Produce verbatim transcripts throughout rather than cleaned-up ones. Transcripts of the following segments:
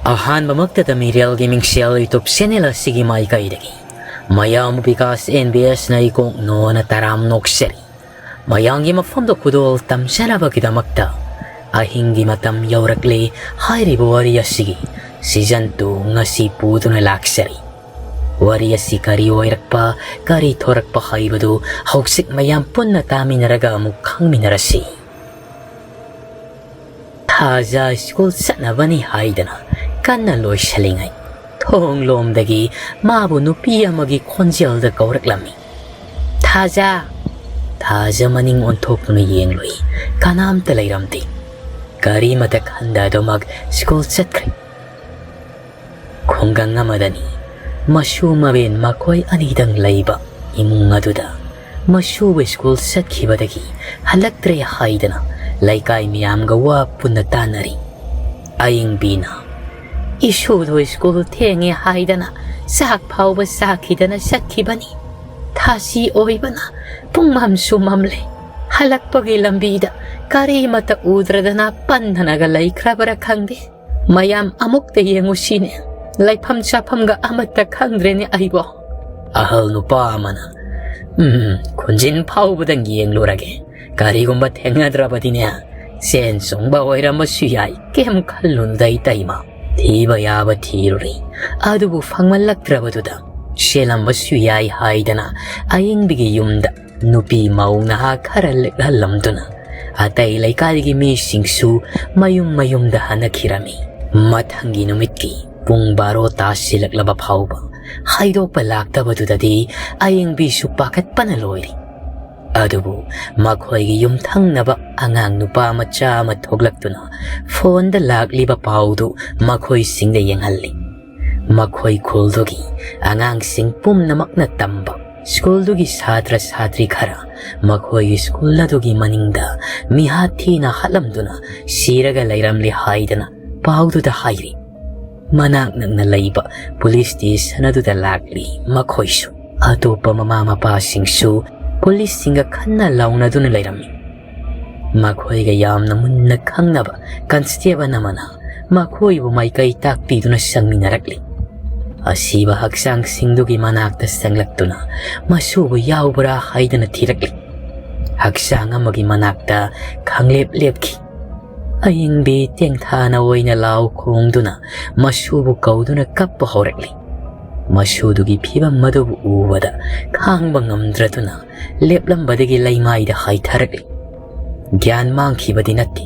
ꯑꯍꯥꯟꯕꯃꯛꯇꯗ ꯃꯤꯔꯦꯜꯒꯤ ꯃꯤꯡꯁꯦꯜ YouTube channel ꯑꯁꯤꯒꯤ ꯃꯥꯏꯀꯩꯗꯒꯤ ꯃꯌꯥꯝ ꯕꯤꯀꯥꯁ NBS ꯅ ꯏꯀꯣꯛ ꯅꯣꯅ ꯇꯔꯥꯝ ꯅꯣꯛꯆꯔꯤ꯫ ꯃꯌꯥꯝꯒꯤ ꯃꯐꯝꯗ ꯈꯨꯗꯣꯜ ꯇꯝꯖꯅꯕꯒꯤꯗꯃꯛꯇ ꯑꯍꯤꯡꯒꯤ ꯃꯇꯝ ꯌꯧꯔꯛꯂꯦ ꯍꯥꯏꯔꯤꯕ ꯋꯥꯔꯤ ꯑꯁꯤꯒꯤ season two ꯉꯁꯤ ꯄꯨꯗꯨꯅ ꯂꯥꯛꯆꯔꯤ꯫ ꯋꯥꯔꯤ ꯑꯁꯤ ꯀꯔꯤ ꯑꯣꯏꯔꯛꯄ, ꯀꯔꯤ ꯊꯣꯔꯛꯄ ꯍꯥꯏꯕꯗꯨ ꯍꯧꯖꯤꯛ ꯃꯌꯥꯝ ꯄꯨꯟꯅ ꯇꯥꯃꯤꯟꯅꯔꯒ ꯑꯃꯨꯛ ꯈꯪꯃꯤꯟꯅꯔꯁꯤ꯫ ꯊꯥꯖ ꯁ꯭ꯀꯨꯜ ꯆꯠꯅꯕꯅꯤ ꯍꯥꯏꯗꯅ ꯀꯟꯅ ꯂꯣꯏꯁꯤꯜꯂꯤꯉꯩ, ꯊꯣꯡꯂꯣꯝꯗꯒꯤ ꯃꯥꯕꯨ ꯅꯨꯄꯤ ꯑꯃꯒꯤ ꯈꯣꯟꯖꯦꯜꯗ ꯀꯧꯔꯛꯂꯝꯃꯤ꯫ "ꯊꯥꯖ!" ꯊꯥꯖ ꯃꯅꯤꯡ ꯑꯣꯟꯊꯣꯛꯇꯨꯅ ꯌꯦꯡꯂꯨꯏ꯫ ꯀꯅꯥꯝꯇ ꯂꯩꯔꯝꯗꯦ꯫ ꯒꯥꯔꯤ ꯃꯊꯛ ꯍꯟꯗꯗꯨꯃꯛ ꯁ꯭ꯀꯨꯜ ꯆꯠꯈ꯭ꯔꯦ꯫ ꯈꯨꯡꯒꯪ ꯑꯃꯗꯅꯤ꯫ ꯃꯁꯨ ꯃꯕꯦꯟ ꯃꯈꯣꯏ ꯑꯅꯤꯗꯪ ꯂꯩꯕ ꯏꯃꯨꯡ ꯑꯗꯨꯗ ꯃꯁꯨꯕꯨ ꯁ꯭ꯀꯨꯜ ꯆꯠꯈꯤꯕꯗꯒꯤ ꯍꯜꯂꯛꯇ꯭ꯔꯦ ꯍꯥꯏꯗꯅ ꯂꯩꯀꯥꯏ ꯃꯤꯌꯥꯝꯒ ꯋꯥ ꯄꯨꯟꯅ ꯇꯥꯟꯅꯔꯤ꯫ ꯑꯌꯤꯡꯕꯤꯅ, "ꯏꯁꯨꯗꯣ ꯁ꯭ꯀꯨꯜ ꯊꯦꯡꯉꯦ ꯍꯥꯏꯗꯅ ꯆꯥꯛ ꯐꯥꯎꯕ ꯆꯥꯈꯤꯗꯅ ꯆꯠꯈꯤꯕꯅꯤ꯫ ꯊꯥꯁꯤ ꯑꯣꯏꯕꯅ ꯄꯨꯡꯃꯝꯁꯨ ꯃꯝꯂꯦ꯫ ꯍꯜꯂꯛꯄꯒꯤ ꯂꯝꯕꯤꯗ ꯀꯔꯤꯃꯠꯇ ꯎꯗ꯭ꯔꯗꯅ ꯄꯟꯗꯅꯒ ꯂꯩꯈ꯭ꯔꯕ꯭ꯔꯥ ꯈꯪꯗꯦ꯫ ꯃꯌꯥꯝ ꯑꯃꯨꯛꯇ ꯌꯦꯡꯉꯨꯁꯤꯅꯦ꯫ ꯂꯩꯐꯝ ꯆꯥꯐꯝꯒ ꯑꯃꯠꯇ ꯈꯪꯗ꯭ꯔꯦꯅꯦ ꯑꯩꯕꯣ꯫" ꯑꯍꯜ ꯅꯨꯄꯥ ꯑꯃꯅ, "ꯎꯝ, ꯈꯨꯟꯖꯤꯟ ꯐꯥꯎꯕꯗꯪ ꯌꯦꯡꯂꯨꯔꯒꯦ꯫ ꯀꯔꯤꯒꯨꯝꯕ ꯊꯦꯡꯅꯗ꯭ꯔꯕꯗꯤꯅꯦ, ꯆꯦꯟ ꯆꯣꯡꯕ ꯑꯣꯏꯔꯝꯕꯁꯨ ꯌꯥꯏ꯫ ꯀꯩꯝ ꯈꯜꯂꯨꯅꯨꯗ ꯏꯇꯩꯃ꯫ ꯊꯤꯕ ꯌꯥꯕ ꯊꯤꯔꯨꯔꯦ꯫ ꯑꯗꯨꯕꯨ ꯐꯪꯃꯜꯂꯛꯇ꯭ꯔꯕꯗꯨꯗ ꯆꯦꯜꯂꯝꯕꯁꯨ ꯌꯥꯏ" ꯍꯥꯏꯗꯅ ꯑꯌꯤꯡꯕꯤꯒꯤ ꯌꯨꯝꯗ ꯅꯨꯄꯤ ꯃꯧ ꯅꯍꯥ ꯈꯔ ꯂꯦꯛꯍꯜꯂꯝꯗꯨꯅ ꯑꯇꯩ ꯂꯩꯀꯥꯏꯒꯤ ꯃꯤꯁꯤꯡꯁꯨ ꯃꯌꯨꯝ ꯃꯌꯨꯝꯗ ꯍꯟꯅꯈꯤꯔꯝꯃꯤ꯫ ꯃꯊꯪꯒꯤ ꯅꯨꯃꯤꯠꯀꯤ ꯄꯨꯡ ꯕꯥꯔꯣ ꯇꯥꯁꯤꯜꯂꯛꯂꯕ ꯐꯥꯎꯕ ꯍꯥꯏꯗꯣꯛꯄ ꯂꯥꯛꯇꯕꯗꯨꯗꯗꯤ ꯑꯌꯤꯡꯕꯤꯁꯨ ꯄꯥꯈꯠꯄꯅ ꯂꯣꯏꯔꯤ꯫ ꯑꯗꯨꯕꯨ ꯃꯈꯣꯏꯒꯤ ꯌꯨꯝꯊꯪꯅꯕ ꯑꯉꯥꯡ ꯅꯨꯄꯥ ꯃꯆꯥ ꯑꯃ ꯊꯣꯛꯂꯛꯇꯨꯅ ꯐꯣꯟꯗ ꯂꯥꯛꯂꯤꯕ ꯄꯥꯎꯗꯨ ꯃꯈꯣꯏꯁꯤꯡꯗ ꯌꯦꯡꯍꯜꯂꯤ꯫ ꯃꯈꯣꯏ ꯈꯨꯜꯗꯨꯒꯤ ꯑꯉꯥꯡꯁꯤꯡ ꯄꯨꯝꯅꯃꯛꯅ ꯇꯝꯕ ꯁ꯭ꯀꯨꯜꯗꯨꯒꯤ ꯁꯥꯇ꯭ꯔ ꯁꯥꯇ꯭ꯔꯤ ꯈꯔ ꯃꯈꯣꯏꯒꯤ ꯁ꯭ꯀꯨꯜ ꯑꯗꯨꯒꯤ ꯃꯅꯤꯡꯗ ꯃꯤꯍꯥꯠ ꯊꯤꯅ ꯍꯥꯠꯂꯝꯗꯨꯅ ꯁꯤꯔꯒ ꯂꯩꯔꯝꯂꯦ ꯍꯥꯏꯗꯅ ꯄꯥꯎꯗꯨꯗ ꯍꯥꯏꯔꯤ꯫ ꯃꯅꯥꯛ ꯅꯛꯅ ꯂꯩꯕ ꯄꯨꯂꯤꯁ ꯁ꯭ꯇꯦꯁꯟ ꯑꯗꯨꯗ ꯂꯥꯛꯂꯤ ꯃꯈꯣꯏꯁꯨ꯫ ꯑꯇꯣꯞꯄ ꯃꯃꯥ ꯃꯄꯥꯁꯤꯡꯁꯨ ꯄꯨꯂꯤꯁꯁꯤꯡꯒ ꯈꯟꯅ ꯂꯥꯎꯅꯗꯨꯅ ꯂꯩꯔꯝꯃꯤ꯫ ꯃꯈꯣꯏꯒ ꯌꯥꯝꯅ ꯃꯨꯟꯅ ꯈꯪꯅꯕ ꯀꯟꯁꯇꯦꯕꯜ ꯑꯃꯅ ꯃꯈꯣꯏꯕꯨ ꯃꯥꯏꯀꯩ ꯇꯥꯛꯄꯤꯗꯨꯅ ꯆꯪꯃꯤꯟꯅꯔꯛꯂꯤ꯫ ꯑꯁꯤꯕ ꯍꯛꯆꯥꯡꯁꯤꯡꯗꯨꯒꯤ ꯃꯅꯥꯛꯇ ꯆꯪꯂꯛꯇꯨꯅ ꯃꯁꯨꯕꯨ ꯌꯥꯎꯕ꯭ꯔꯥ ꯍꯥꯏꯗꯅ ꯊꯤꯔꯛꯂꯤ꯫ ꯍꯛꯆꯥꯡ ꯑꯃꯒꯤ ꯃꯅꯥꯛꯇ ꯈꯪꯂꯦꯞ ꯂꯦꯞꯈꯤ꯫ ꯑꯌꯤꯡꯕꯤ ꯇꯦꯡꯊꯥꯅ ꯑꯣꯏꯅ ꯂꯥꯎ ꯈꯣꯡꯗꯨꯅ ꯃꯁꯨꯕꯨ ꯀꯧꯗꯨꯅ ꯀꯞꯄ ꯍꯧꯔꯛꯂꯤ꯫ ꯃꯁꯨꯗꯨꯒꯤ ꯐꯤꯚꯝ ꯑꯗꯨꯕꯨ ꯎꯕꯗ ꯈꯥꯡꯕ ꯉꯝꯗ꯭ꯔꯗꯨꯅ ꯂꯦꯞꯂꯝꯕꯗꯒꯤ ꯂꯩꯃꯥꯏꯗ ꯍꯥꯏꯊꯔꯛꯂꯤ꯫ ꯒ꯭ꯌꯥꯟ ꯃꯥꯡꯈꯤꯕꯗꯤ ꯅꯠꯇꯦ꯫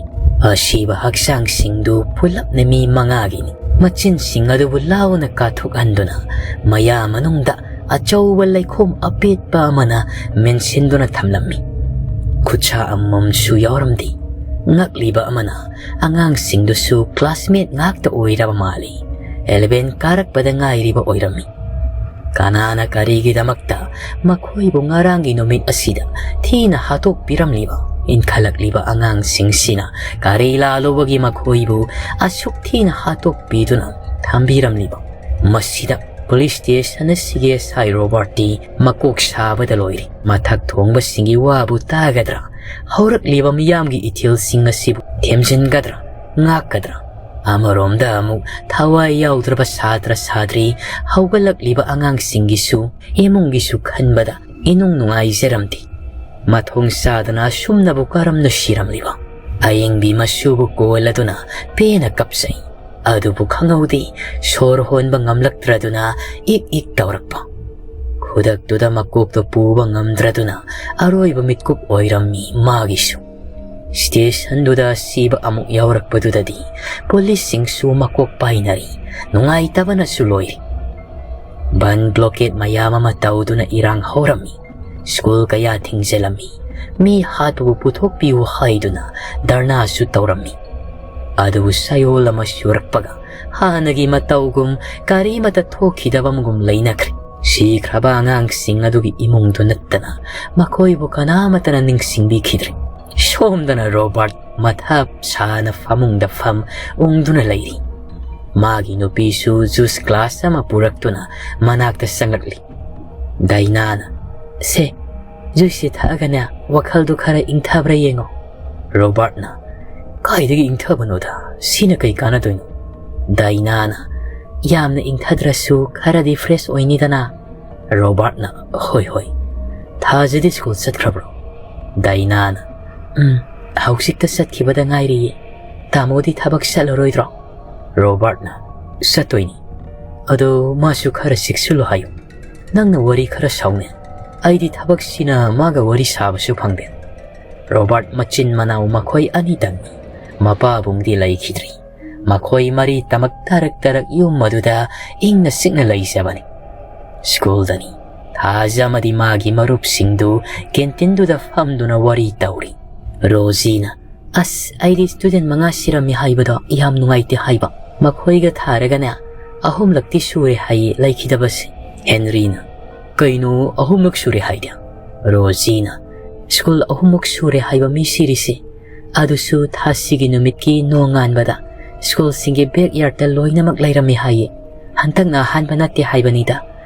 ꯑꯁꯤꯕ ꯍꯛꯆꯥꯡꯁꯤꯡꯗꯨ ꯄꯨꯂꯞꯅ ꯃꯤ ꯃꯉꯥꯒꯤꯅꯤ꯫ ꯃꯆꯤꯟꯁꯤꯡ ꯑꯗꯨꯕꯨ ꯂꯥꯎꯅ ꯀꯥꯊꯣꯛꯍꯟꯗꯨꯅ ꯃꯌꯥ ꯃꯅꯨꯡꯗ ꯑꯆꯧꯕ ꯂꯩꯈꯣꯝ ꯑꯄꯦꯠꯄ ꯑꯃꯅ ꯃꯦꯟꯁꯤꯟꯗꯨꯅ ꯊꯝꯂꯝꯃꯤ꯫ ꯈꯨꯠꯁꯥ ꯑꯃꯃꯝꯁꯨ ꯌꯥꯎꯔꯝꯗꯦ꯫ ꯉꯛꯂꯤꯕ ꯑꯃꯅ ꯑꯉꯥꯡꯁꯤꯡꯗꯨꯁꯨ ꯀ꯭ꯂꯥꯁꯃꯦꯠ ꯉꯥꯛꯇ ꯑꯣꯏꯔꯕ ꯃꯥꯜꯂꯤ꯫ ꯑꯦꯂꯦꯚꯦꯟ ꯀꯥꯔꯛꯄꯗ ꯉꯥꯏꯔꯤꯕ ꯑꯣꯏꯔꯝꯃꯤ꯫ ꯀꯅꯥꯅ ꯀꯔꯤꯒꯤꯗꯃꯛꯇ ꯃꯈꯣꯏꯕꯨ ꯉꯔꯥꯡꯒꯤ ꯅꯨꯃꯤꯠ ꯑꯁꯤꯗ ꯊꯤꯅ ꯍꯥꯠꯇꯣꯛꯄꯤꯔꯝꯂꯤꯕ? ꯏꯟꯈꯠꯂꯛꯂꯤꯕ ꯑꯉꯥꯡꯁꯤꯡꯁꯤꯅ ꯀꯔꯤ ꯂꯥꯜꯂꯨꯕꯒꯤ ꯃꯈꯣꯏꯕꯨ ꯑꯁꯨꯛ ꯊꯤꯅ ꯍꯥꯠꯇꯣꯛꯄꯤꯗꯨꯅ ꯊꯝꯕꯤꯔꯝꯂꯤꯕ? ꯃꯁꯤꯗ ꯄꯨꯂꯤꯁ ꯁ꯭ꯇꯦꯁꯟ ꯑꯁꯤꯒꯤ ꯑꯦꯁ ꯑꯥꯏ ꯔꯣꯕꯥꯔꯠꯇꯤ ꯃꯀꯣꯛ ꯁꯥꯕꯗ ꯂꯣꯏꯔꯦ꯫ ꯃꯊꯛ ꯊꯣꯡꯕꯁꯤꯡꯒꯤ ꯋꯥꯕꯨ ꯇꯥꯒꯗ꯭ꯔꯥ? ꯍꯧꯔꯛꯂꯤꯕ ꯃꯤꯌꯥꯝꯒꯤ ꯏꯊꯤꯜꯁꯤꯡ ꯑꯁꯤꯕꯨ ꯊꯦꯝꯖꯤꯟꯒꯗ꯭ꯔꯥ? ꯉꯥꯛꯀꯗ꯭ꯔꯥ? ꯑꯃꯔꯣꯝꯗ ꯑꯃꯨꯛ ꯊꯋꯥꯏ ꯌꯥꯎꯗ꯭ꯔꯕ ꯁꯥꯇ꯭ꯔ ꯁꯥꯇ꯭ꯔꯤ, ꯍꯧꯒꯠꯂꯛꯂꯤꯕ ꯑꯉꯥꯡꯁꯤꯡꯒꯤꯁꯨ, ꯏꯃꯨꯡꯒꯤꯁꯨ ꯈꯟꯕꯗ ꯏꯅꯨꯡ ꯅꯨꯡꯉꯥꯏꯖꯔꯝꯗꯦ꯫ ꯃꯊꯣꯡ ꯆꯥꯗꯅ ꯑꯁꯨꯝꯅꯕꯨ ꯀꯔꯝꯅ ꯁꯤꯔꯝꯂꯤꯕ? ꯑꯌꯤꯡꯕꯤ ꯃꯁꯨꯕꯨ ꯀꯣꯜꯂꯗꯨꯅ ꯄꯦꯟꯅ ꯀꯞꯆꯩ꯫ ꯑꯗꯨꯕꯨ ꯈꯪꯍꯧꯗꯦ, ꯁꯣꯔ ꯍꯣꯟꯕ ꯉꯝꯂꯛꯇ꯭ꯔꯗꯨꯅ ꯏꯛ ꯏꯛ ꯇꯧꯔꯛꯄ꯫ ꯈꯨꯗꯛꯇꯨꯗ ꯃꯀꯣꯛꯇ ꯄꯨꯕ ꯉꯝꯗ꯭ꯔꯗꯨꯅ ꯑꯔꯣꯏꯕ ꯃꯤꯠꯀꯨꯞ ꯑꯣꯏꯔꯝꯃꯤ ꯃꯥꯒꯤꯁꯨ꯫ ꯁ꯭ꯇꯦꯁꯟꯗꯨꯗ ꯑꯁꯤꯕ ꯑꯃꯨꯛ ꯌꯥꯎꯔꯛꯄꯗꯨꯗꯗꯤ ꯄꯨꯂꯤꯁꯁꯤꯡꯁꯨ ꯃꯀꯣꯛ ꯄꯥꯏꯅꯔꯤ, ꯅꯨꯡꯉꯥꯏꯇꯕꯅꯁꯨ ꯂꯣꯏꯔꯤ꯫ ꯕꯟ ꯕ꯭ꯂꯣꯀꯦꯠ ꯃꯌꯥꯝ ꯑꯃ ꯇꯧꯗꯨꯅ ꯏꯔꯥꯡ ꯍꯧꯔꯝꯃꯤ꯫ ꯁ꯭ꯀꯨꯜ ꯀꯌꯥ ꯊꯤꯡꯖꯤꯜꯂꯝꯃꯤ꯫ ꯃꯤ ꯍꯥꯠꯄꯕꯨ ꯄꯨꯊꯣꯛꯄꯤꯌꯨ ꯍꯥꯏꯗꯨꯅ ꯙꯔꯅꯥꯁꯨ ꯇꯧꯔꯝꯃꯤ꯫ ꯑꯗꯨꯕꯨ ꯆꯌꯣꯜ ꯑꯃ ꯁꯨꯔꯛꯄꯒ ꯍꯥꯟꯅꯒꯤ ꯃꯇꯧꯒꯨꯝ ꯀꯔꯤꯃꯠꯇ ꯊꯣꯛꯈꯤꯗꯕꯒꯨꯝ ꯂꯩꯅꯈ꯭ꯔꯦ꯫ ꯁꯤꯈ꯭ꯔꯕ ꯑꯉꯥꯡꯁꯤꯡ ꯑꯗꯨꯒꯤ ꯏꯃꯨꯡꯗꯨ ꯅꯠꯇꯅ ꯃꯈꯣꯏꯕꯨ ꯀꯅꯥꯃꯠꯇꯅ ꯅꯤꯡꯁꯤꯡꯕꯤꯈꯤꯗ꯭ꯔꯦ꯫ ꯁꯣꯝꯗꯅ ꯔꯣꯕꯥꯔꯠ ꯃꯊꯥꯞ ꯁꯥꯅ ꯐꯃꯨꯡꯗ ꯐꯝ ꯎꯪꯗꯨꯅ ꯂꯩꯔꯤ꯫ ꯃꯥꯒꯤ ꯅꯨꯄꯤꯁꯨ ꯖꯨꯁ ꯒ꯭ꯂꯥꯁ ꯑꯃ ꯄꯨꯔꯛꯇꯨꯅ ꯃꯅꯥꯛꯇ ꯆꯪꯂꯛꯂꯤ꯫ ꯗꯥꯏꯅꯥꯅ, "ꯁꯦ, ꯖꯨꯏꯁꯁꯦ ꯊꯛꯑꯒꯅꯦ, ꯋꯥꯈꯜꯗꯨ ꯈꯔ ꯏꯪꯊꯕ꯭ꯔꯥ ꯌꯦꯡꯉꯣ꯫" ꯔꯣꯕꯥꯔꯠꯅ, ꯀꯥꯏꯗꯒꯤ ꯏꯪꯊꯕꯅꯣꯗ, ꯁꯤꯅ ꯀꯩ ꯀꯥꯟꯅꯗꯣꯏꯅꯣ? ꯗꯥꯏꯅꯥꯅ, ꯌꯥꯝꯅ ꯏꯪꯊꯗ꯭ꯔꯁꯨ ꯈꯔꯗꯤ fresh ꯑꯣꯏꯅꯤꯗꯅ꯫ ꯔꯣꯕꯥꯔꯠꯅ, ꯍꯣꯏ ꯍꯣꯏ꯫ ꯊꯥꯖꯗꯤ ꯁ꯭ꯀꯨꯜ ꯆꯠꯈ꯭ꯔꯕ꯭ꯔꯣ? ꯗꯥꯏꯅꯥꯅ, ꯎꯝ, ꯍꯧꯖꯤꯛꯇ ꯆꯠꯈꯤꯕꯗ ꯉꯥꯏꯔꯤꯌꯦ꯫ ꯇꯥꯃꯣꯗꯤ ꯊꯕꯛ ꯆꯠꯂꯔꯣꯏꯗ꯭ꯔꯣ? ꯔꯣꯕꯥꯔꯠꯅ, ꯆꯠꯇꯣꯏꯅꯤ꯫ ꯑꯗꯣ ꯃꯥꯁꯨ ꯈꯔ ꯆꯦꯛꯁꯤꯜꯂꯨ ꯍꯥꯏꯌꯨ꯫ ꯅꯪꯅ ꯋꯥꯔꯤ ꯈꯔ ꯁꯥꯎꯅꯦ꯫ ꯑꯩꯗꯤ ꯊꯕꯛꯁꯤꯅ ꯃꯥꯒ ꯋꯥꯔꯤ ꯁꯥꯕꯁꯨ ꯐꯪꯗꯦ꯫ ꯔꯣꯕꯥꯔꯠ ꯃꯆꯤꯟ ꯃꯅꯥꯎ ꯃꯈꯣꯏ ꯑꯅꯤꯇꯪꯅꯤ꯫ ꯃꯄꯥꯕꯨꯡꯗꯤ ꯂꯩꯈꯤꯗ꯭ꯔꯤ꯫ ꯃꯈꯣꯏ ꯃꯔꯤ ꯇꯃꯛ ꯇꯔꯛ ꯇꯔꯛ ꯌꯨꯝ ꯑꯗꯨꯗ ꯏꯪꯅ ꯆꯤꯛꯅ ꯂꯩꯖꯕꯅꯤ꯫ ꯁ꯭ꯀꯨꯜꯗꯅꯤ ꯊꯥꯖ ꯑꯃꯗꯤ ꯃꯥꯒꯤ ꯃꯔꯨꯞꯁꯤꯡꯗꯨ ꯀꯦꯟꯇꯤꯟꯗꯨꯗ ꯐꯝꯗꯨꯅ ꯋꯥꯔꯤ ꯇꯧꯔꯤ꯫ ꯔꯣꯖꯤꯅ, ꯑꯁ, ꯑꯩꯗꯤ student ꯃꯉꯥ ꯁꯤꯔꯝꯃꯤ ꯍꯥꯏꯕꯗꯣ ꯌꯥꯝ ꯅꯨꯡꯉꯥꯏꯇꯦ ꯍꯥꯏꯕ꯫ ꯃꯈꯣꯏꯒ ꯊꯥꯔꯒꯅꯦ, ꯑꯍꯨꯝꯂꯛꯇꯤ ꯁꯨꯔꯦ ꯍꯥꯏꯌꯦ ꯂꯩꯈꯤꯗꯕꯁꯦ꯫ ꯍꯦꯟꯔꯤꯅ, ꯀꯩꯅꯣ ꯑꯍꯨꯝꯂꯛ ꯁꯨꯔꯦ ꯍꯥꯏꯗꯤ? ꯔꯣꯖꯤꯅ, ꯁ꯭ꯀꯨꯜ ꯑꯍꯨꯝꯃꯨꯛ ꯁꯨꯔꯦ ꯍꯥꯏꯕ ꯃꯤ ꯁꯤꯔꯤꯁꯦ꯫ ꯑꯗꯨꯁꯨ ꯊꯥꯁꯤꯒꯤ ꯅꯨꯃꯤꯠꯀꯤ ꯅꯣꯡꯉꯥꯟꯕꯗ ꯁ꯭ꯀꯨꯜꯁꯤꯡꯒꯤ backyardꯇ ꯂꯣꯏꯅꯃꯛ ꯂꯩꯔꯝꯃꯤ ꯍꯥꯏꯌꯦ꯫ ꯍꯟꯗꯛꯅ ꯑꯍꯥꯟꯕ ꯅꯠꯇꯦ ꯍꯥꯏꯕꯅꯤꯗ꯫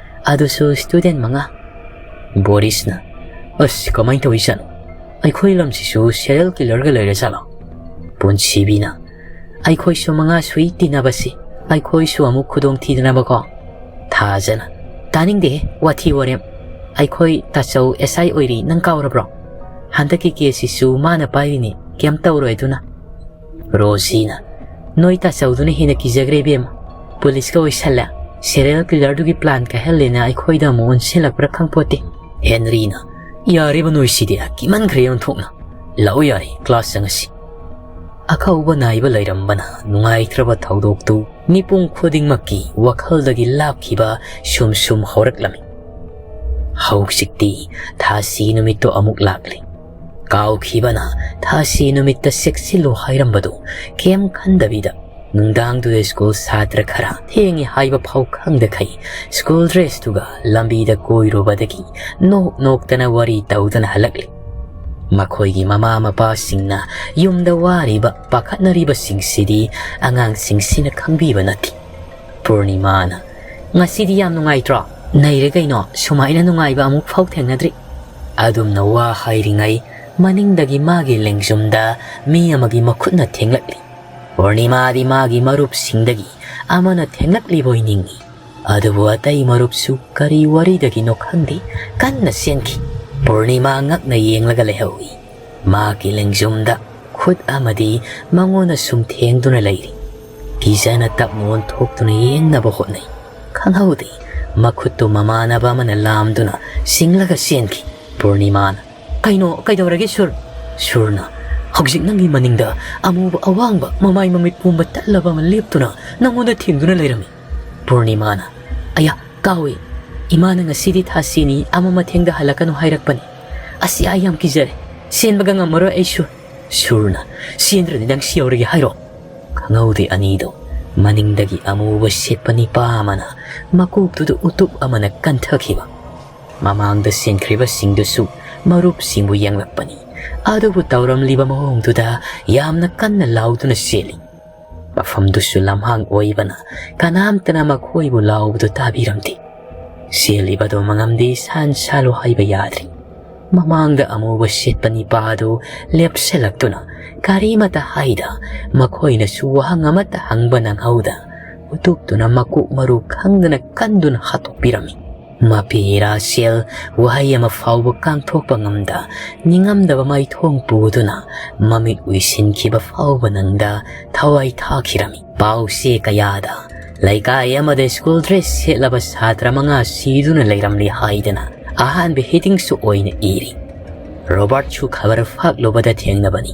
ꯑꯗꯨꯁꯨ student ꯃꯉꯥ꯫ ꯕꯣꯔꯤꯁꯅ, ꯑꯁ, ꯀꯃꯥꯏꯅ ꯇꯧꯔꯤꯖꯥꯠꯅꯣ? ꯑꯩꯈꯣꯏ ꯂꯝꯁꯤꯁꯨ serial killerꯒ ꯂꯩꯔꯖꯥꯠꯂꯣ? ꯄꯨꯟꯁꯤꯕꯤꯅ, ꯑꯩꯈꯣꯏꯁꯨ ꯃꯉꯥ ꯁꯨꯏ ꯇꯤꯟꯅꯕꯁꯤ, ꯑꯩꯈꯣꯏꯁꯨ ꯑꯃꯨꯛ ꯈꯨꯗꯣꯡ ꯊꯤꯗꯅꯕꯀꯣ꯫ ꯊꯥꯖꯅ, ꯇꯥꯅꯤꯡꯗꯦꯍꯦ, ꯋꯥꯊꯤ ꯋꯥꯔꯦꯝ꯫ ꯑꯩꯈꯣꯏ ꯇꯥꯆꯧ S I ꯑꯣꯏꯔꯤ, ꯅꯪ ꯀꯥꯎꯔꯕ꯭ꯔꯣ? ꯍꯟꯗꯛꯀꯤ caseꯁꯤꯁꯨ ꯃꯥꯅ ꯄꯥꯏꯔꯤꯅꯤ, ꯀꯩꯝ ꯇꯧꯔꯣꯏ ꯑꯗꯨꯅ꯫ ꯔꯣꯖꯤꯅ, ꯅꯣꯏ ꯇꯥꯆꯧꯗꯨꯅ ꯍꯦꯟꯅ ꯀꯤꯖꯈ꯭ꯔꯦ ꯏꯕꯦꯝꯃ꯫ ꯄꯨꯂꯤꯁꯀ ꯑꯣꯏꯁꯜꯂꯦ, serial killerꯗꯨꯒꯤ plan ꯀꯥꯏꯍꯜꯂꯦꯅ ꯑꯩꯈꯣꯏꯗ ꯑꯃꯨꯛ ꯑꯣꯟꯁꯤꯜꯂꯛꯄ꯭ꯔꯥ ꯈꯪꯄꯣꯠꯇꯦ꯫ ꯍꯦꯟꯔꯤꯅ, ꯌꯥꯔꯦꯕ ꯅꯣꯏꯁꯤꯗꯤ, ꯀꯤꯃꯟꯈ꯭ꯔꯦ ꯑꯣꯟꯊꯣꯛꯅ꯫ ꯂꯥꯛꯑꯣ ꯌꯥꯔꯦ, class ꯆꯪꯉꯁꯤ꯫ ꯑꯀꯧꯕ ꯅꯥꯏꯕ ꯂꯩꯔꯝꯕꯅ ꯅꯨꯡꯉꯥꯏꯇ꯭ꯔꯕ ꯊꯧꯗꯣꯛꯇꯨ ꯃꯤꯄꯨꯝ ꯈꯨꯗꯤꯡꯃꯛꯀꯤ ꯋꯥꯈꯜꯗꯒꯤ ꯂꯥꯞꯈꯤꯕ ꯁꯨꯝ ꯁꯨꯝ ꯍꯧꯔꯛꯂꯝꯃꯤ꯫ ꯍꯧꯖꯤꯛꯇꯤ ꯊꯥꯁꯤ ꯅꯨꯃꯤꯠꯇꯣ ꯑꯃꯨꯛ ꯂꯥꯛꯂꯦ꯫ ꯀꯥꯎꯈꯤꯕꯅ ꯊꯥꯁꯤ ꯅꯨꯃꯤꯠꯇ ꯆꯦꯛꯁꯤꯜꯂꯨ ꯍꯥꯏꯔꯝꯕꯗꯨ ꯀꯩꯝ ꯈꯟꯗꯕꯤꯗ ꯅꯨꯡꯗꯥꯡꯗꯨꯗ ꯁ꯭ꯀꯨꯜ ꯁꯥꯇ꯭ꯔ ꯈꯔ ꯊꯦꯡꯉꯦ ꯍꯥꯏꯕ ꯐꯥꯎ ꯈꯪꯗꯈꯩ ꯁ꯭ꯀꯨꯜ ꯗ꯭ꯔꯦꯁꯇꯨꯒ ꯂꯝꯕꯤꯗ ꯀꯣꯏꯔꯨꯕꯗꯒꯤ ꯅꯣꯛ ꯅꯣꯛꯇꯅ ꯋꯥꯔꯤ ꯇꯧꯗꯅ ꯍꯜꯂꯛꯂꯤ꯫ ꯃꯈꯣꯏꯒꯤ ꯃꯃꯥ ꯃꯄꯥꯁꯤꯡꯅ ꯌꯨꯝꯗ ꯋꯥꯔꯤꯕ ꯄꯥꯈꯠꯅꯔꯤꯕꯁꯤꯡꯁꯤꯗꯤ ꯑꯉꯥꯡꯁꯤꯡꯁꯤꯅ ꯈꯪꯕꯤꯕ ꯅꯠꯇꯦ꯫ ꯄꯨꯔꯅꯤꯃꯥꯅ, ꯉꯁꯤꯗꯤ ꯌꯥꯝ ꯅꯨꯡꯉꯥꯏꯇ꯭ꯔꯣ? ꯅꯩꯔꯦ ꯀꯩꯅꯣ, ꯁꯨꯃꯥꯏꯅ ꯅꯨꯡꯉꯥꯏꯕ ꯑꯃꯨꯛ ꯐꯥꯎ ꯊꯦꯡꯅꯗ꯭ꯔꯤ꯫ ꯑꯗꯨꯝꯅ ꯋꯥ ꯍꯥꯏꯔꯤꯉꯩ ꯃꯅꯤꯡꯗꯒꯤ ꯃꯥꯒꯤ ꯂꯦꯡꯖꯨꯝꯗ ꯃꯤ ꯑꯃꯒꯤ ꯃꯈꯨꯠꯅ ꯊꯦꯡꯂꯛꯂꯤ꯫ ꯄꯨꯔꯅꯤꯃꯥꯗꯤ ꯃꯥꯒꯤ ꯃꯔꯨꯞꯁꯤꯡꯗꯒꯤ ꯑꯃꯅ ꯊꯦꯡꯂꯛꯂꯤꯕꯣꯏ ꯅꯤꯡꯏ꯫ ꯑꯗꯨꯕꯨ ꯑꯇꯩ ꯃꯔꯨꯞꯁꯨ ꯀꯔꯤ ꯋꯥꯔꯤꯗꯒꯤꯅꯣ ꯈꯪꯗꯦ, ꯀꯟꯅ ꯆꯦꯟꯈꯤ꯫ ꯄꯨꯔꯅꯤꯃꯥ ꯉꯛꯅ ꯌꯦꯡꯂꯒ ꯂꯩꯍꯧꯏ꯫ ꯃꯍꯥꯛꯀꯤ ꯂꯦꯡꯖꯨꯝꯗ ꯈꯨꯠ ꯑꯃꯗꯤ ꯃꯉꯣꯟꯗ ꯁꯨꯝ ꯊꯦꯡꯗꯨꯅ ꯂꯩꯔꯤ꯫ ꯀꯤꯖꯅ ꯇꯞꯅ ꯑꯣꯟꯊꯣꯛꯇꯨꯅ ꯌꯦꯡꯅꯕ ꯍꯣꯠꯅꯩ꯫ ꯈꯪꯍꯧꯗꯦ, ꯃꯈꯨꯠꯇꯨ ꯃꯃꯥꯟꯅꯕ ꯑꯃꯅ ꯂꯥꯝꯗꯨꯅ ꯁꯤꯡꯂꯒ ꯆꯦꯟꯈꯤ꯫ ꯄꯨꯔꯅꯤꯃꯥꯅ, "ꯀꯩꯅꯣ, ꯀꯩꯗꯧꯔꯒꯦ ꯁꯨꯔ?" ꯁꯨꯔꯅ, "ꯍꯧꯖꯤꯛ ꯅꯪꯒꯤ ꯃꯅꯤꯡꯗ ꯑꯃꯨꯕ ꯑꯋꯥꯡꯕ ꯃꯃꯥꯏ ꯃꯃꯤꯠ ꯄꯨꯝꯕ ꯇꯠꯂꯕ ꯑꯃ ꯂꯦꯞꯇꯨꯅ ꯅꯪꯉꯣꯟꯗ ꯊꯦꯡꯗꯨꯅ ꯂꯩꯔꯝꯃꯤ꯫" ꯄꯨꯔꯅꯤꯃꯥꯅ, "ꯑꯌꯥ, ꯀꯥꯎꯏ꯫ ꯏꯃꯥꯅ ꯉꯁꯤꯗꯤ ꯊꯥꯁꯤꯅꯤ, ꯑꯃ ꯃꯊꯦꯡꯗ ꯍꯜꯂꯛꯀꯅꯨ ꯍꯥꯏꯔꯛꯄꯅꯤ꯫ ꯑꯁꯤ ꯑꯩ ꯌꯥꯝ ꯀꯤꯖꯔꯦ꯫ ꯆꯦꯟꯕꯒ ꯉꯝꯃꯔꯣꯏ ꯑꯩꯁꯨ꯫" ꯁꯨꯔꯅ, "ꯆꯦꯟꯗ꯭ꯔꯗꯤ ꯅꯪ ꯁꯤ ꯌꯧꯔꯒꯦ ꯍꯥꯏꯔꯣ?" ꯈꯪꯍꯧꯗꯦ ꯑꯅꯤꯗꯣ ꯃꯅꯤꯡꯗꯒꯤ ꯑꯃꯨꯕ ꯁꯦꯠꯄ ꯅꯤꯄꯥ ꯑꯃꯅ ꯃꯀꯣꯛꯇꯨꯗ ꯎꯇꯨꯞ ꯑꯃꯅ ꯀꯟꯊꯈꯤꯕ꯫ ꯃꯃꯥꯡꯗ ꯆꯦꯟꯈ꯭ꯔꯤꯕꯁꯤꯡꯗꯨꯁꯨ ꯃꯔꯨꯞꯁꯤꯡꯕꯨ ꯌꯦꯡꯂꯛꯄꯅꯤ꯫ ꯑꯗꯨꯕꯨ ꯇꯧꯔꯝꯂꯤꯕ ꯃꯑꯣꯡꯗꯨꯗ ꯌꯥꯝꯅ ꯀꯟꯅ ꯂꯥꯎꯗꯨꯅ ꯆꯦꯜꯂꯤ꯫ ꯃꯐꯝꯗꯨꯁꯨ ꯂꯝꯍꯥꯡ ꯑꯣꯏꯕꯅ ꯀꯅꯥꯝꯇꯅ ꯃꯈꯣꯏꯕꯨ ꯂꯥꯎꯕꯗꯨ ꯇꯥꯕꯤꯔꯝꯗꯦ꯫ ꯆꯦꯜꯂꯤꯕꯗꯣ ꯃꯉꯝꯗꯤ ꯁꯥꯟ ꯁꯥꯂꯨ ꯍꯥꯏꯕ ꯌꯥꯗ꯭ꯔꯤ꯫ ꯃꯃꯥꯡꯗ ꯑꯃꯨꯕ ꯁꯦꯠꯄ ꯅꯤꯄꯥ ꯑꯗꯨ ꯂꯦꯞꯁꯤꯜꯂꯛꯇꯨꯅ ꯀꯔꯤꯃꯇ ꯍꯥꯏꯗ, ꯃꯈꯣꯏꯅꯁꯨ ꯋꯥꯍꯪ ꯑꯃꯠꯇ ꯍꯪꯕ ꯅꯪꯍꯧꯗ, ꯎꯇꯨꯞꯇꯨꯅ ꯃꯀꯣꯛ ꯃꯔꯨ ꯈꯪꯗꯅ ꯀꯟꯗꯨꯅ ꯍꯥꯠꯇꯣꯛꯄꯤꯔꯝꯃꯤ꯫ ꯃꯄꯤ ꯔꯥꯁꯦꯜ ꯋꯥꯍꯩ ꯑꯃ ꯐꯥꯎꯕ ꯀꯥꯡꯊꯣꯛꯄ ꯉꯝꯗ, ꯅꯤꯡꯉꯝꯗꯕ ꯃꯥꯏꯊꯣꯡ ꯄꯨꯗꯨꯅ ꯃꯃꯤꯠ ꯎꯏꯁꯤꯟꯈꯤꯕ ꯐꯥꯎꯕ ꯅꯪꯗ ꯊꯋꯥꯏ ꯊꯥꯈꯤꯔꯝꯃꯤ꯫ ꯄꯥꯎꯆꯦ ꯀꯌꯥꯗ ꯂꯩꯀꯥꯏ ꯑꯃꯗ ꯁ꯭ꯀꯨꯜ ꯗ꯭ꯔꯦꯁ ꯁꯦꯠꯂꯕ ꯁꯥꯇ꯭ꯔ ꯃꯉꯥ ꯁꯤꯗꯨꯅ ꯂꯩꯔꯝꯂꯤ ꯍꯥꯏꯗꯅ ꯑꯍꯥꯟꯕ ꯍꯦꯗꯤꯡꯁꯨ ꯑꯣꯏꯅ ꯏꯔꯤ꯫ ꯔꯣꯕꯥꯔꯠꯁꯨ ꯈꯕꯔ ꯐꯥꯛꯂꯨꯕꯗ ꯊꯦꯡꯅꯕꯅꯤ꯫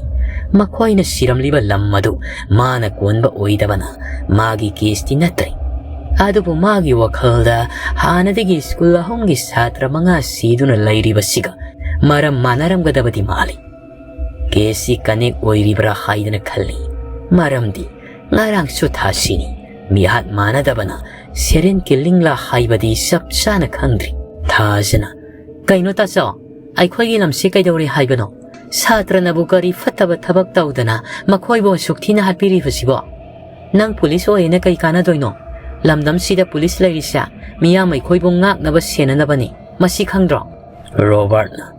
ꯃꯈꯣꯏꯅ ꯁꯤꯔꯝꯂꯤꯕ ꯂꯝ ꯑꯗꯨ ꯃꯥꯅ ꯀꯣꯟꯕ ꯑꯣꯏꯗꯕꯅ ꯃꯥꯒꯤ ꯀꯦꯁꯇꯤ ꯅꯠꯇ꯭ꯔꯦ꯫ ꯑꯗꯨꯕꯨ ꯃꯥꯒꯤ ꯋꯥꯈꯜꯗ ꯍꯥꯟꯅꯗꯒꯤ ꯁ꯭ꯀꯨꯜ ꯑꯍꯨꯝꯒꯤ ꯁꯥꯇ꯭ꯔ ꯃꯉꯥ ꯁꯤꯗꯨꯅ ꯂꯩꯔꯤꯕꯁꯤꯒ ꯃꯔꯝ ꯃꯥꯟꯅꯔꯝꯒꯗꯕꯗꯤ ꯃꯥꯜꯂꯤ꯫ ꯀꯦꯁꯁꯤ ꯀꯅꯦꯛ ꯑꯣꯏꯔꯤꯕ꯭ꯔꯥ ꯍꯥꯏꯗꯅ ꯈꯜꯂꯤ꯫ ꯃꯔꯝꯗꯤ ꯉꯔꯥꯡꯁꯨ ꯊꯥꯁꯤꯅꯤ꯫ ꯃꯤꯍꯥꯠ ꯃꯥꯟꯅꯗꯕꯅ ꯁꯦꯔꯦꯟ ꯀꯤꯜꯂꯤꯡꯂꯥ ꯍꯥꯏꯕꯗꯤ ꯆꯞ ꯆꯥꯅ ꯈꯪꯗ꯭ꯔꯤ꯫ ꯊꯥꯖꯅ, "ꯀꯩꯅꯣ ꯇꯥꯆꯧ, ꯑꯩꯈꯣꯏꯒꯤ ꯂꯝꯁꯤ ꯀꯩꯗꯧꯔꯦ ꯍꯥꯏꯕꯅꯣ? ꯁꯥꯇ꯭ꯔꯅꯕꯨ ꯀꯔꯤ ꯐꯠꯇꯕ ꯊꯕꯛ ꯇꯧꯗꯅ ꯃꯈꯣꯏꯕꯨ ꯑꯁꯨꯛ ꯊꯤꯅ ꯍꯥꯠꯄꯤꯔꯤꯕꯁꯤꯕꯣ? ꯅꯪ ꯄꯨꯂꯤꯁ ꯑꯣꯏꯌꯦꯅ ꯀꯩ ꯀꯥꯟꯅꯗꯣꯏꯅꯣ? ꯂꯝꯗꯝꯁꯤꯗ ꯄꯨꯂꯤꯁ ꯂꯩꯔꯤꯁꯦ ꯃꯤꯌꯥꯝ ꯑꯩꯈꯣꯏꯕꯨ ꯉꯥꯛꯅꯕ ꯁꯦꯟꯅꯅꯕꯅꯤ꯫ ꯃꯁꯤ ꯈꯪꯗ꯭ꯔꯣ?" ꯔꯣꯕꯥꯔꯠꯅ,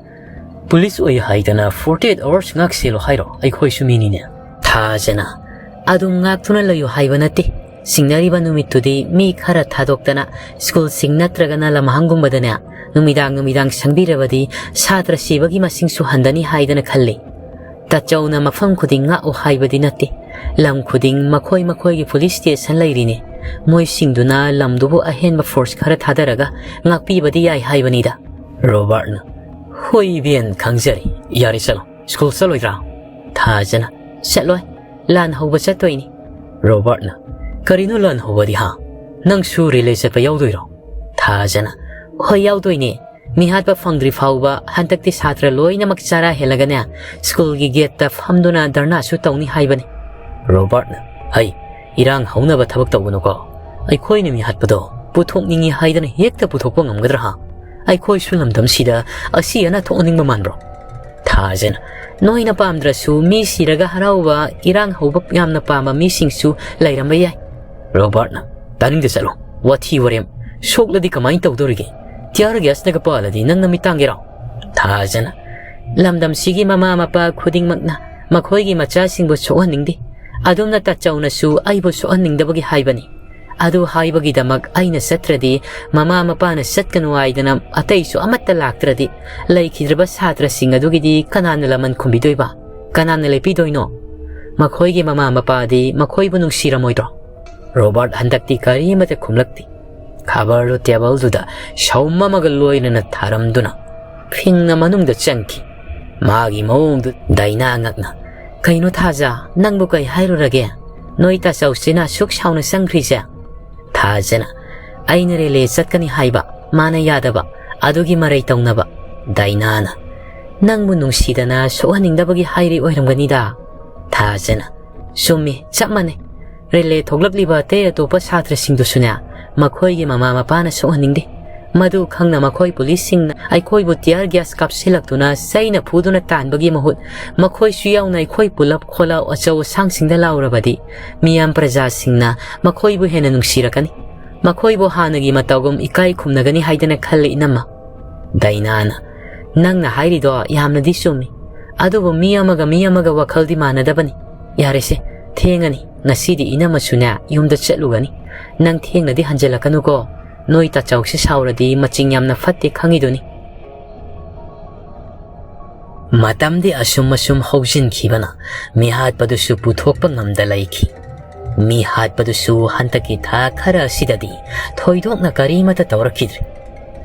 ꯄꯨꯂꯤꯁ ꯑꯣꯏ ꯍꯥꯏꯗꯅ forty eight hours ꯉꯥꯛ ꯁꯦꯜꯂꯣ ꯍꯥꯏꯔꯣ? ꯑꯩꯈꯣꯏꯁꯨ ꯃꯤꯅꯤꯅꯦ꯫ ꯊꯥꯖꯅ, ꯑꯗꯨꯝ ꯉꯥꯛꯇꯨꯅ ꯂꯩꯌꯨ ꯍꯥꯏꯕ ꯅꯠꯇꯦ꯫ ꯁꯤꯡꯅꯔꯤꯕ ꯅꯨꯃꯤꯠꯇꯨꯗꯤ ꯃꯤ ꯈꯔ ꯊꯥꯗꯣꯛꯇꯅ ꯁ꯭ꯀꯨꯜꯁꯤꯡ ꯅꯠꯇ꯭ꯔꯒꯅ ꯂꯝꯍꯥꯡꯒꯨꯝꯕꯗꯅꯦ ꯅꯨꯃꯤꯗꯥꯡ ꯅꯨꯃꯤꯗꯥꯡ ꯁꯪꯕꯤꯔꯕꯗꯤ ꯁꯥꯇ꯭ꯔ ꯁꯤꯕꯒꯤ ꯃꯁꯤꯡꯁꯨ ꯍꯟꯊꯅꯤ ꯍꯥꯏꯗꯅ ꯈꯜꯂꯤ꯫ ꯇꯥꯆꯧꯅ ꯃꯐꯝ ꯈꯨꯗꯤꯡ ꯉꯥꯛꯎ ꯍꯥꯏꯕꯗꯤ ꯅꯠꯇꯦ꯫ ꯂꯝ ꯈꯨꯗꯤꯡ ꯃꯈꯣꯏ ꯃꯈꯣꯏꯒꯤ ꯄꯨꯂꯤꯁ ꯁ꯭ꯇꯦꯁꯟ ꯂꯩꯔꯤꯅꯤ꯫ ꯃꯣꯏꯁꯤꯡꯗꯨꯅ ꯂꯝꯗꯨꯕꯨ ꯑꯍꯦꯟꯕ ꯐꯣꯔꯁ ꯈꯔ ꯊꯥꯗꯔꯒ ꯉꯥꯛꯄꯤꯕꯗꯤ ꯌꯥꯏ ꯍꯥꯏꯕꯅꯤꯗ꯫ ꯔꯣꯕꯥꯔꯠꯅ, "ꯍꯣꯏ ꯏꯕꯦꯟ, ꯈꯪꯖꯔꯦ꯫ ꯌꯥꯔꯦ, ꯆꯠꯂꯣ꯫ ꯁ꯭ꯀꯨꯜ ꯆꯠꯂꯣꯏꯗ꯭ꯔꯥ?" ꯊꯥꯖꯅ, "ꯆꯠꯂꯣꯏ꯫ ꯂꯥꯟ ꯍꯧꯕ ꯆꯠꯇꯣꯏꯅꯤ꯫" ꯔꯣꯕꯥꯔꯠꯅ, "ꯀꯔꯤꯅꯣ ꯂꯥꯟ ꯍꯧꯕꯗꯤ, ꯍꯥ? ꯅꯪꯁꯨ ꯔꯤꯂꯦ ꯆꯠꯄ ꯌꯥꯎꯗꯣꯏꯔꯣ?" ꯊꯥꯖꯅ, "ꯍꯣꯏ, ꯌꯥꯎꯗꯣꯏꯅꯦ꯫ ꯃꯤꯍꯥꯠꯄ ꯐꯪꯗ꯭ꯔꯤ ꯐꯥꯎꯕ ꯍꯟꯗꯛꯇꯤ ꯁꯥꯇ꯭ꯔ ꯂꯣꯏꯅꯃꯛ ꯆꯔꯥ ꯍꯦꯜꯂꯒꯅꯦ ꯁ꯭ꯀꯨꯜꯒꯤ ꯒꯦꯠꯇ ꯐꯝꯗꯨꯅ ꯙꯔꯅꯥꯁꯨ ꯇꯧꯅꯤ ꯍꯥꯏꯕꯅꯤ꯫" ꯔꯣꯕꯥꯔꯠꯅ, "ꯍꯩ, ꯏꯔꯥꯡ ꯍꯧꯅꯕ ꯊꯕꯛ ꯇꯧꯒꯅꯨꯀꯣ꯫ ꯑꯩꯈꯣꯏꯅ ꯃꯤꯍꯥꯠꯄꯗꯣ ꯄꯨꯊꯣꯛꯅꯤꯡꯉꯤ ꯍꯥꯏꯗꯅ ꯍꯦꯛꯇ ꯄꯨꯊꯣꯛꯄ ꯉꯝꯒꯗ꯭ꯔꯥ, ꯍꯥ? ꯑꯩꯈꯣꯏꯁꯨ ꯂꯝꯗꯝꯁꯤꯗ ꯑꯁꯤ ꯑꯅꯥ ꯊꯣꯛꯍꯟꯅꯤꯡꯕ ꯃꯥꯟꯕ꯭ꯔꯣ?" ꯊꯥꯖꯅ, "ꯅꯣꯏꯅ ꯄꯥꯝꯗ꯭ꯔꯁꯨ ꯃꯤ ꯁꯤꯔꯒ ꯍꯔꯥꯎꯕ, ꯏꯔꯥꯡ ꯍꯧꯕ ꯌꯥꯝꯅ ꯄꯥꯝꯕ ꯃꯤꯁꯤꯡꯁꯨ ꯂꯩꯔꯝꯕ ꯌꯥꯏ꯫" ꯔꯣꯕꯥꯔꯠꯅ, "ꯇꯥꯅꯤꯡꯗꯦ, ꯆꯠꯂꯣ꯫ ꯋꯥꯊꯤ ꯋꯥꯔꯦꯝ꯫ ꯁꯣꯛꯂꯗꯤ ꯀꯃꯥꯏꯅ ꯇꯧꯗꯣꯔꯤꯒꯦ? ꯇꯤꯌꯥꯔ ꯒ꯭ꯌꯥꯁꯅꯒ ꯄꯥꯜꯂꯗꯤ ꯅꯪ ꯅꯃꯤꯠ ꯇꯥꯡꯒꯦꯔꯣ?" ꯊꯥꯖꯅ, "ꯂꯝꯗꯝꯁꯤꯒꯤ ꯃꯃꯥ ꯃꯄꯥ ꯈꯨꯗꯤꯡꯃꯛꯅ ꯃꯈꯣꯏꯒꯤ ꯃꯆꯥꯁꯤꯡꯕꯨ ꯁꯣꯛꯍꯟꯅꯤꯡꯗꯦ꯫ ꯑꯗꯨꯝꯅ ꯇꯥꯆꯧꯅꯁꯨ ꯑꯩꯕꯨ ꯁꯣꯛꯍꯟꯅꯤꯡꯗꯕꯒꯤ ꯍꯥꯏꯕꯅꯤ꯫ ꯑꯗꯨ ꯍꯥꯏꯕꯒꯤꯗꯃꯛ ꯑꯩꯅ ꯆꯠꯇ꯭ꯔꯗꯤ, ꯃꯃꯥ ꯃꯄꯥꯅ ꯆꯠꯀꯅꯨ ꯍꯥꯏꯗꯅ ꯑꯇꯩꯁꯨ ꯑꯃꯠꯇ ꯂꯥꯛꯇ꯭ꯔꯗꯤ, ꯂꯩꯈꯤꯗ꯭ꯔꯕ ꯁꯥꯇ꯭ꯔꯁꯤꯡ ꯑꯗꯨꯒꯤꯗꯤ ꯀꯅꯥꯅ ꯂꯃꯟ ꯈꯨꯝꯕꯤꯗꯣꯏꯕ? ꯀꯅꯥꯅ ꯂꯦꯞꯄꯤꯗꯣꯏꯅꯣ? ꯃꯈꯣꯏꯒꯤ ꯃꯃꯥ ꯃꯄꯥꯗꯤ ꯃꯈꯣꯏꯕꯨ ꯅꯨꯡꯁꯤꯔꯝꯃꯣꯏꯗ꯭ꯔꯣ?" ꯔꯣꯕꯥꯔꯠ ꯍꯟꯗꯛꯇꯤ ꯀꯔꯤꯃꯠꯇ ꯈꯨꯝꯂꯛꯇꯦ꯫ ꯈꯕꯔꯗꯨ ꯇꯦꯕꯜꯗꯨꯗ ꯁꯥꯎꯝ ꯑꯃꯒ ꯂꯣꯏꯅꯅ ꯊꯥꯔꯝꯗꯨꯅ ꯐꯤꯡꯅ ꯃꯅꯨꯡꯗ ꯆꯪꯈꯤ꯫ ꯃꯥꯒꯤ ꯃꯑꯣꯡꯗꯨ ꯗꯥꯏꯅꯥ ꯉꯛꯅ, "ꯀꯩꯅꯣ ꯊꯥꯖ, ꯅꯪꯕꯨ ꯀꯩ ꯍꯥꯏꯔꯨꯔꯒꯦ? ꯅꯣꯏ ꯇꯥꯆꯧꯁꯤꯅ ꯑꯁꯨꯛ ꯁꯥꯎꯅ ꯆꯪꯈ꯭ꯔꯤꯁꯦ?" ꯊꯥꯖꯅ, "ꯑꯩꯅ ꯔꯦꯂꯦ ꯆꯠꯀꯅꯤ ꯍꯥꯏꯕ, ꯃꯥꯅ ꯌꯥꯗꯕ, ꯑꯗꯨꯒꯤ ꯃꯔꯩ ꯇꯧꯅꯕ꯫" ꯗꯥꯏꯅꯥꯅ, "ꯅꯪꯕꯨ ꯅꯨꯡꯁꯤꯗꯅ ꯁꯣꯛꯍꯟꯅꯤꯡꯗꯕꯒꯤ ꯍꯥꯏꯔꯤ ꯑꯣꯏꯔꯝꯒꯅꯤꯗ꯫" ꯊꯥꯖꯅ, "ꯆꯨꯝꯃꯤ, ꯆꯞ ꯃꯥꯟꯅꯩ꯫ ꯔꯦꯂꯦ ꯊꯣꯛꯂꯛꯂꯤꯕ ꯑꯇꯩ ꯑꯇꯣꯞꯄ ꯁꯥꯇ꯭ꯔꯁꯤꯡꯗꯨꯁꯨꯅꯦ, ꯃꯈꯣꯏꯒꯤ ꯃꯃꯥ ꯃꯄꯥꯅ ꯁꯣꯛꯍꯟꯅꯤꯡꯗꯦ꯫ ꯃꯗꯨ ꯈꯪꯅ ꯃꯈꯣꯏ ꯄꯨꯂꯤꯁꯁꯤꯡꯅ ꯑꯩꯈꯣꯏꯕꯨ ꯇꯤꯌꯥꯔ ꯒ꯭ꯌꯥꯁ ꯀꯥꯞꯁꯤꯜꯂꯛꯇꯨꯅ ꯆꯩꯅ ꯐꯨꯗꯨꯅ ꯇꯥꯟꯕꯒꯤ ꯃꯍꯨꯠ, ꯃꯈꯣꯏꯁꯨ ꯌꯥꯎꯅ ꯑꯩꯈꯣꯏ ꯄꯨꯂꯞ ꯈꯣꯜꯂꯥꯎ ꯑꯆꯧ ꯑꯁꯥꯡꯁꯤꯡꯗ ꯂꯥꯎꯔꯕꯗꯤ ꯃꯤꯌꯥꯝ ꯄ꯭ꯔꯖꯥꯁꯤꯡꯅ ꯃꯈꯣꯏꯕꯨ ꯍꯦꯟꯅ ꯅꯨꯡꯁꯤꯔꯛꯀꯅꯤ꯫ ꯃꯈꯣꯏꯕꯨ ꯍꯥꯟꯅꯒꯤ ꯃꯇꯧꯒꯨꯝ ꯏꯀꯥꯏ ꯈꯨꯝꯅꯒꯅꯤ ꯍꯥꯏꯗꯅ ꯈꯜꯂꯤ, ꯏꯅꯝꯃ꯫" ꯗꯥꯏꯅꯥꯅ, ꯅꯪꯅ ꯍꯥꯏꯔꯤꯗꯣ ꯌꯥꯝꯅꯗꯤ ꯆꯨꯝꯃꯤ꯫ ꯑꯗꯨꯕꯨ ꯃꯤ ꯑꯃꯒ ꯃꯤ ꯑꯃꯒ ꯋꯥꯈꯜꯗꯤ ꯃꯥꯟꯅꯗꯕꯅꯤ꯫ ꯌꯥꯔꯦꯁꯦ, ꯊꯦꯡꯉꯅꯤ꯫ ꯉꯁꯤꯗꯤ ꯏꯅꯝꯃꯁꯨꯅꯦ ꯌꯨꯝꯗ ꯆꯠꯂꯨꯒꯅꯤ꯫ ꯅꯪ ꯊꯦꯡꯅꯗꯤ ꯍꯟꯖꯤꯜꯂꯛꯀꯅꯨꯀꯣ꯫ ꯅꯣꯏ ꯇꯥꯆꯧꯁꯦ ꯁꯥꯎꯔꯗꯤ ꯃꯆꯤꯡ ꯌꯥꯝꯅ ꯐꯠꯇꯦ ꯈꯪꯉꯤꯗꯨꯅꯤ꯫ ꯃꯇꯝꯗꯤ ꯑꯁꯨꯝ ꯑꯁꯨꯝ ꯍꯧꯖꯤꯟꯈꯤꯕꯅ ꯃꯤꯍꯥꯠꯄꯗꯨꯁꯨ ꯄꯨꯊꯣꯛꯄ ꯉꯝꯗ ꯂꯩꯈꯤ꯫ ꯃꯤ ꯍꯥꯠꯄꯗꯨꯁꯨ ꯍꯟꯗꯛꯀꯤ ꯊꯥ ꯈꯔ ꯑꯁꯤꯗꯗꯤ ꯊꯣꯏꯗꯣꯛꯅ ꯀꯔꯤꯃꯠꯇ ꯇꯧꯔꯛꯈꯤꯗ꯭ꯔꯦ꯫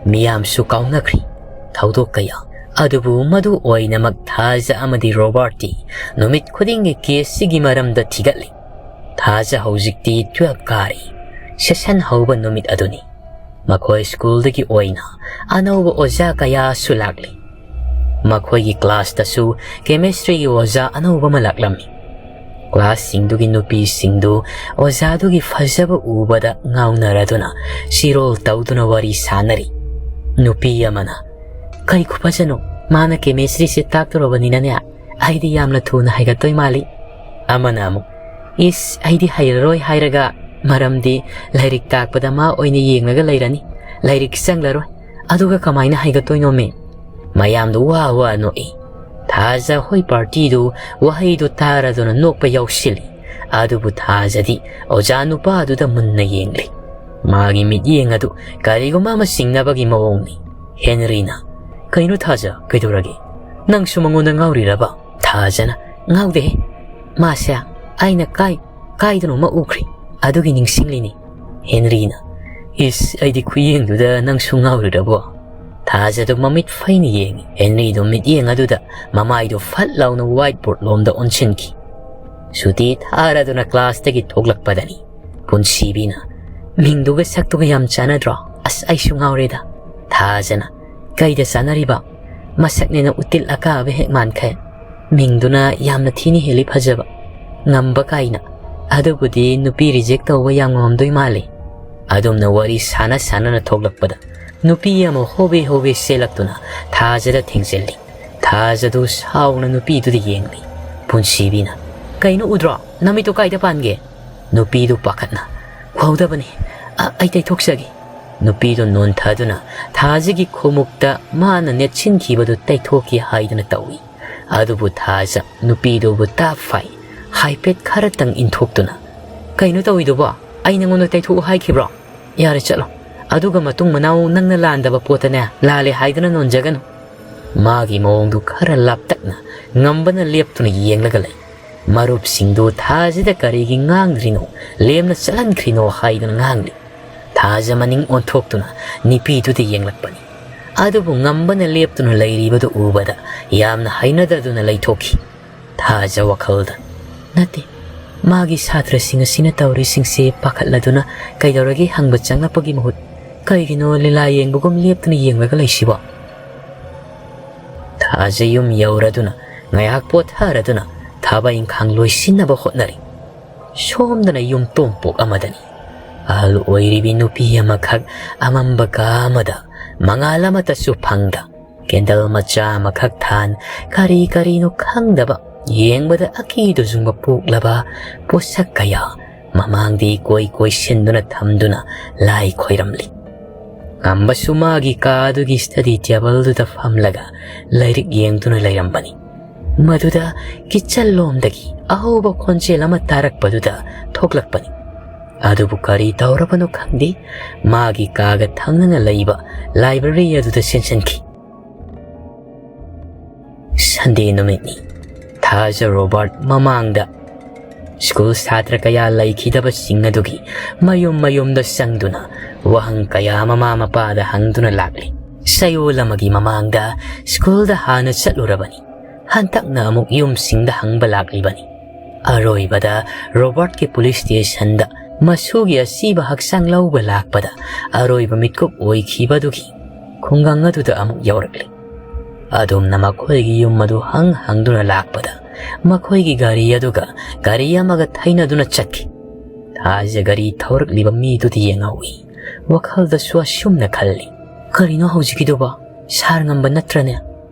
ꯃꯤꯌꯥꯝꯁꯨ ꯀꯥꯎꯅꯈ꯭ꯔꯤ ꯊꯧꯗꯣꯛ ꯀꯌꯥ꯫ ꯑꯗꯨꯕꯨ ꯃꯗꯨ ꯑꯣꯏꯅꯃꯛ ꯊꯥꯖ ꯑꯃꯗꯤ ꯔꯣꯕꯥꯔꯠꯇꯤ ꯅꯨꯃꯤꯠ ꯈꯨꯗꯤꯡꯒꯤ ꯀꯦꯁꯁꯤꯒꯤ ꯃꯔꯝꯗ ꯊꯤꯒꯠꯂꯤ꯫ ꯊꯥꯖ ꯍꯧꯖꯤꯛꯇꯤ twelve ꯀꯥꯔꯤ꯫ ꯁꯦꯁꯟ ꯍꯧꯕ ꯅꯨꯃꯤꯠ ꯑꯗꯨꯅꯤ꯫ ꯃꯈꯣꯏ ꯁ꯭ꯀꯨꯜꯗꯒꯤ ꯑꯣꯏꯅ ꯑꯅꯧꯕ ꯑꯣꯖꯥ ꯀꯌꯥꯁꯨ ꯂꯥꯛꯂꯤ꯫ ꯃꯈꯣꯏꯒꯤ ꯀ꯭ꯂꯥꯁꯇꯁꯨ ꯀꯦꯃꯤꯁꯇ꯭ꯔꯤꯒꯤ ꯑꯣꯖꯥ ꯑꯅꯧꯕ ꯑꯃ ꯂꯥꯛꯂꯝꯃꯤ꯫ ꯀ꯭ꯂꯥꯁꯁꯤꯡꯗꯨꯒꯤ ꯅꯨꯄꯤꯁꯤꯡꯗꯨ ꯑꯣꯖꯥꯗꯨꯒꯤ ꯐꯖꯕ ꯎꯕꯗ ꯉꯥꯎꯅꯔꯗꯨꯅ ꯆꯤꯔꯣꯜ ꯇꯧꯗꯨꯅ ꯋꯥꯔꯤ ꯁꯥꯅꯔꯤ꯫ ꯅꯨꯄꯤ ꯑꯃꯅ, "ꯀꯩ ꯈꯨꯐꯖꯅꯣ! ꯃꯥꯅ ꯀꯦꯃꯤꯁꯇ꯭ꯔꯤꯁꯦ ꯇꯥꯛꯇꯣꯔꯕꯅꯤꯅꯅꯦ, ꯑꯩꯗꯤ ꯌꯥꯝꯅ ꯊꯨꯅ ꯍꯩꯒꯠꯇꯣꯏ ꯃꯥꯜꯂꯤ꯫" ꯑꯃꯅ ꯑꯃꯨꯛ, "ꯏꯁ, ꯑꯩꯗꯤ ꯍꯩꯔꯔꯣꯏ ꯍꯥꯏꯔꯒ, ꯃꯔꯝꯗꯤ ꯂꯥꯏꯔꯤꯛ ꯇꯥꯛꯄꯗ ꯃꯥ ꯑꯣꯏꯅ ꯌꯦꯡꯂꯒ ꯂꯩꯔꯅꯤ꯫ ꯂꯥꯏꯔꯤꯛ ꯆꯪꯂꯔꯣꯏ꯫ ꯑꯗꯨꯒ ꯀꯃꯥꯏꯅ ꯍꯩꯒꯠꯇꯣꯏꯅꯣꯃꯤ?" ꯃꯌꯥꯝꯗꯨ ꯋꯥ ꯋꯥ ꯅꯣꯛꯏ꯫ ꯊꯥꯖ ꯍꯣꯏ ꯄꯥꯔꯇꯤꯗꯨ ꯋꯥꯍꯩꯗꯨ ꯇꯥꯔꯗꯨꯅ ꯅꯣꯛꯄ ꯌꯥꯎꯁꯤꯜꯂꯤ꯫ ꯑꯗꯨꯕꯨ ꯊꯥꯖꯗꯤ ꯑꯣꯖꯥ ꯅꯨꯄꯥꯗꯨꯗ ꯃꯨꯟꯅ ꯌꯦꯡꯂꯤ꯫ ꯃꯥꯒꯤ ꯃꯤꯠꯌꯦꯡ ꯑꯗꯨ ꯀꯔꯤꯒꯨꯝꯕ ꯑꯃ ꯆꯤꯡꯅꯕꯒꯤ ꯃꯑꯣꯡꯅꯤ꯫ ꯍꯦꯅꯔꯤꯅ, "ꯀꯩꯅꯣ ꯊꯥꯖ, ꯀꯩꯗꯧꯔꯒꯦ? ꯅꯪꯁꯨ ꯃꯉꯣꯟꯗ ꯉꯥꯎꯔꯤꯔꯕ?" ꯊꯥꯖꯅ, "ꯉꯥꯎꯗꯦꯍꯦ꯫ ꯃꯥꯁꯦ ꯑꯩꯅ ꯀꯥꯏ, ꯀꯥꯏꯗꯅꯣꯃ ꯎꯈ꯭ꯔꯦ꯫ ꯑꯗꯨꯒꯤ ꯅꯤꯡꯁꯤꯡꯂꯤꯅꯤ꯫" ꯍꯦꯅꯔꯤꯅ, "ꯏꯁ, ꯑꯩꯗꯤ ꯈꯨꯌꯦꯡꯗꯨꯗ ꯅꯪꯁꯨ ꯉꯥꯎꯔꯤꯔꯕꯣ?" ꯊꯥꯖꯗꯨ ꯃꯃꯤꯠ ꯐꯩꯅ ꯌꯦꯡꯉꯤ꯫ ꯍꯦꯅꯔꯤꯗꯨ ꯃꯤꯠꯌꯦꯡ ꯑꯗꯨꯗ ꯃꯃꯥꯏꯗꯨ ꯐꯠ ꯂꯥꯎꯅ ꯋꯥꯏꯠ ꯕꯣꯔꯗ ꯂꯣꯝꯗ ꯑꯣꯟꯁꯤꯟꯈꯤ꯫ ꯁꯨꯇꯤ ꯊꯥꯔꯗꯨꯅ ꯀ꯭ꯂꯥꯁꯇꯒꯤ ꯊꯣꯛꯂꯛꯄꯗꯅꯤ꯫ ꯄꯨꯟꯁꯤꯕꯤꯅ, "ꯃꯤꯡꯗꯨꯒ ꯁꯛꯇꯨꯒ ꯌꯥꯝ ꯆꯥꯟꯅꯗ꯭ꯔꯣ? ꯑꯁ, ꯑꯩꯁꯨ ꯉꯥꯎꯔꯦꯗ꯫" ꯊꯥꯖꯅ, "ꯀꯩꯗ ꯆꯥꯟꯅꯔꯤꯕ? ꯃꯁꯛꯅꯦꯅ ꯎꯇꯤꯜ ꯑꯀꯥꯕ ꯍꯦꯛ ꯃꯥꯟꯈꯩ꯫ ꯃꯤꯡꯗꯨꯅ ꯌꯥꯝꯅ ꯊꯤꯅ ꯍꯦꯜꯂꯤ ꯐꯖꯕ꯫ ꯉꯝꯕ ꯀꯥꯏꯅ꯫ ꯑꯗꯨꯕꯨꯗꯤ ꯅꯨꯄꯤ ꯔꯤꯖꯦꯛ ꯇꯧꯕ ꯌꯥꯝ ꯉꯝꯗꯣꯏ ꯃꯥꯜꯂꯤ꯫" ꯑꯗꯨꯝꯅ ꯋꯥꯔꯤ ꯁꯥꯟꯅ ꯁꯥꯟꯅꯅ ꯊꯣꯛꯂꯛꯄꯗ ꯅꯨꯄꯤ ꯑꯃ ꯍꯣꯕꯦ ꯍꯣꯕꯦ ꯆꯦꯜꯂꯛꯇꯨꯅ ꯊꯥꯖꯗ ꯊꯦꯡꯖꯤꯜꯂꯤ꯫ ꯊꯥꯖꯗꯨ ꯁꯥꯎꯅ ꯅꯨꯄꯤꯗꯨꯗ ꯌꯦꯡꯂꯤ꯫ ꯄꯨꯟꯁꯤꯕꯤꯅ, "ꯀꯩꯅꯣ ꯎꯗ꯭ꯔꯣ? ꯅꯃꯤꯠꯇꯨ ꯀꯥꯏꯗ ꯄꯥꯟꯒꯦ?" ꯅꯨꯄꯤꯗꯨ ꯄꯥꯈꯠꯅ, "ꯎꯍꯧꯗꯕꯅꯤ꯫ ꯑ-, ꯑꯩ ꯇꯩꯊꯣꯛꯆꯒꯦ꯫" ꯅꯨꯄꯤꯗꯨ ꯅꯣꯟꯊꯗꯨꯅ ꯊꯥꯖꯒꯤ ꯈꯣꯡꯎꯞꯇ ꯃꯥꯅ ꯅꯦꯠꯁꯤꯟꯈꯤꯕꯗꯨ ꯇꯩꯊꯣꯛꯀꯦ ꯍꯥꯏꯗꯨꯅ ꯇꯧꯏ꯫ ꯑꯗꯨꯕꯨ ꯊꯥꯖ ꯅꯨꯄꯤꯗꯨꯕꯨ ꯇꯥꯞ ꯐꯥꯏ꯫ ꯍꯥꯏꯐꯦꯠ ꯈꯔꯇꯪ ꯏꯟꯊꯣꯛꯇꯨꯅ, "ꯀꯩꯅꯣ ꯇꯧꯏꯗꯨꯕꯣ? ꯑꯩ ꯅꯉꯣꯟꯗ ꯇꯩꯊꯣꯛꯎ ꯍꯥꯏꯈꯤꯕ꯭ꯔꯣ? ꯌꯥꯔꯦ, ꯆꯠꯂꯣ꯫ ꯑꯗꯨꯒ ꯃꯇꯨꯡ ꯃꯅꯥꯎ ꯅꯪꯅ ꯂꯥꯟꯗꯕ ꯄꯣꯠꯇꯅꯦ, ꯂꯥꯜꯂꯦ ꯍꯥꯏꯗꯨꯅ ꯅꯣꯟꯖꯒꯅꯨ꯫" ꯃꯥꯒꯤ ꯃꯑꯣꯡꯗꯨ ꯈꯔ ꯂꯥꯞꯇꯛꯅ ꯉꯝꯕꯅ ꯂꯦꯞꯇꯨꯅ ꯌꯦꯡꯂꯒ ꯂꯩ꯫ ꯃꯔꯨꯞꯁꯤꯡꯗꯨ ꯊꯥꯖꯗ ꯀꯔꯤꯒꯤ ꯉꯥꯡꯗ꯭ꯔꯤꯅꯣ, ꯂꯦꯝꯅ ꯆꯠꯍꯟꯈ꯭ꯔꯤꯅꯣ ꯍꯥꯏꯗꯨꯅ ꯉꯥꯡꯂꯤ꯫ ꯊꯥꯖ ꯃꯅꯤꯡ ꯑꯣꯟꯊꯣꯛꯇꯨꯅ ꯅꯨꯄꯤꯗꯨꯗ ꯌꯦꯡꯂꯛꯄꯅꯤ꯫ ꯑꯗꯨꯕꯨ ꯉꯝꯕꯅ ꯂꯦꯞꯇꯨꯅ ꯂꯩꯔꯤꯕꯗꯨ ꯎꯕꯗ ꯌꯥꯝꯅ ꯍꯩꯅꯗꯗꯨꯅ ꯂꯩꯊꯣꯛꯈꯤ꯫ ꯊꯥꯖ ꯋꯥꯈꯜꯗ, "ꯅꯠꯇꯦ, ꯃꯥꯒꯤ ꯁꯥꯇ꯭ꯔꯁꯤꯡ ꯑꯁꯤꯅ ꯇꯧꯔꯤꯁꯤꯡꯁꯦ ꯄꯥꯈꯠꯂꯗꯨꯅ ꯀꯩꯗꯧꯔꯒꯦ ꯍꯪꯕ ꯆꯪꯂꯛꯄꯒꯤ ꯃꯍꯨꯠ ꯀꯩꯒꯤꯅꯣ ꯂꯤꯂꯥ ꯌꯦꯡꯕꯒꯨꯝ ꯂꯦꯞꯇꯨꯅ ꯌꯦꯡꯂꯒ ꯂꯩꯁꯤꯕꯣ?" ꯊꯥꯖ ꯌꯨꯝ ꯌꯧꯔꯗꯨꯅ ꯉꯥꯏꯍꯥꯛ ꯄꯣꯊꯥꯔꯗꯨꯅ ꯊꯕꯛ ꯏꯪꯈꯥꯡ ꯂꯣꯏꯁꯤꯟꯅꯕ ꯍꯣꯠꯅꯔꯤ꯫ ꯁꯣꯝꯗꯅ ꯌꯨꯝ ꯇꯣꯝꯄꯣꯛ ꯑꯃꯗꯅꯤ꯫ ꯑꯍꯜ ꯑꯣꯏꯔꯤꯕꯤ ꯅꯨꯄꯤ ꯑꯃꯈꯛ ꯑꯃꯝꯕ ꯀꯥ ꯑꯃꯗ ꯃꯉꯥꯜ ꯑꯃꯠꯇꯁꯨ ꯐꯪꯗ, ꯀꯦꯟꯗꯜ ꯃꯆꯥ ꯑꯃꯈꯛ ꯊꯥꯟ, ꯀꯔꯤ ꯀꯔꯤꯅꯣ ꯈꯪꯗꯕ, ꯌꯦꯡꯕꯗ ꯑꯀꯤꯗꯨ ꯆꯨꯡꯕ ꯄꯣꯛꯂꯕ ꯄꯣꯠꯁꯛ ꯀꯌꯥ ꯃꯃꯥꯡꯗ ꯏꯀꯣꯏ ꯀꯣꯏꯁꯤꯟꯗꯨꯅ ꯊꯝꯗꯨꯅ ꯂꯥꯏ ꯈꯣꯏꯔꯝꯂꯤ꯫ ꯉꯝꯕꯁꯨ ꯃꯥꯒꯤ ꯀꯥ ꯑꯗꯨꯒꯤ ꯁ꯭ꯇꯗꯤ ꯇꯦꯕꯜꯗꯨꯗ ꯐꯝꯂꯒ ꯂꯥꯏꯔꯤꯛ ꯌꯦꯡꯗꯨꯅ ꯂꯩꯔꯝꯕꯅꯤ꯫ ꯃꯗꯨꯗ ꯀꯤꯠꯆꯟ ꯂꯣꯝꯗꯒꯤ ꯑꯍꯧꯕ ꯈꯣꯟꯖꯦꯜ ꯑꯃ ꯇꯥꯔꯛꯄꯗꯨꯗ ꯊꯣꯛꯂꯛꯄꯅꯤ꯫ ꯑꯗꯨꯕꯨ ꯀꯔꯤ ꯇꯧꯔꯕꯅꯣ ꯈꯪꯗꯦ, ꯃꯥꯒꯤ ꯀꯥꯒ ꯊꯪꯅꯅ ꯂꯩꯕ ꯂꯥꯏꯕ꯭ꯔꯦꯔꯤ ꯑꯗꯨꯗ ꯆꯦꯟꯁꯤꯟꯈꯤ꯫ ꯁꯟꯗꯦ ꯅꯨꯃꯤꯠꯅꯤ꯫ ꯊꯥꯖ ꯔꯣꯕꯥꯔꯠ ꯃꯃꯥꯡꯗ ꯁ꯭ꯀꯨꯜ ꯁꯥꯇ꯭ꯔ ꯀꯌꯥ ꯂꯩꯈꯤꯗꯕꯁꯤꯡ ꯑꯗꯨꯒꯤ ꯃꯌꯨꯝ ꯃꯌꯨꯝꯗ ꯆꯪꯗꯨꯅ ꯋꯥꯍꯪ ꯀꯌꯥ ꯃꯃꯥ ꯃꯄꯥꯗ ꯍꯪꯗꯨꯅ ꯂꯥꯛꯂꯤ꯫ ꯆꯌꯣꯜ ꯑꯃꯒꯤ ꯃꯃꯥꯡꯗ ꯁ꯭ꯀꯨꯜꯗ ꯍꯥꯟꯅ ꯆꯠꯂꯨꯔꯕꯅꯤ꯫ ꯍꯟꯗꯛꯅ ꯑꯃꯨꯛ ꯌꯨꯝꯁꯤꯡꯗ ꯍꯪꯕ ꯂꯥꯛꯂꯤꯕꯅꯤ꯫ ꯑꯔꯣꯏꯕꯗ ꯔꯣꯕꯥꯔꯠꯀꯤ ꯄꯨꯂꯤꯁ ꯁ꯭ꯇꯦꯁꯟꯗ ꯃꯁꯨꯒꯤ ꯑꯁꯤꯕ ꯍꯛꯆꯥꯡ ꯂꯧꯕ ꯂꯥꯛꯄꯗ ꯑꯔꯣꯏꯕ ꯃꯤꯠꯀꯨꯞ ꯑꯣꯏꯈꯤꯕꯗꯨꯒꯤ ꯈꯨꯡꯒꯪ ꯑꯗꯨꯗ ꯑꯃꯨꯛ ꯌꯧꯔꯛꯂꯤ꯫ ꯑꯗꯨꯝꯅ ꯃꯈꯣꯏꯒꯤ ꯌꯨꯝ ꯑꯗꯨ ꯍꯪ ꯍꯪꯗꯨꯅ ꯂꯥꯛꯄꯗ ꯃꯈꯣꯏꯒꯤ ꯒꯥꯔꯤ ꯑꯗꯨꯒ ꯒꯥꯔꯤ ꯑꯃꯒ ꯊꯩꯅꯗꯨꯅ ꯆꯠꯈꯤ꯫ ꯊꯥꯖ ꯒꯥꯔꯤ ꯊꯧꯔꯛꯂꯤꯕ ꯃꯤꯗꯨꯗ ꯌꯦꯡꯍꯧꯏ꯫ ꯋꯥꯈꯜꯗꯁꯨ ꯑꯁꯨꯝꯅ ꯈꯜꯂꯤ, "ꯀꯔꯤꯅꯣ ꯍꯧꯖꯤꯛꯀꯤꯗꯨꯕꯣ? ꯁꯥꯔ ꯉꯝꯕ ꯅꯠꯇ꯭ꯔꯅꯦ?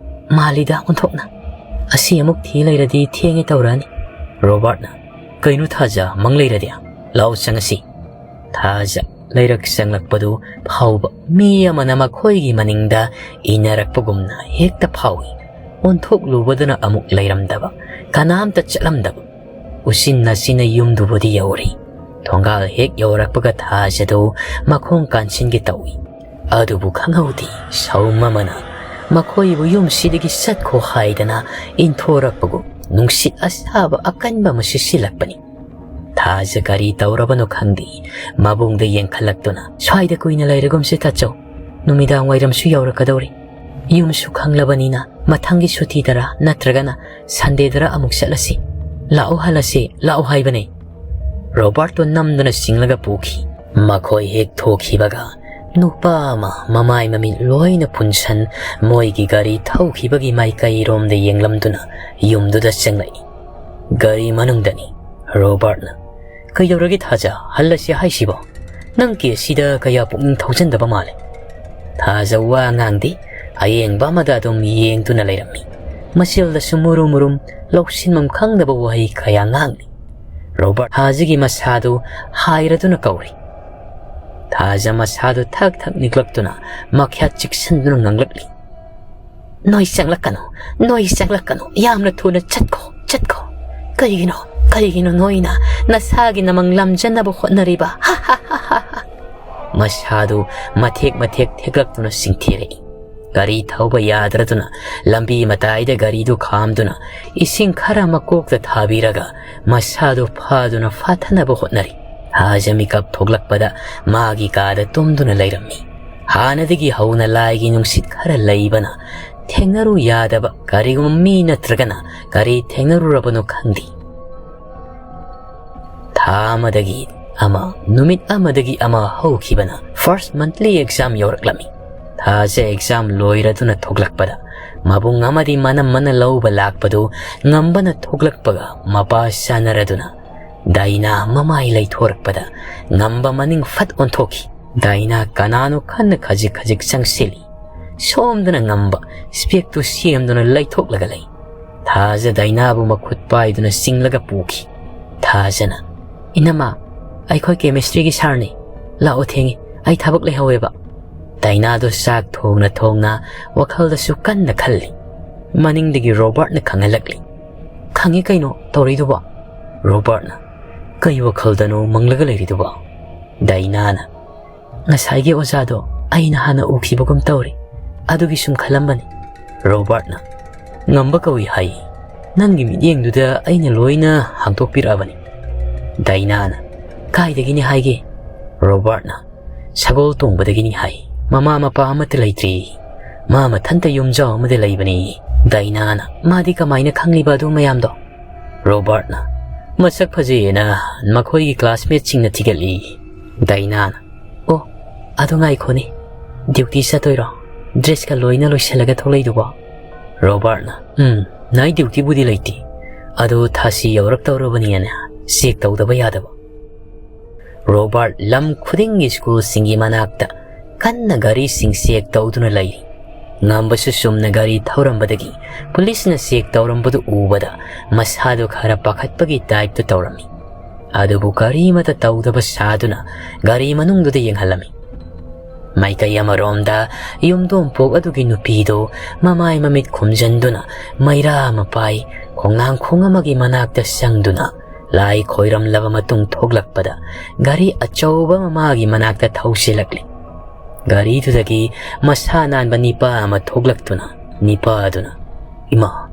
ꯃꯥꯜꯂꯤꯗ ꯑꯣꯟꯊꯣꯛꯅ꯫ ꯑꯁꯤ ꯑꯃꯨꯛ ꯊꯤ ꯂꯩꯔꯗꯤ ꯊꯦꯡꯉꯦ ꯇꯧꯔꯛꯑꯅꯤ꯫" ꯔꯣꯕꯥꯔꯠꯅ, "ꯀꯩꯅꯣ ꯊꯥꯖ, ꯃꯪ ꯂꯩꯔꯗꯤ? ꯂꯥꯛꯑꯣ ꯆꯪꯉꯁꯤ꯫" ꯊꯥꯖ ꯂꯩꯔꯛ ꯆꯪꯂꯛꯄꯗꯨ ꯐꯥꯎꯕ ꯃꯤ ꯑꯃꯅ ꯃꯈꯣꯏꯒꯤ ꯃꯅꯤꯡꯗ ꯏꯟꯅꯔꯛꯄꯒꯨꯝꯅ ꯍꯦꯛꯇ ꯐꯥꯎꯏ꯫ ꯑꯣꯟꯊꯣꯛꯂꯨꯕꯗꯨꯅ ꯑꯃꯨꯛ ꯂꯩꯔꯝꯗꯕ, ꯀꯅꯥꯝꯇ ꯆꯠꯂꯝꯗꯕ꯫ ꯎꯆꯤꯟ ꯅꯥꯆꯤꯟꯅ ꯌꯨꯝꯗꯨꯕꯨꯗꯤ ꯌꯧꯔꯦ꯫ ꯊꯣꯡꯒꯥꯜ ꯍꯦꯛ ꯌꯧꯔꯛꯄꯒ ꯊꯥꯖꯗꯨ ꯃꯈꯣꯡ ꯀꯥꯟꯁꯤꯟꯒꯦ ꯇꯧꯏ꯫ ꯑꯗꯨꯕꯨ ꯈꯪꯍꯧꯗꯦ, ꯁꯍꯨꯝ ꯑꯃꯅ ꯃꯈꯣꯏꯕꯨ ꯌꯨꯝꯁꯤꯗꯒꯤ ꯆꯠꯈꯣ ꯍꯥꯏꯗꯅ ꯏꯟꯊꯣꯔꯛꯄꯒꯨꯝ ꯅꯨꯡꯁꯤꯠ ꯑꯁꯥꯕ ꯑꯀꯟꯕ ꯑꯃ ꯁꯤꯠꯆꯤꯜꯂꯛꯄꯅꯤ꯫ ꯊꯥꯖ ꯀꯔꯤ ꯇꯧꯔꯕꯅꯣ ꯈꯪꯗꯦ, ꯃꯕꯨꯡꯗ ꯌꯦꯡꯈꯠꯂꯛꯇꯨꯅ, "ꯁ꯭ꯋꯥꯏꯗ ꯀꯨꯏꯅ ꯂꯩꯔꯒꯨꯝꯁꯤ ꯇꯥꯆꯧ, ꯅꯨꯃꯤꯗꯥꯡ ꯋꯥꯏꯔꯝꯁꯨ ꯌꯧꯔꯛꯀꯗꯧꯔꯦ꯫ ꯌꯨꯝꯁꯨ ꯈꯪꯂꯕꯅꯤꯅ ꯃꯊꯪꯒꯤ ꯁꯨꯇꯤꯗꯔ ꯅꯠꯇ꯭ꯔꯒꯅ ꯁꯟꯗꯦꯗꯔ ꯑꯃꯨꯛ ꯆꯠꯂꯁꯤ꯫ ꯂꯥꯛꯑꯣ ꯍꯜꯂꯁꯤ, ꯂꯥꯛꯑꯣ ꯍꯥꯏꯕꯅꯦ"꯫ ꯔꯣꯕꯥꯔꯠꯇꯣ ꯅꯝꯗꯨꯅ ꯆꯤꯡꯂꯒ ꯄꯨꯈꯤ꯫ ꯃꯈꯣꯏ ꯍꯦꯛ ꯊꯣꯛꯈꯤꯕꯒ ꯅꯨꯄꯥ ꯑꯃ ꯃꯃꯥꯏ ꯃꯃꯤꯠ ꯂꯣꯏꯅ ꯄꯨꯟꯁꯟ ꯃꯣꯏꯒꯤ ꯒꯥꯔꯤ ꯊꯧꯈꯤꯕꯒꯤ ꯃꯥꯏꯀꯩꯔꯣꯝꯗ ꯌꯦꯡꯂꯝꯗꯨꯅ ꯌꯨꯝꯗꯨꯗ ꯆꯪꯂꯛꯏ꯫ ꯒꯥꯔꯤ ꯃꯅꯨꯡꯗꯅꯤ꯫ ꯔꯣꯕꯥꯔꯠꯅ, "ꯀꯩꯗꯧꯔꯒꯦ ꯊꯥꯖ, ꯍꯜꯂꯁꯤ ꯍꯥꯏꯁꯤꯕꯣ? ꯅꯪ ꯀꯦꯁꯁꯤꯗ ꯀꯌꯥ ꯄꯨꯛꯅꯤꯡ ꯊꯧꯖꯟꯗꯕ ꯃꯥꯜꯂꯦ"꯫ ꯊꯥꯖ ꯋꯥ ꯉꯥꯡꯗꯦ, ꯑꯌꯦꯡꯕ ꯑꯃꯗ ꯑꯗꯨꯝ ꯌꯦꯡꯗꯨꯅ ꯂꯩꯔꯝꯃꯤ꯫ ꯃꯆꯤꯜꯗꯁꯨ ꯃꯨꯔꯨꯝ ꯃꯨꯔꯨꯝ ꯂꯧꯁꯤꯟꯐꯝ ꯈꯪꯗꯕ ꯋꯥꯍꯩ ꯀꯌꯥ ꯉꯥꯡꯂꯤ꯫ ꯔꯣꯕꯥꯔꯠ ꯊꯥꯖꯒꯤ ꯃꯁꯥꯗꯨ ꯍꯥꯏꯔꯗꯨꯅ ꯀꯧꯔꯤ꯫ ꯊꯥꯖ ꯃꯁꯥꯗꯨ ꯊꯛ ꯊꯛ ꯅꯤꯛꯂꯛꯇꯨꯅ ꯃꯈ꯭ꯌꯥꯠ ꯆꯤꯛꯁꯟꯗꯨꯅ ꯉꯥꯡꯂꯛꯂꯤ꯫ "ꯅꯣꯏ ꯆꯪꯂꯛꯀꯅꯨ, ꯅꯣꯏ ꯆꯪꯂꯛꯀꯅꯨ, ꯌꯥꯝꯅ ꯊꯨꯅ ꯆꯠꯈꯣ, ꯆꯠꯈꯣ꯫ ꯀꯔꯤꯒꯤꯅꯣ, ꯀꯔꯤꯒꯤꯅꯣ ꯅꯣꯏꯅ ꯅꯁꯥꯒꯤ ꯅꯃꯪ ꯂꯝꯖꯅꯕ ꯍꯣꯠꯅꯔꯤꯕ? ꯍꯥ, ꯍꯥ, ꯍꯥ, ꯍꯥ, ꯍꯥ"꯫ ꯃꯁꯥꯗꯨ ꯃꯊꯦꯛ ꯃꯊꯦꯛ ꯊꯦꯛꯂꯛꯇꯨꯅ ꯆꯤꯡꯊꯤꯔꯛꯏ꯫ ꯒꯥꯔꯤ ꯊꯧꯕ ꯌꯥꯗ꯭ꯔꯗꯨꯅ ꯂꯝꯕꯤ ꯃꯇꯥꯏꯗ ꯒꯥꯔꯤꯗꯨ ꯈꯥꯝꯗꯨꯅ ꯏꯁꯤꯡ ꯈꯔ ꯃꯀꯣꯛꯇ ꯊꯥꯕꯤꯔꯒ ꯃꯁꯥꯗꯨ ꯐꯥꯗꯨꯅ ꯐꯥꯊꯅꯕ ꯍꯣꯠꯅꯔꯤ꯫ ꯊꯥꯖ ꯃꯤꯀꯞ ꯊꯣꯛꯂꯛꯄꯗ ꯃꯥꯒꯤ ꯀꯥꯗ ꯇꯨꯝꯗꯨꯅ ꯂꯩꯔꯝꯃꯤ꯫ ꯍꯥꯟꯅꯗꯒꯤ ꯍꯧꯅ ꯂꯥꯏꯒꯤ ꯅꯨꯡꯁꯤꯠ ꯈꯔ ꯂꯩꯕꯅ ꯊꯦꯡꯅꯔꯨ ꯌꯥꯗꯕ ꯀꯔꯤꯒꯨꯝꯕ ꯃꯤ ꯅꯠꯇ꯭ꯔꯒꯅ ꯀꯔꯤ ꯊꯦꯡꯅꯔꯨꯔꯕꯅꯣ ꯈꯪꯗꯦ꯫ ꯊꯥ ꯑꯃꯗꯒꯤ ꯑꯃ, ꯅꯨꯃꯤꯠ ꯑꯃꯗꯒꯤ ꯑꯃ ꯍꯧꯈꯤꯕꯅ first monthly exam ꯌꯧꯔꯛꯂꯝꯃꯤ꯫ ꯊꯥꯖ exam ꯂꯣꯏꯔꯗꯨꯅ ꯊꯣꯛꯂꯛꯄꯗ ꯃꯕꯨꯡ ꯑꯃꯗꯤ ꯃꯅꯝꯃꯅ ꯂꯧꯕ ꯂꯥꯛꯄꯗꯨ ꯉꯝꯕꯅ ꯊꯣꯛꯂꯛꯄꯒ ꯃꯄꯥ ꯆꯥꯅꯔꯗꯨꯅ ꯗꯥꯏꯅꯥ ꯃꯃꯥꯏ ꯂꯩꯊꯣꯔꯛꯄꯗ ꯉꯝꯕ ꯃꯅꯤꯡ ꯐꯠ ꯑꯣꯟꯊꯣꯛꯈꯤ꯫ ꯗꯥꯏꯅꯥ ꯀꯅꯥꯅꯣ ꯈꯟꯅ ꯈꯖꯤꯛ ꯈꯖꯤꯛ ꯆꯪꯁꯤꯜꯂꯤ꯫ ꯁꯣꯝꯗꯅ ꯉꯝꯕ ꯏꯁꯄꯦꯛꯇꯨ ꯁꯦꯝꯗꯨꯅ ꯂꯩꯊꯣꯛꯂꯒ ꯂꯩ꯫ ꯊꯥꯖ ꯗꯥꯏꯅꯥꯕꯨ ꯃꯈꯨꯠ ꯄꯥꯏꯗꯨꯅ ꯆꯤꯡꯂꯒ ꯄꯨꯈꯤ꯫ ꯊꯥꯖꯅ, "ꯏꯅꯝꯃ, ꯑꯩꯈꯣꯏ ꯀꯦꯃꯤꯁꯇ꯭ꯔꯤꯒꯤ ꯁꯥꯔꯅꯤ꯫ "ꯂꯥꯛꯑꯣ, ꯊꯦꯡꯉꯤ, ꯑꯩ ꯊꯕꯛ ꯂꯩꯍꯧꯋꯦꯕ"꯫ ꯗꯥꯏꯅꯥꯗꯣ ꯆꯥꯛ ꯊꯣꯡꯅ ꯊꯣꯡꯅ ꯋꯥꯈꯜꯗꯁꯨ ꯀꯟꯅ ꯈꯜꯂꯤ꯫ ꯃꯅꯤꯡꯗꯒꯤ ꯔꯣꯕꯥꯔꯠꯅ ꯈꯪꯍꯜꯂꯛꯂꯤ꯫ "ꯈꯪꯉꯤ ꯀꯩꯅꯣ ꯇꯧꯔꯛꯏꯗꯨꯕꯣ"꯫ ꯔꯣꯕꯥꯔꯠꯅ, "ꯀꯩ ꯋꯥꯈꯜꯗꯅꯣ ꯃꯪꯂꯒ ꯂꯩꯔꯤꯗꯨꯕꯣ"꯫ ꯗꯥꯏꯅꯥꯅ, "ꯉꯁꯥꯏꯒꯤ ꯑꯣꯖꯥꯗꯣ ꯑꯩꯅ ꯍꯥꯟꯅ ꯎꯈꯤꯕꯒꯨꯝ ꯇꯧꯔꯤ, ꯑꯗꯨꯒꯤ ꯁꯨꯝ ꯈꯜꯂꯝꯕꯅꯤ"꯫ ꯔꯣꯕꯥꯔꯠꯅ, "ꯉꯝꯕ ꯀꯧꯏ ꯍꯥꯏ, ꯅꯪꯒꯤ ꯃꯤꯠꯌꯦꯡꯗꯨꯗ ꯑꯩꯅ ꯂꯣꯏꯅ ꯍꯥꯡꯗꯣꯛꯄꯤꯔꯛꯑꯕꯅꯤ"꯫ ꯗꯥꯏꯅꯥꯅ, "ꯀꯥꯏꯗꯒꯤꯅꯤ ꯍꯥꯏꯒꯦ"꯫ ꯔꯣꯕꯥꯔꯠꯅ, "ꯁꯒꯣꯜ ꯇꯣꯡꯕꯗꯒꯤꯅꯤ ꯍꯥꯏ, ꯃꯃꯥ ꯃꯄꯥ ꯑꯃꯠꯇ ꯂꯩꯇ꯭ꯔꯤ, ꯃꯥ ꯃꯊꯟꯇ ꯌꯨꯝꯖꯥꯎ ꯑꯃꯗ ꯂꯩꯕꯅꯤ"꯫ ꯗꯥꯏꯅꯥꯅ, "ꯃꯥꯗꯤ ꯀꯃꯥꯏꯅ ꯈꯪꯂꯤꯕ ꯑꯗꯨ ꯃꯌꯥꯝꯗꯣ"꯫ ꯔꯣꯕꯥꯔꯠꯅ, "ꯃꯁꯛ ꯐꯖꯩꯌꯦꯅ ꯃꯈꯣꯏꯒꯤ ꯀ꯭ꯂꯥꯁꯃꯦꯠꯁꯤꯡꯅ ꯊꯤꯒꯠꯂꯤ"꯫ ꯗꯥꯏꯅꯥꯅ, "ꯑꯣ, ꯑꯗꯨ ꯉꯥꯏꯈꯣꯅꯦ, ꯗ꯭ꯌꯨꯇꯤ ꯆꯠꯇꯣꯏꯔꯣ? ꯗ꯭ꯔꯦꯁꯀ ꯂꯣꯏꯅ ꯂꯣꯏꯁꯤꯜꯂꯒ ꯊꯣꯛꯂꯛꯏꯗꯨꯕꯣ"꯫ ꯔꯣꯕꯥꯔꯠꯅ, "ꯎꯝ, ꯅꯥꯏꯠ ꯗ꯭ꯌꯨꯇꯤꯕꯨꯗꯤ ꯂꯩꯇꯦ, ꯑꯗꯨ ꯊꯥꯁꯤ ꯌꯧꯔꯛꯇꯧꯔꯕꯅꯤꯅ ꯆꯦꯛ ꯇꯧꯗꯕ ꯌꯥꯗꯕ"꯫ ꯔꯣꯕꯥꯔꯠ ꯂꯝ ꯈꯨꯗꯤꯡꯒꯤ ꯁ꯭ꯀꯨꯜꯁꯤꯡꯒꯤ ꯃꯅꯥꯛꯇ ꯀꯟꯅ ꯒꯥꯔꯤꯁꯤꯡ ꯆꯦꯛ ꯇꯧꯗꯨꯅ ꯂꯩꯔꯤ꯫ ꯉꯝꯕꯁꯨ ꯆꯨꯝꯅ ꯒꯥꯔꯤ ꯊꯧꯔꯝꯕꯗꯒꯤ ꯄꯨꯂꯤꯁꯅ ꯆꯦꯛ ꯇꯧꯔꯝꯕꯗꯨ ꯎꯕꯗ ꯃꯁꯥꯗꯨ ꯈꯔ ꯄꯥꯈꯠꯄꯒꯤ ꯇꯥꯏꯞꯇ ꯇꯧꯔꯝꯃꯤ꯫ ꯑꯗꯨꯕꯨ ꯀꯔꯤꯃꯠꯇ ꯇꯧꯗꯕ ꯁꯥꯗꯨꯅ ꯒꯥꯔꯤ ꯃꯅꯨꯡꯗꯨꯗ ꯌꯦꯡꯍꯜꯂꯝꯃꯤ꯫ ꯃꯥꯏꯀꯩ ꯑꯃꯔꯣꯝꯗ ꯌꯨꯝꯗꯣꯡꯄꯣꯛ ꯑꯗꯨꯒꯤ ꯅꯨꯄꯤꯗꯨ ꯃꯃꯥꯏ ꯃꯃꯤꯠ ꯈꯨꯝꯖꯤꯟꯗꯨꯅ ꯃꯩꯔꯥ ꯑꯃ ꯄꯥꯏ, ꯈꯣꯡꯅꯥꯡꯈꯣꯡ ꯑꯃꯒꯤ ꯃꯅꯥꯛꯇ ꯆꯪꯗꯨꯅ ꯂꯥꯏ ꯈꯣꯏꯔꯝꯂꯕ ꯃꯇꯨꯡ ꯊꯣꯛꯂꯛꯄꯗ ꯒꯥꯔꯤ ꯑꯆꯧꯕ ꯑꯃ ꯃꯥꯒꯤ ꯃꯅꯥꯛꯇ ꯊꯧꯁꯤꯜꯂꯛꯂꯤ꯫ ꯒꯥꯔꯤꯗꯨꯗꯒꯤ ꯃꯁꯥ ꯅꯥꯟꯕ ꯅꯤꯄꯥ ꯑꯃ ꯊꯣꯛꯂꯛꯇꯨꯅ ꯅꯤꯄꯥ ꯑꯗꯨꯅ, "ꯏꯃꯥ,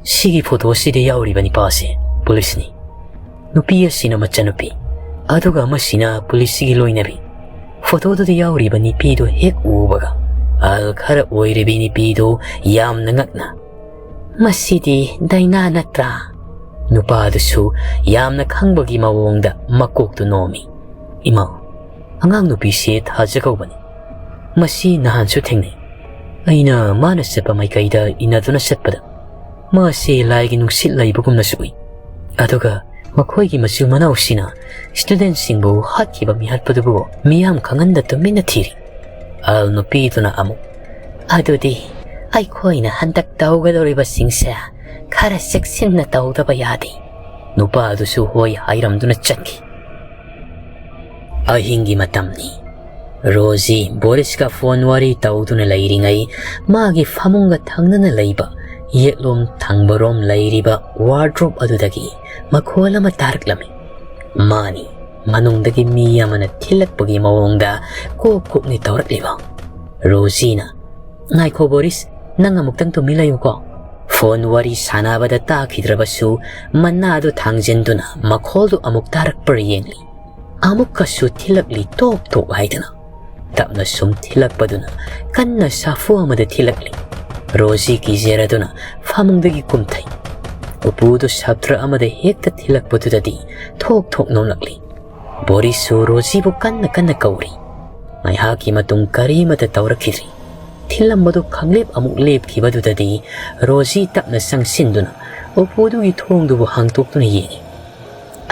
ꯁꯤꯒꯤ ꯐꯣꯇꯣꯁꯤꯗ ꯌꯥꯎꯔꯤꯕ ꯅꯤꯄꯥꯁꯦ ꯄꯨꯂꯤꯁꯅꯤ꯫ ꯅꯨꯄꯤ ꯑꯁꯤꯅ ꯃꯆꯟꯅꯨꯄꯤ, ꯑꯗꯨꯒ ꯑꯃꯁꯤꯅ ꯄꯨꯂꯤꯁꯁꯤꯒꯤ ꯂꯣꯏꯅꯕꯤ"꯫ ꯐꯣꯇꯣꯗꯨꯗ ꯌꯥꯎꯔꯤꯕ ꯅꯤꯄꯤꯗꯨ ꯍꯦꯛ ꯎꯕꯒ ꯑꯍꯜ ꯈꯔ ꯑꯣꯏꯔꯤꯕꯤ ꯅꯤꯄꯤꯗꯨ ꯌꯥꯝꯅ ꯉꯛꯅ, "ꯃꯁꯤꯗꯤ ꯗꯥꯏꯅꯥ ꯅꯠꯇ꯭ꯔꯥ?" ꯅꯨꯄꯥꯗꯨꯁꯨ ꯌꯥꯝꯅ ꯈꯪꯕꯒꯤ ꯃꯑꯣꯡꯗ ꯃꯀꯣꯛꯇꯨ ꯅꯣꯝꯃꯤ꯫ "ꯏꯃꯥ, ꯑꯉꯥꯡ ꯅꯨꯄꯤꯁꯦ ꯊꯥꯖ ꯀꯧꯕꯅꯤ꯫ ꯃꯁꯤ ꯅꯍꯥꯟꯁꯨ ꯊꯦꯡꯅꯩ꯫ ꯑꯩꯅ ꯃꯥꯅ ꯆꯠꯄ ꯃꯥꯏꯀꯩꯗ ꯏꯟꯅꯗꯨꯅ ꯆꯠꯄꯗ ꯃꯥꯁꯦ ꯂꯥꯏꯒꯤ ꯅꯨꯡꯁꯤꯠ ꯂꯩꯕꯒꯨꯝꯅꯁꯨ ꯎꯏ꯫ ꯑꯗꯨꯒ ꯃꯈꯣꯏꯒꯤ ꯃꯆꯤꯟ ꯃꯅꯥꯎꯁꯤꯅ ꯁ꯭ꯇꯨꯗꯦꯟꯠꯁꯤꯡꯕꯨ ꯍꯥꯠꯈꯤꯕ ꯃꯤꯍꯥꯠꯄꯗꯨꯕꯨ ꯃꯤꯌꯥꯝ ꯈꯪꯍꯟꯗ ꯇꯨꯃꯤꯟꯅ ꯊꯤꯔꯤ"꯫ ꯑꯍꯜ ꯅꯨꯄꯤꯗꯨꯅ ꯑꯃꯨꯛ, "ꯑꯗꯨꯗꯤ ꯑꯩꯈꯣꯏꯅ ꯍꯟꯗꯛ ꯇꯧꯒꯗꯧꯔꯤꯕꯁꯤꯡꯁꯦ ꯈꯔ ꯆꯦꯛꯁꯤꯟꯅ ꯇꯧꯗꯕ ꯌꯥꯗꯦ"꯫ ꯅꯨꯄꯥ ꯑꯗꯨꯁꯨ ꯍꯣꯏ ꯍꯥꯏꯔꯝꯗꯨꯅ ꯆꯠꯈꯤ꯫ ꯑꯍꯤꯡꯒꯤ ꯃꯇꯝꯅꯤ꯫ ꯔꯣꯖꯤ ꯕꯣꯔꯤꯁꯀ ꯐꯣꯟ ꯋꯥꯔꯤ ꯇꯧꯗꯨꯅ ꯂꯩꯔꯤꯉꯩ, ꯃꯥꯒꯤ ꯐꯃꯨꯡꯒ ꯊꯪꯅꯅ ꯂꯩꯕ ꯌꯦꯠꯂꯣꯝ ꯊꯪꯕꯔꯣꯝ ꯂꯩꯔꯤꯕ ꯋꯥꯔꯗ꯭ꯔꯣꯞ ꯑꯗꯨꯗꯒꯤ ꯃꯈꯣꯜ ꯑꯃ ꯇꯥꯔꯛꯂꯝꯃꯤ꯫ ꯃꯥꯅꯤ, ꯃꯅꯨꯡꯗꯒꯤ ꯃꯤ ꯑꯃꯅ ꯊꯤꯜꯂꯛꯄꯒꯤ ꯃꯑꯣꯡꯗ ꯀꯣꯛ ꯀꯣꯛꯅꯤ ꯇꯧꯔꯛꯂꯤꯕ꯫ ꯔꯣꯖꯤꯅ, "ꯉꯥꯏꯈꯣ ꯕꯣꯔꯤꯁ, ꯅꯪ ꯑꯃꯨꯛꯇꯪ ꯇꯨꯃꯤꯟ ꯂꯩꯌꯨꯀꯣ꯫" ꯐꯣꯟ ꯋꯥꯔꯤ ꯁꯥꯟꯅꯕꯗ ꯇꯥꯈꯤꯗ꯭ꯔꯕꯁꯨ, ꯃꯅꯥꯗꯨ ꯊꯥꯡꯖꯤꯟꯗꯨꯅ ꯃꯈꯣꯜꯗꯨ ꯑꯃꯨꯛ ꯇꯥꯔꯛꯄ꯭ꯔꯥ ꯌꯦꯡꯂꯤ꯫ ꯑꯃꯨꯛꯀꯁꯨ ꯊꯤꯜꯂꯛꯂꯤ, ꯇꯣꯛ ꯇꯣꯛ ꯍꯥꯏꯗꯅ꯫ ꯇꯞꯅ ꯁꯨꯝ ꯊꯤꯜꯂꯛꯄꯗꯨꯅ ꯀꯟꯅ ꯁꯥꯐꯨ ꯑꯃꯗ ꯊꯤꯜꯂꯛꯂꯤ꯫ ꯔꯣꯖꯤ ꯀꯤꯖꯔꯗꯨꯅ ꯐꯃꯨꯡꯗꯒꯤ ꯀꯨꯝꯊꯩ꯫ ꯎꯄꯨꯗꯨ ꯁꯞꯇ꯭ꯔ ꯑꯃꯗ ꯍꯦꯛꯇ ꯊꯤꯜꯂꯛꯄꯗꯨꯗꯗꯤ ꯊꯣꯛ ꯊꯣꯛ ꯅꯣꯝꯂꯛꯂꯤ꯫ ꯕꯣꯔꯤꯁꯁꯨ ꯔꯣꯖꯤꯕꯨ ꯀꯟꯅ ꯀꯟꯅ ꯀꯧꯔꯤ꯫ ꯉꯥꯏꯍꯥꯛꯀꯤ ꯃꯇꯨꯡ ꯀꯔꯤꯃꯠꯇ ꯇꯧꯔꯛꯈꯤꯗ꯭ꯔꯤ꯫ ꯊꯤꯜꯂꯝꯕꯗꯨ ꯈꯪꯂꯦꯞ ꯑꯃꯨꯛ ꯂꯦꯞꯈꯤꯕꯗꯨꯗꯗꯤ ꯔꯣꯖꯤ ꯇꯞꯅ ꯆꯪꯁꯤꯟꯗꯨꯅ ꯎꯄꯨꯗꯨꯒꯤ ꯊꯣꯡꯗꯨꯕꯨ ꯍꯥꯡꯇꯣꯛꯇꯨꯅ ꯌꯦꯡꯉꯤ꯫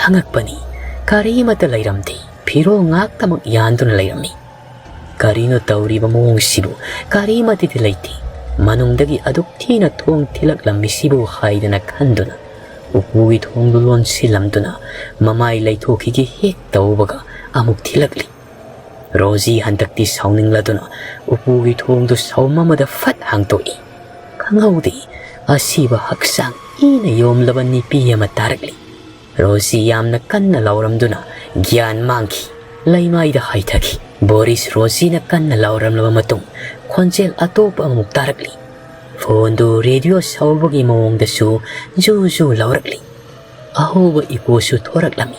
ꯑꯉꯛꯄꯅꯤ, ꯀꯔꯤꯃꯠꯇ ꯂꯩꯔꯝꯗꯦ꯫ ꯐꯤꯔꯣꯜ ꯉꯥꯛꯇꯃꯛ ꯌꯥꯟꯗꯨꯅ ꯂꯩꯔꯝꯃꯤ꯫ ꯀꯔꯤꯅꯣ ꯇꯧꯔꯤꯕ ꯃꯑꯣꯡꯁꯤꯕꯨ? ꯀꯔꯤꯃꯠꯇꯗꯤ ꯂꯩꯇꯦ꯫ ꯃꯅꯨꯡꯗꯒꯤ ꯑꯗꯨꯛ ꯊꯤꯅ ꯊꯣꯡ ꯊꯤꯜꯂꯛꯂꯝꯃꯤꯁꯤꯕꯨ ꯍꯥꯏꯗꯅ ꯈꯟꯗꯨꯅ ꯎꯄꯨꯒꯤ ꯊꯣꯡꯗꯨ ꯂꯣꯟꯁꯤꯜꯂꯝꯗꯨꯅ ꯃꯃꯥꯏ ꯂꯩꯊꯣꯛꯈꯤꯒꯦ ꯍꯦꯛ ꯇꯧꯕꯒ ꯑꯃꯨꯛ ꯊꯤꯜꯂꯛꯂꯤ꯫ ꯔꯣꯖꯤ ꯍꯟꯗꯛꯇꯤ ꯁꯥꯎꯅꯤꯡꯂꯗꯨꯅ ꯎꯄꯨꯒꯤ ꯊꯣꯡꯗꯨ ꯁꯧꯝ ꯑꯃꯗ ꯐꯠ ꯍꯥꯡꯇꯣꯛꯏ꯫ ꯈꯪꯍꯧꯗꯦ, ꯑꯁꯤꯕ ꯍꯛꯆꯥꯡ ꯏꯅ ꯌꯣꯝꯂꯕ ꯅꯨꯄꯤ ꯑꯃ ꯇꯥꯔꯛꯂꯤ꯫ ꯔꯣꯖꯤ ꯌꯥꯝꯅ ꯀꯟꯅ ꯂꯥꯎꯔꯝꯗꯨꯅ ꯒ꯭ꯌꯥꯟ ꯃꯥꯡꯈꯤ꯫ ꯂꯩꯃꯥꯏꯗ ꯍꯥꯏꯊꯈꯤ꯫ ꯕꯣꯔꯤꯁ ꯔꯣꯖꯤꯅ ꯀꯟꯅ ꯂꯥꯎꯔꯝꯂꯕ ꯃꯇꯨꯡ ꯈꯣꯟꯖꯦꯜ ꯑꯇꯣꯞꯄ ꯑꯃꯨꯛ ꯇꯥꯔꯛꯂꯤ꯫ ꯐꯣꯟꯗꯨ ꯔꯦꯗꯤꯑꯣ ꯁꯧꯕꯒꯤ ꯃꯑꯣꯡꯗꯁꯨ ꯖꯨ ꯖꯨ ꯂꯥꯎꯔꯛꯂꯤ꯫ ꯑꯍꯧꯕ ꯏꯀꯣꯁꯨ ꯊꯣꯔꯛꯂꯝꯃꯤ꯫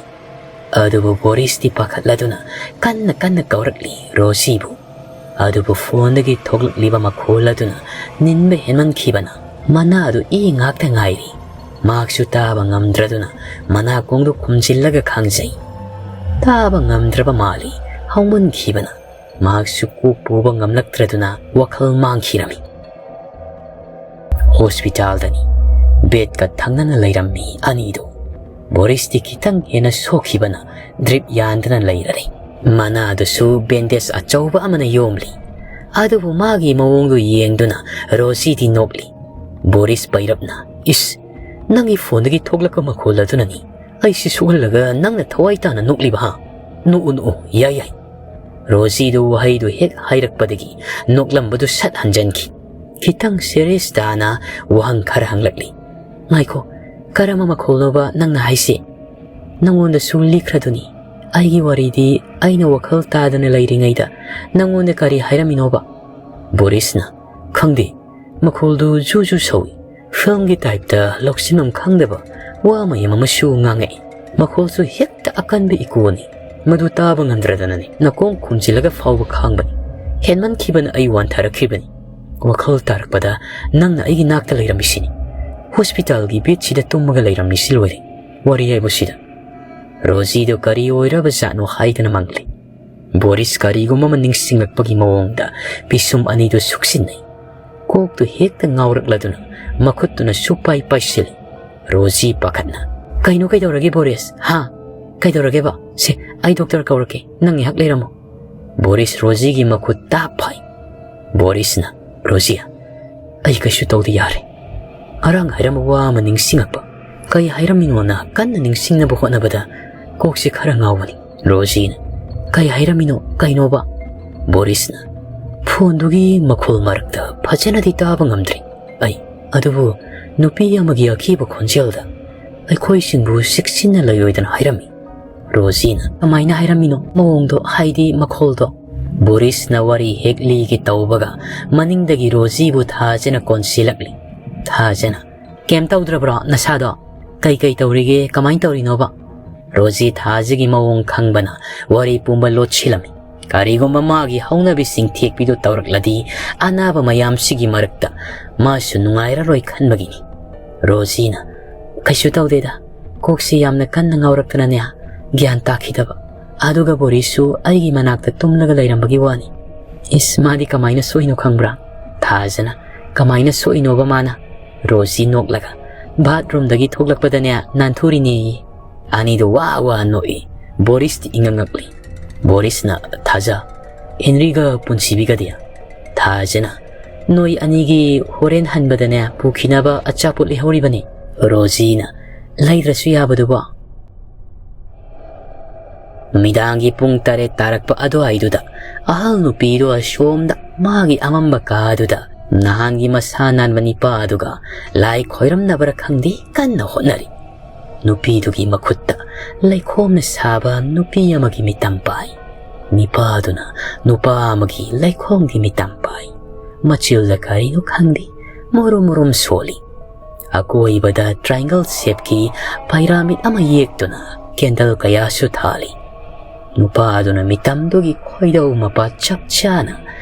ꯑꯗꯨꯕꯨ ꯕꯣꯔꯤꯁꯇꯤ ꯄꯥꯈꯠꯂꯗꯨꯅ ꯀꯟꯅ ꯀꯟꯅ ꯀꯧꯔꯛꯂꯤ ꯔꯣꯖꯤꯕꯨ꯫ ꯑꯗꯨꯕꯨ ꯐꯣꯟꯗꯒꯤ ꯊꯣꯛꯂꯛꯂꯤꯕ ꯃꯈꯣꯜ ꯑꯗꯨꯅ ꯅꯤꯟꯕ ꯍꯦꯟꯃꯟꯈꯤꯕꯅ ꯃꯅꯥꯗꯨ ꯏ ꯉꯥꯛꯇ ꯉꯥꯏꯔꯤ꯫ ꯃꯍꯥꯛꯁꯨ ꯇꯥꯕ ꯉꯝꯗ꯭ꯔꯗꯨꯅ ꯃꯅꯥꯀꯣꯡꯗꯨ ꯈꯨꯝꯖꯤꯜꯂꯒ ꯈꯥꯡꯖꯩ꯫ ꯇꯥꯕ ꯉꯝꯗ꯭ꯔꯕ ꯃꯥꯜꯂꯤ꯫ ꯍꯧꯃꯟꯈꯤꯕꯅ ꯃꯍꯥꯛꯁꯨ ꯀꯣꯛ ꯄꯨꯕ ꯉꯝꯂꯛꯇ꯭ꯔꯗꯨꯅ ꯋꯥꯈꯜ ꯃꯥꯡꯈꯤꯔꯝꯃꯤ꯫ ꯍꯣꯁꯄꯤꯇꯥꯜꯗꯅꯤ꯫ ꯕꯦꯗꯀ ꯊꯪꯅꯅ ꯂꯩꯔꯝꯃꯤ ꯑꯅꯤꯗꯨ꯫ ꯕꯣꯔꯤꯁꯇꯤ ꯈꯤꯇꯪ ꯍꯦꯟꯅ ꯁꯣꯛꯈꯤꯕꯅ ꯗ꯭ꯔꯤꯞ ꯌꯥꯟꯗꯅ ꯂꯩꯔꯔꯦ꯫ ꯃꯅꯥꯗꯨꯁꯨ ꯕꯦꯟꯗꯦꯖ ꯑꯆꯧꯕ ꯑꯃꯅ ꯌꯣꯝꯂꯤ꯫ ꯑꯗꯨꯕꯨ ꯃꯥꯒꯤ ꯃꯑꯣꯡꯗꯨ ꯌꯦꯡꯗꯨꯅ ꯔꯣꯖꯤꯗꯤ ꯅꯣꯛꯂꯤ꯫ ꯕꯣꯔꯤꯁ ꯄꯩꯔꯞꯅ, "ꯏꯁ, ꯅꯪꯒꯤ ꯐꯣꯟꯗꯒꯤ ꯊꯣꯛꯂꯛꯄ ꯃꯈꯣꯜ ꯑꯗꯨꯅꯅꯤ ꯑꯩꯁꯤ ꯁꯣꯛꯍꯜꯂꯒ ꯅꯪꯅ ꯊꯋꯥꯏ ꯇꯥꯅ ꯅꯣꯛꯂꯤꯕ, ꯍꯥ?" "ꯅꯣꯛꯎ, ꯅꯣꯛꯎ, ꯌꯥꯏ, ꯌꯥꯏ꯫" ꯔꯣꯖꯤꯗꯨ ꯋꯥꯍꯩꯗꯨ ꯍꯦꯛ ꯍꯥꯏꯔꯛꯄꯗꯒꯤ ꯅꯣꯛꯂꯝꯕꯗꯨ ꯁꯠ ꯍꯟꯖꯟꯈꯤ꯫ ꯈꯤꯇꯪ serious ꯇꯥꯅ ꯋꯥꯍꯪ ꯈꯔ ꯍꯪꯂꯛꯂꯤ꯫ "ꯉꯥꯏꯈꯣ, ꯀꯔꯝꯕ ꯃꯈꯣꯜꯅꯣꯕ ꯅꯪꯅ ꯍꯥꯏꯁꯤ? ꯅꯪꯉꯣꯟꯗꯁꯨ ꯂꯤꯈ꯭ꯔꯗꯨꯅꯤ꯫ ꯑꯩꯒꯤ ꯋꯥꯔꯤꯗꯤ ꯑꯩꯅ ꯋꯥꯈꯜ ꯇꯥꯗꯅ ꯂꯩꯔꯤꯉꯩꯗ ꯅꯪꯉꯣꯟꯗ ꯀꯔꯤ ꯍꯥꯏꯔꯝꯃꯤꯅꯣꯕ?" ꯕꯣꯔꯤꯁꯅ, "ꯈꯪꯗꯦ, ꯃꯈꯣꯜꯗꯨ ꯖꯨ ꯖꯨ ꯁꯧꯏ꯫ Filmꯒꯤ typeꯇ ꯂꯧꯁꯤꯟꯐꯝ ꯈꯪꯗꯕ ꯋꯥ ꯃꯌꯥꯝ ꯑꯃꯁꯨ ꯉꯥꯡꯉꯛꯏ꯫ ꯃꯈꯣꯜꯁꯨ ꯍꯦꯛꯇ ꯑꯀꯟꯕ echoꯅꯤ꯫ ꯃꯗꯨ ꯇꯥꯕ ꯉꯝꯗ꯭ꯔꯗꯅꯅꯤ ꯅꯥꯀꯣꯡ ꯈꯨꯝꯖꯤꯜꯂꯒ ꯐꯥꯎꯕ ꯈꯥꯡꯕꯅꯤ꯫ ꯍꯦꯟꯃꯟꯈꯤꯕꯅ ꯑꯩ ꯋꯥꯟꯊꯔꯛꯈꯤꯕꯅꯤ꯫ ꯋꯥꯈꯜ ꯇꯥꯔꯛꯄꯗ ꯅꯪꯅ ꯑꯩꯒꯤ ꯅꯥꯛꯇ ꯂꯩꯔꯝꯃꯤꯁꯤꯅꯤ꯫ Hospitalꯒꯤ bedꯁꯤꯗ ꯇꯨꯝꯃꯒ ꯂꯩꯔꯝꯃꯤꯁꯤ ꯂꯣꯏꯔꯦ꯫ ꯋꯥꯔꯤ ꯍꯥꯏꯕꯁꯤꯗ꯫" ꯔꯣꯖꯤꯗꯣ ꯀꯔꯤ ꯑꯣꯏꯔꯕꯖꯥꯠꯅꯣ ꯍꯥꯏꯗꯅ ꯃꯪꯂꯤ꯫ ꯕꯣꯔꯤꯁ ꯀꯔꯤꯒꯨꯝꯕ ꯑꯃ ꯅꯤꯡꯁꯤꯡꯂꯛꯄꯒꯤ ꯃꯑꯣꯡꯗ ꯄꯤꯁꯨꯝ ꯑꯅꯤꯗꯨ ꯁꯨꯛꯆꯤꯟꯅꯩ꯫ ꯀꯣꯛꯇꯨ ꯍꯦꯛꯇ ꯉꯥꯎꯔꯛꯂꯗꯨꯅ ꯃꯈꯨꯠꯇꯨꯅ ꯁꯨꯛꯄꯥꯏ ꯄꯥꯏꯁꯤꯜꯂꯤ꯫ ꯔꯣꯖꯤ ꯄꯥꯈꯠꯅ, "ꯀꯩꯅꯣ, ꯀꯩꯗꯧꯔꯒꯦ ꯕꯣꯔꯤꯁ? ꯍꯥ? ꯀꯩꯗꯧꯔꯒꯦꯕ? ꯁꯦ, ꯑꯩ doctor ꯀꯧꯔꯛꯀꯦ, ꯅꯪ ꯉꯥꯏꯍꯥꯛ ꯂꯩꯔꯝꯃꯣ꯫" ꯕꯣꯔꯤꯁ ꯔꯣꯖꯤꯒꯤ ꯃꯈꯨꯠ ꯇꯥꯞ ꯐꯥꯏ꯫ ꯕꯣꯔꯤꯁꯅ, "ꯔꯣꯖꯤ, ꯑꯩ ꯀꯩꯁꯨ ꯇꯧꯗꯦ, ꯌꯥꯔꯦ꯫" ꯉꯔꯥꯡ ꯍꯥꯏꯔꯝꯕ ꯋꯥ ꯑꯃ ꯅꯤꯡꯁꯤꯡꯉꯛꯄ꯫ ꯀꯩ ꯍꯥꯏꯔꯝꯃꯤꯅꯣꯅ ꯀꯟꯅ ꯅꯤꯡꯁꯤꯡꯅꯕ ꯍꯣꯠꯅꯕꯗ ꯀꯣꯛꯁꯦ ꯈꯔ ꯉꯥꯎꯕꯅꯤ꯫ ꯔꯣꯖꯤꯅ, "ꯀꯩ ꯍꯥꯏꯔꯝꯃꯤꯅꯣ? ꯀꯩꯅꯣꯕ?" ꯕꯣꯔꯤꯁꯅ, "ꯐꯣꯟꯗꯨꯒꯤ ꯃꯈꯣꯜ ꯃꯔꯛꯇ ꯐꯖꯅꯗꯤ ꯇꯥꯕ ꯉꯝꯗ꯭ꯔꯤ ꯑꯩ, ꯑꯗꯨꯕꯨ ꯅꯨꯄꯤ ꯑꯃꯒꯤ ꯑꯀꯤꯕ ꯈꯣꯟꯖꯦꯜꯗ ꯑꯩꯈꯣꯏꯁꯤꯡꯕꯨ ꯆꯦꯛꯁꯤꯟꯅ ꯂꯩꯌꯣꯏꯗꯅ ꯍꯥꯏꯔꯝꯃꯤ꯫" ꯔꯣꯖꯤꯅ, "ꯀꯃꯥꯏꯅ ꯍꯥꯏꯔꯝꯃꯤꯅꯣ? ꯃꯑꯣꯡꯗꯣ, ꯍꯥꯏꯗꯤ ꯃꯈꯣꯜꯗꯣ?" ꯕꯣꯔꯤꯁꯅ ꯋꯥꯔꯤ ꯍꯦꯛ ꯂꯤꯒꯦ ꯇꯧꯕꯒ ꯃꯅꯤꯡꯗꯒꯤ ꯔꯣꯖꯤꯕꯨ ꯊꯥꯖꯅ ꯀꯣꯟꯁꯤꯜꯂꯛꯂꯤ꯫ ꯊꯥꯖꯅ, "ꯀꯩꯝ ꯇꯧꯗ꯭ꯔꯕ꯭ꯔꯣ ꯅꯁꯥꯗꯣ? ꯀꯩ ꯀꯩ ꯇꯧꯔꯤꯒꯦ? ꯀꯃꯥꯏꯅ ꯇꯧꯔꯤꯅꯣꯕ?" ꯔꯣꯖꯤ ꯊꯥꯖꯒꯤ ꯃꯑꯣꯡ ꯈꯪꯕꯅ ꯋꯥꯔꯤ ꯄꯨꯝꯕ ꯂꯣꯠꯁꯤꯜꯂꯝꯃꯤ꯫ ꯀꯔꯤꯒꯨꯝꯕ ꯃꯥꯒꯤ ꯍꯧꯅꯕꯤꯁꯤꯡ ꯊꯦꯛꯄꯤꯗꯨ ꯇꯧꯔꯛꯂꯗꯤ ꯑꯅꯥꯕ ꯃꯌꯥꯝꯁꯤꯒꯤ ꯃꯔꯛꯇ ꯃꯥꯁꯨ ꯅꯨꯡꯉꯥꯏꯔꯔꯣꯏ ꯈꯟꯕꯒꯤꯅꯤ꯫ ꯔꯣꯖꯤꯅ, "ꯀꯩꯁꯨ ꯇꯧꯗꯦꯗ, ꯀꯣꯛꯁꯤ ꯌꯥꯝꯅ ꯀꯟꯅ ꯉꯥꯎꯔꯛꯇꯅꯅꯦ ꯒ꯭ꯌꯥꯟ ꯇꯥꯈꯤꯗꯕ꯫ ꯑꯗꯨꯒ ꯕꯣꯔꯤꯁꯁꯨ ꯑꯩꯒꯤ ꯃꯅꯥꯛꯇ ꯇꯨꯝꯂꯒ ꯂꯩꯔꯝꯕꯒꯤ ꯋꯥꯅꯤ꯫" "ꯏꯁ, ꯃꯥꯗꯤ ꯀꯃꯥꯏꯅ ꯁꯣꯛꯏꯅꯣ ꯈꯪꯕ꯭ꯔꯥ?" ꯊꯥꯖꯅ, "ꯀꯃꯥꯏꯅ ꯁꯣꯛꯏꯅꯣꯕ ꯃꯥꯅ?" ꯔꯣꯖꯤ ꯅꯣꯛꯂꯒ, "ꯕꯥꯠꯔꯨꯝꯗꯒꯤ ꯊꯣꯛꯂꯛꯄꯗꯅꯦ ꯅꯥꯟꯊꯨꯔꯤꯅꯦꯌꯦ꯫" ꯑꯅꯤꯗꯨ ꯋꯥ ꯋꯥ ꯅꯣꯛꯏ꯫ ꯕꯣꯔꯤꯁꯇꯤ ꯏꯉꯛ ꯉꯛꯂꯤ꯫ ꯕꯣꯔꯤꯁꯅ, "ꯊꯥꯖ, ꯍꯦꯅꯔꯤꯒ ꯄꯨꯟꯁꯤꯕꯤꯒꯗꯤ?" ꯊꯥꯖꯅ, "ꯅꯣꯏ ꯑꯅꯤꯒꯤ ꯍꯣꯔꯦꯟ ꯍꯟꯕꯗꯅꯦ ꯄꯨꯈꯤꯅꯕ ꯑꯆꯥꯄꯣꯠ ꯂꯩꯍꯧꯔꯤꯕꯅꯤ꯫" ꯔꯣꯖꯤꯅ, "ꯂꯩꯗ꯭ꯔꯁꯨ ꯌꯥꯕꯗꯨꯕꯣ?" ꯅꯨꯃꯤꯗꯥꯡꯒꯤ ꯄꯨꯡ ꯇꯔꯦꯠ ꯇꯥꯔꯛꯄ ꯑꯗꯨꯋꯥꯏꯗꯨꯗ ꯑꯍꯜ ꯅꯨꯄꯤꯗꯨ ꯑꯁꯣꯝꯗ ꯃꯥꯒꯤ ꯑꯃꯝꯕ ꯀꯥꯗꯨꯗ ꯅꯍꯥꯟꯒꯤ ꯃꯁꯥ ꯅꯥꯟꯕ ꯅꯤꯄꯥꯗꯨꯒ ꯂꯥꯏ ꯈꯣꯏꯔꯝꯅꯕꯔ ꯈꯪꯗꯦ, ꯀꯟꯅ ꯍꯣꯠꯅꯔꯤ꯫ ꯅꯨꯄꯤꯗꯨꯒꯤ ꯃꯈꯨꯠꯇ ꯂꯩꯈꯣꯝꯅ ꯁꯥꯕ ꯅꯨꯄꯤ ꯑꯃꯒꯤ ꯃꯤꯇꯝ ꯄꯥꯏ꯫ ꯅꯤꯄꯥꯗꯨꯅ ꯅꯨꯄꯥ ꯑꯃꯒꯤ ꯂꯩꯈꯣꯝꯒꯤ ꯃꯤꯇꯝ ꯄꯥꯏ꯫ ꯃꯆꯤꯜꯗ ꯀꯔꯤꯅꯣ ꯈꯪꯗꯦ, ꯃꯨꯔꯨꯝ ꯃꯨꯔꯨꯝ ꯁꯣꯜꯂꯤ꯫ ꯑꯀꯣꯏꯕꯗ triangle shapeꯀꯤ pyramid ꯑꯃ ꯌꯦꯛꯇꯨꯅ candle ꯀꯌꯥꯁꯨ ꯊꯥꯜꯂꯤ꯫ ꯅꯨꯄꯥꯗꯨꯅ ꯃꯤꯇꯝꯗꯨꯒꯤ ꯈꯣꯏꯗꯧ ꯃꯄꯥ ꯆꯞ ꯆꯥꯅ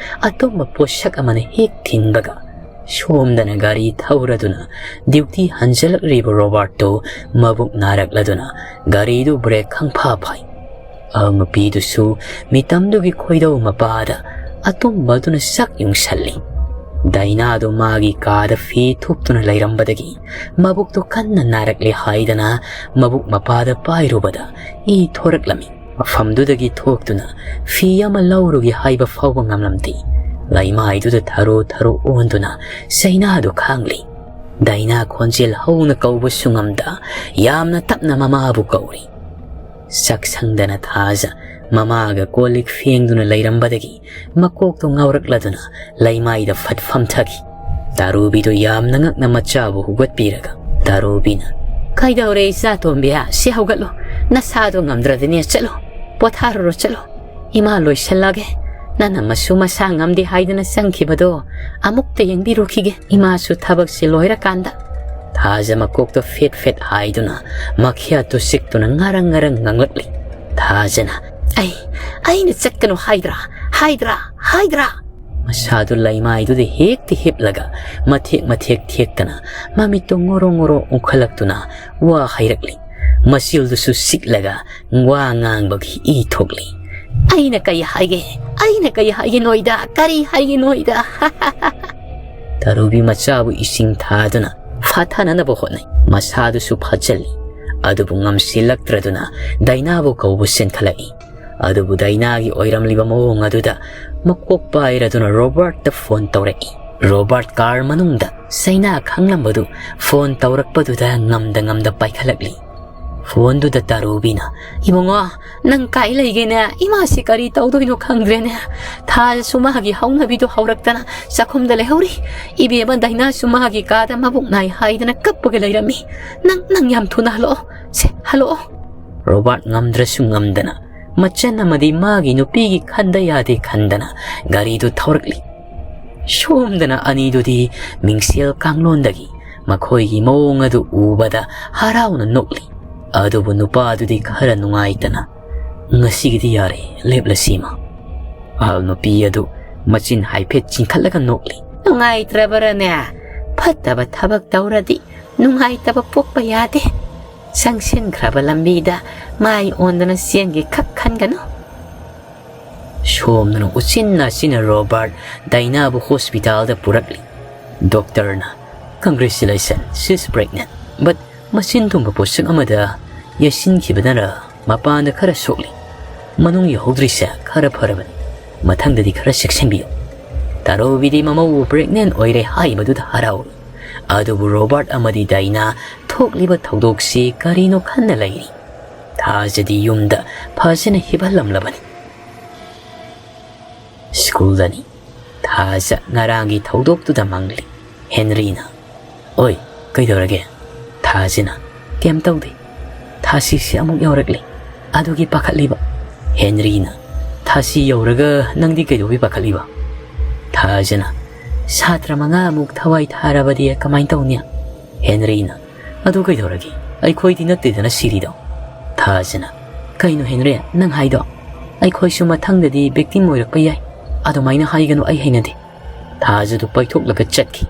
ꯑꯇꯨꯝꯕ ꯄꯣꯠꯁꯛ ꯑꯃꯅ ꯍꯦꯛ ꯊꯤꯟꯕꯒ, ꯁꯣꯝꯗꯅ ꯒꯥꯔꯤ ꯊꯧꯔꯗꯨꯅ duty ꯍꯟꯖꯤꯜꯂꯛꯂꯤꯕ ꯔꯣꯕꯥꯔꯠꯇꯨ ꯃꯕꯨꯛ ꯅꯥꯔꯛꯂꯗꯨꯅ ꯒꯥꯔꯤꯗꯨ brake ꯈꯪꯐꯥ ꯐꯥꯏ꯫ ꯑꯍꯜ ꯅꯨꯄꯤꯗꯨꯁꯨ ꯃꯤꯇꯝꯗꯨꯒꯤ ꯈꯣꯏꯗꯧ ꯃꯄꯥꯗ ꯑꯇꯨꯝꯕꯗꯨꯅ ꯁꯛ ꯌꯨꯡꯁꯜꯂꯤ꯫ ꯗꯥꯏꯅꯥꯗꯨ ꯃꯥꯒꯤ ꯀꯥꯗ ꯐꯤ ꯊꯨꯞꯇꯨꯅ ꯂꯩꯔꯝꯕꯗꯒꯤ ꯃꯕꯨꯛꯇꯨ ꯀꯟꯅ ꯅꯥꯔꯛꯂꯦ ꯍꯥꯏꯗꯅ ꯃꯕꯨꯛ ꯃꯄꯥꯗ ꯄꯥꯏꯔꯨꯕꯗ ꯏ ꯊꯣꯔꯛꯂꯝꯃꯤ꯫ ꯃꯐꯝꯗꯨꯗꯒꯤ ꯊꯣꯛꯇꯨꯅ ꯐꯤ ꯑꯃ ꯂꯧꯔꯨꯒꯦ ꯍꯥꯏꯕ ꯐꯥꯎꯕ ꯉꯝꯂꯝꯗꯦ꯫ ꯂꯩꯃꯥꯏꯗꯨꯗ ꯊꯔꯣ ꯊꯔꯣ ꯑꯣꯟꯗꯨꯅ ꯆꯩꯅꯥꯗꯨ ꯈꯥꯡꯂꯤ꯫ ꯗꯥꯏꯅꯥ ꯈꯣꯟꯖꯦꯜ ꯍꯧꯅ ꯀꯧꯕꯁꯨ ꯉꯝꯗ ꯌꯥꯝꯅ ꯇꯞꯅ ꯃꯃꯥꯕꯨ ꯀꯧꯔꯤ꯫ ꯆꯥꯛꯁꯪꯗꯅ ꯊꯥꯖ ꯃꯃꯥꯒ ꯀꯣꯜ ꯂꯤꯛ ꯐꯦꯡꯗꯨꯅ ꯂꯩꯔꯝꯕꯗꯒꯤ ꯃꯀꯣꯛꯇꯣ ꯉꯥꯎꯔꯛꯂꯗꯨꯅ ꯂꯩꯃꯥꯏꯗ ꯐꯠ ꯐꯝꯊꯈꯤ꯫ ꯇꯥꯔꯨꯕꯤꯗꯨ ꯌꯥꯝꯅ ꯉꯛꯅ ꯃꯆꯥꯕꯨ ꯍꯧꯒꯠꯄꯤꯔꯒ ꯇꯥꯔꯨꯕꯤꯅ, "ꯀꯩꯗꯧꯔꯦ ꯏꯆꯥ ꯇꯣꯝꯕꯤ? ꯁꯤ ꯍꯧꯒꯠꯂꯣ, ꯅꯁꯥꯗꯣ ꯉꯝꯗ꯭ꯔꯗꯤꯅꯦ ꯆꯠꯂꯣ, ꯄꯣꯊꯥꯔꯨꯔꯣ ꯆꯠꯂꯣ꯫ ꯏꯃꯥ ꯂꯣꯏꯁꯜꯂꯒꯦ, ꯅꯪꯅ ꯃꯁꯨ ꯃꯁꯥ ꯉꯝꯗꯦ ꯍꯥꯏꯗꯅ ꯆꯪꯈꯤꯕꯗꯣ ꯑꯃꯨꯛꯇ ꯌꯦꯡꯕꯤꯔꯨꯈꯤꯒꯦ ꯏꯃꯥꯁꯨ ꯊꯕꯛꯁꯦ ꯂꯣꯏꯔꯀꯥꯟꯗ꯫" ꯊꯥꯖ ꯃꯀꯣꯛꯇꯣ ꯐꯦꯠ ꯐꯦꯠ ꯍꯥꯏꯗꯨꯅ ꯃꯈ꯭ꯌꯥꯠꯇꯨ ꯆꯤꯛꯇꯨꯅ ꯉꯔꯪ ꯉꯔꯪ ꯉꯥꯡꯂꯛꯂꯤ꯫ ꯊꯥꯖꯅ, "ꯑꯩ, ꯑꯩꯅ ꯆꯠꯀꯅꯨ ꯍꯥꯏꯗ꯭ꯔꯥ, ꯍꯥꯏꯗ꯭ꯔꯥ, ꯍꯥꯏꯗ꯭ꯔꯥ?" ꯃꯁꯥꯗꯨ ꯂꯩꯃꯥꯏꯗꯨꯗ ꯍꯦꯛꯇ ꯍꯤꯞꯂꯒ ꯃꯊꯦꯛ ꯃꯊꯦꯛ ꯊꯦꯛꯇꯅ ꯃꯃꯤꯠꯇꯨ ꯉꯣꯔꯣ ꯉꯣꯔꯣ ꯎꯪꯈꯠꯂꯛꯇꯨꯅ ꯋꯥ ꯍꯥꯏꯔꯛꯂꯤ꯫ ꯃꯆꯤꯜꯗꯨꯁꯨ ꯁꯤꯛꯂꯒ ꯋꯥ ꯉꯥꯡꯕꯒꯤ ꯏ ꯊꯣꯛꯂꯤ꯫ "ꯑꯩꯅ ꯀꯩ ꯍꯥꯏꯒꯦ? ꯑꯩꯅ ꯀꯩ ꯍꯥꯏꯒꯦ ꯅꯣꯏꯗ? ꯀꯔꯤ ꯍꯥꯏꯒꯦ ꯅꯣꯏꯗ?" ꯇꯥꯔꯨꯕꯤ ꯃꯆꯥꯕꯨ ꯏꯁꯤꯡ ꯊꯥꯗꯨꯅ ꯐꯥꯊꯅꯅꯕ ꯍꯣꯠꯅꯩ꯫ ꯃꯁꯥꯗꯨꯁꯨ ꯐꯥꯖꯜꯂꯤ꯫ ꯑꯗꯨꯕꯨ ꯉꯝꯁꯤꯜꯂꯛꯇ꯭ꯔꯗꯨꯅ ꯗꯥꯏꯅꯥꯕꯨ ꯀꯧꯕ ꯆꯦꯟꯈꯠꯂꯛꯏ꯫ ꯑꯗꯨꯕꯨ ꯗꯥꯏꯅꯥꯒꯤ ꯑꯣꯏꯔꯝꯂꯤꯕ ꯃꯑꯣꯡ ꯑꯗꯨꯗ ꯃꯀꯣꯛ ꯄꯥꯏꯔꯗꯨꯅ ꯔꯣꯕꯥꯔꯠꯇ ꯐꯣꯟ ꯇꯧꯔꯛꯏ꯫ ꯔꯣꯕꯥꯔꯠ ꯀꯥꯔ ꯃꯅꯨꯡꯗ ꯆꯩꯅꯥ ꯈꯪꯂꯝꯕꯗꯨ ꯐꯣꯟ ꯇꯧꯔꯛꯄꯗꯨꯗ ꯉꯝꯗ ꯉꯝꯗ ꯄꯥꯏꯈꯠꯂꯛꯂꯤ꯫ ꯐꯣꯟꯗꯨꯗ ꯇꯥꯔꯨꯕꯤꯅ, "ꯏꯕꯨꯡꯉꯣ, ꯅꯪ ꯀꯥꯏ ꯂꯩꯒꯦꯅꯦ? ꯏꯃꯥꯁꯤ ꯀꯔꯤ ꯇꯧꯗꯣꯏꯅꯣ ꯈꯪꯗ꯭ꯔꯦꯅꯦ꯫ ꯊꯥꯖꯁꯨ ꯃꯥꯒꯤ ꯍꯧꯅꯕꯤꯗꯣ ꯍꯧꯔꯛꯇꯅ ꯆꯥꯛꯈꯨꯝꯗ ꯂꯩꯍꯧꯔꯤ꯫ ꯏꯕꯦꯝꯃ ꯗꯥꯏꯅꯥꯁꯨ ꯃꯥꯒꯤ ꯀꯥꯗ ꯃꯕꯨꯛ ꯅꯥꯏ ꯍꯥꯏꯗꯅ ꯀꯞꯄꯒ ꯂꯩꯔꯝꯃꯤ꯫ ꯅꯪ, ꯅꯪ ꯌꯥꯝ ꯊꯨꯅ ꯍꯜꯂꯛꯑꯣ꯫ ꯁꯦ, ꯍꯜꯂꯛꯑꯣ꯫" ꯔꯣꯕꯥꯔꯠ ꯉꯝꯗ꯭ꯔꯁꯨ ꯉꯝꯗꯅ ꯃꯆꯟ ꯑꯃꯗꯤ ꯃꯥꯒꯤ ꯅꯨꯄꯤꯒꯤ ꯈꯟꯗ ꯌꯥꯗꯦ ꯈꯟꯗꯅ ꯒꯥꯔꯤꯗꯨ ꯊꯧꯔꯛꯂꯤ꯫ ꯁꯣꯝꯗꯅ ꯑꯅꯤꯗꯨꯗꯤ ꯃꯤꯡꯁꯦꯜ ꯀꯥꯡꯂꯣꯟꯗꯒꯤ ꯃꯈꯣꯏꯒꯤ ꯃꯑꯣꯡ ꯑꯗꯨ ꯎꯕꯗ ꯍꯔꯥꯎꯅ ꯅꯣꯛꯂꯤ꯫ ꯑꯗꯨꯕꯨ ꯅꯨꯄꯥꯗꯨꯗꯤ ꯈꯔ ꯅꯨꯡꯉꯥꯏꯇꯅ, "ꯉꯁꯤꯒꯤꯗꯤ ꯌꯥꯔꯦ, ꯂꯦꯞꯂꯁꯤ ꯏꯃꯥ꯫" ꯑꯍꯜ ꯅꯨꯄꯤ ꯑꯗꯨ ꯃꯆꯤꯟ ꯍꯥꯏꯐꯦꯠ ꯆꯤꯡꯈꯠꯂꯒ ꯅꯣꯛꯂꯤ꯫ "ꯅꯨꯡꯉꯥꯏꯇ꯭ꯔꯕꯔꯅꯦ? ꯐꯠꯇꯕ ꯊꯕꯛ ꯇꯧꯔꯗꯤ ꯅꯨꯡꯉꯥꯏꯇꯕ ꯄꯣꯛꯄ ꯌꯥꯗꯦ꯫ ꯆꯪꯁꯤꯟꯈ꯭ꯔꯕ ꯂꯝꯕꯤꯗ ꯃꯥꯏ ꯑꯣꯟꯗꯨꯅ ꯆꯦꯟꯒꯦ ꯈꯛ ꯈꯟꯒꯅꯨ꯫" ꯁꯣꯝꯗꯅ ꯎꯆꯤꯟ ꯅꯥꯆꯤꯟꯅ ꯔꯣꯕꯥꯔꯠ ꯗꯥꯏꯅꯥꯕꯨ ꯍꯣꯁꯄꯤꯇꯥꯜꯗ ꯄꯨꯔꯛꯂꯤ꯫ ꯗꯣꯛꯇꯔꯅ, "Congratulations, she's pregnant, but ꯃꯆꯤꯟ ꯇꯨꯝꯕ ꯄꯣꯠꯁꯛ ꯑꯃꯗ ꯌꯩꯁꯤꯟꯈꯤꯕꯅꯔ ꯃꯄꯥꯟꯗ ꯈꯔ ꯁꯣꯛꯂꯤ꯫ ꯃꯅꯨꯡ ꯌꯧꯍꯧꯗ꯭ꯔꯤꯁꯦ ꯈꯔ ꯐꯔꯕꯅꯤ꯫ ꯃꯊꯪꯗꯗꯤ ꯈꯔ ꯆꯦꯛꯁꯤꯟꯕꯤꯌꯨ꯫" ꯇꯥꯔꯣꯕꯤꯗꯤ ꯃꯃꯧ ꯄ꯭ꯔꯦꯒꯅꯦꯟ ꯑꯣꯏꯔꯦ ꯍꯥꯏꯕꯗꯨꯗ ꯍꯔꯥꯎꯏ꯫ ꯑꯗꯨꯕꯨ ꯔꯣꯕꯥꯔꯠ ꯑꯃꯗꯤ ꯗꯥꯏꯅꯥ ꯊꯣꯛꯂꯤꯕ ꯊꯧꯗꯣꯛꯁꯤ ꯀꯔꯤꯅꯣ ꯈꯟꯅ ꯂꯩꯔꯤ꯫ ꯊꯥꯖꯗꯤ ꯌꯨꯝꯗ ꯐꯖꯅ ꯍꯤꯞꯍꯜꯂꯝꯂꯕꯅꯤ꯫ ꯁ꯭ꯀꯨꯜꯗꯅꯤ꯫ ꯊꯥꯖ ꯉꯔꯥꯡꯒꯤ ꯊꯧꯗꯣꯛꯇꯨꯗ ꯃꯪꯂꯤ꯫ ꯍꯦꯟꯔꯤꯅ, "ꯑꯣꯏ, ꯀꯩꯗꯧꯔꯒꯦ?" ꯊꯥꯖꯅ, "ꯀꯩꯝ ꯇꯧꯗꯦ꯫ ꯊꯥꯁꯤꯁꯦ ꯑꯃꯨꯛ ꯌꯧꯔꯛꯂꯦ꯫ ꯑꯗꯨꯒꯤ ꯄꯥꯈꯠꯂꯤꯕ꯫" ꯍꯦꯟꯔꯤꯅ, "ꯊꯥꯁꯤ ꯌꯧꯔꯒ ꯅꯪꯗꯤ ꯀꯩꯗꯧꯕꯩ ꯄꯥꯈꯠꯂꯤꯕ?" ꯊꯥꯖꯅ, "ꯁꯥꯇ꯭ꯔ ꯃꯉꯥ ꯑꯃꯨꯛ ꯊꯋꯥꯏ ꯊꯥꯔꯕꯗꯤ ꯀꯃꯥꯏꯅ ꯇꯧꯅꯤ?" ꯍꯦꯟꯔꯤꯅ, "ꯑꯗꯨ ꯀꯩꯗꯧꯔꯒꯦ? ꯑꯩꯈꯣꯏꯗꯤ ꯅꯠꯇꯦꯗꯅ ꯁꯤꯔꯤꯗꯣ꯫" ꯊꯥꯖꯅ, "ꯀꯩꯅꯣ ꯍꯦꯟꯔꯤ, ꯅꯪ ꯍꯥꯏꯗꯣ? ꯑꯩꯈꯣꯏꯁꯨ ꯃꯊꯪꯗꯗꯤ victim ꯑꯣꯏꯔꯛꯄ ꯌꯥꯏ꯫ ꯑꯗꯨꯃꯥꯏꯅ ꯍꯥꯏꯒꯅꯨ, ꯑꯩ ꯍꯩꯅꯗꯦ꯫" ꯊꯥꯖꯗꯨ ꯄꯩꯊꯣꯛꯂꯒ ꯆꯠꯈꯤ꯫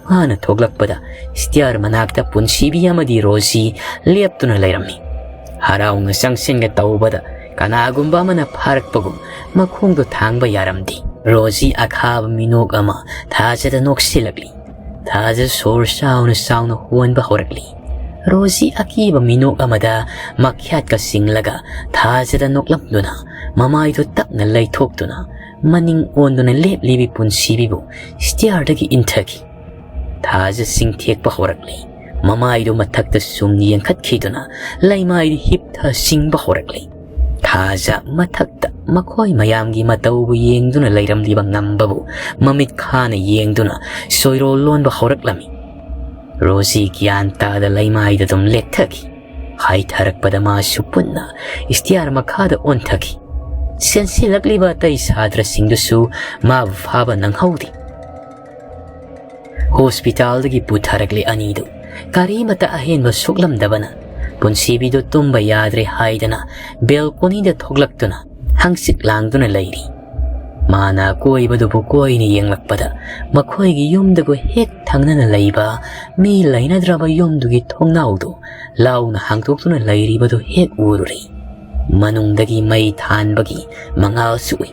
ꯃꯥꯅ ꯊꯣꯛꯂꯛꯄꯗ ꯁ꯭ꯇꯤꯌꯥꯔ ꯃꯅꯥꯛꯇ ꯄꯨꯟꯁꯤꯕꯤ ꯑꯃꯗꯤ ꯔꯣꯖꯤ ꯂꯦꯞꯇꯨꯅ ꯂꯩꯔꯝꯃꯤ꯫ ꯍꯔꯥꯎꯅ ꯆꯪꯁꯤꯟꯒ ꯇꯧꯕꯗ ꯀꯅꯥꯒꯨꯝꯕ ꯑꯃꯅ ꯐꯥꯔꯛꯄꯒꯨꯝ ꯃꯈꯣꯡꯗꯣ ꯊꯥꯡꯕ ꯌꯥꯔꯝꯗꯦ꯫ ꯔꯣꯖꯤ ꯑꯈꯥꯕ ꯃꯤꯅꯣꯛ ꯑꯃ ꯊꯥꯖꯗ ꯅꯣꯛꯁꯤꯜꯂꯛꯂꯤ꯫ ꯊꯥꯖ ꯁꯣꯔ ꯆꯥꯎꯅ ꯆꯥꯎꯅ ꯍꯣꯟꯕ ꯍꯧꯔꯛꯂꯤ꯫ ꯔꯣꯖꯤ ꯑꯀꯤꯕ ꯃꯤꯅꯣꯛ ꯑꯃꯗ ꯃꯈ꯭ꯌꯥꯠꯀ ꯆꯤꯡꯂꯒ ꯊꯥꯖꯗ ꯅꯣꯛꯂꯝꯗꯨꯅ ꯃꯃꯥꯏꯗꯨ ꯇꯞꯅ ꯂꯩꯊꯣꯛꯇꯨꯅ ꯃꯅꯤꯡ ꯑꯣꯟꯗꯨꯅ ꯂꯦꯞꯂꯤꯕꯤ ꯄꯨꯟꯁꯤꯕꯤꯕꯨ ꯁ꯭ꯇꯤꯌꯥꯔꯗꯒꯤ ꯏꯟꯊꯈꯤ꯫ ꯊꯥꯖ ꯆꯤꯡꯊꯦꯛꯄ ꯍꯧꯔꯛꯂꯤ꯫ ꯃꯃꯥꯏꯗꯨ ꯃꯊꯛꯇ ꯁꯨꯝ ꯌꯦꯡꯈꯠꯈꯤꯗꯨꯅ ꯂꯩꯃꯥꯏꯗꯨ ꯍꯤꯞꯊ ꯁꯤꯡꯕ ꯍꯧꯔꯛꯂꯤ꯫ ꯊꯥꯖ ꯃꯊꯛꯇ ꯃꯈꯣꯏ ꯃꯌꯥꯝꯒꯤ ꯃꯇꯧꯕꯨ ꯌꯦꯡꯗꯨꯅ ꯂꯩꯔꯝꯂꯤꯕ ꯉꯝꯕꯕꯨ ꯃꯃꯤꯠ ꯈꯥꯅ ꯌꯦꯡꯗꯨꯅ ꯁꯣꯏꯔꯣꯜ ꯂꯣꯟꯕ ꯍꯧꯔꯛꯂꯝꯃꯤ꯫ ꯔꯣꯖꯤ ꯒ꯭ꯌꯥꯟ ꯇꯥꯗ ꯂꯩꯃꯥꯏꯗ ꯑꯗꯨꯝ ꯂꯦꯛꯊꯈꯤ꯫ ꯍꯥꯏꯊꯔꯛꯄꯗ ꯃꯥꯁꯨ ꯄꯨꯟꯅ ꯏꯁꯇꯤꯌꯥꯔ ꯃꯈꯥꯗ ꯑꯣꯟꯊꯈꯤ꯫ ꯆꯦꯟꯁꯤꯜꯂꯛꯂꯤꯕ ꯑꯇꯩ ꯁꯥꯇ꯭ꯔꯁꯤꯡꯗꯨꯁꯨ ꯃꯥꯕꯨ ꯐꯥꯕ ꯅꯪꯍꯧꯗꯦ꯫ ꯍꯣꯁꯄꯤꯇꯥꯜꯗꯒꯤ ꯄꯨꯊꯔꯛꯂꯤ ꯑꯅꯤꯗꯨ꯫ ꯀꯔꯤꯃꯇ ꯑꯍꯦꯟꯕ ꯁꯣꯛꯂꯝꯗꯕꯅ ꯄꯨꯟꯁꯤꯕꯤꯗꯨ ꯇꯨꯝꯕ ꯌꯥꯗ꯭ꯔꯦ ꯍꯥꯏꯗꯅ ꯕꯦꯜꯀꯣꯅꯤꯗ ꯊꯣꯛꯂꯛꯇꯨꯅ ꯍꯪꯆꯤꯠ ꯂꯥꯡꯗꯨꯅ ꯂꯩꯔꯤ꯫ ꯃꯥꯅ ꯑꯀꯣꯏꯕꯗꯨꯕꯨ ꯀꯣꯏꯅ ꯌꯦꯡꯂꯛꯄꯗ ꯃꯈꯣꯏꯒꯤ ꯌꯨꯝꯗꯨꯒ ꯍꯦꯛ ꯊꯪꯅꯅ ꯂꯩꯕ ꯃꯤ ꯂꯩꯅꯗ꯭ꯔꯕ ꯌꯨꯝꯗꯨꯒꯤ ꯊꯣꯡꯅꯥꯎꯗꯨ ꯂꯥꯎꯅ ꯍꯥꯡꯗꯣꯛꯇꯨꯅ ꯂꯩꯔꯤꯕꯗꯨ ꯍꯦꯛ ꯎꯔꯨꯔꯦ꯫ ꯃꯅꯨꯡꯗꯒꯤ ꯃꯩ ꯊꯥꯟꯕꯒꯤ ꯃꯉꯥꯜꯁꯨ ꯎꯏ꯫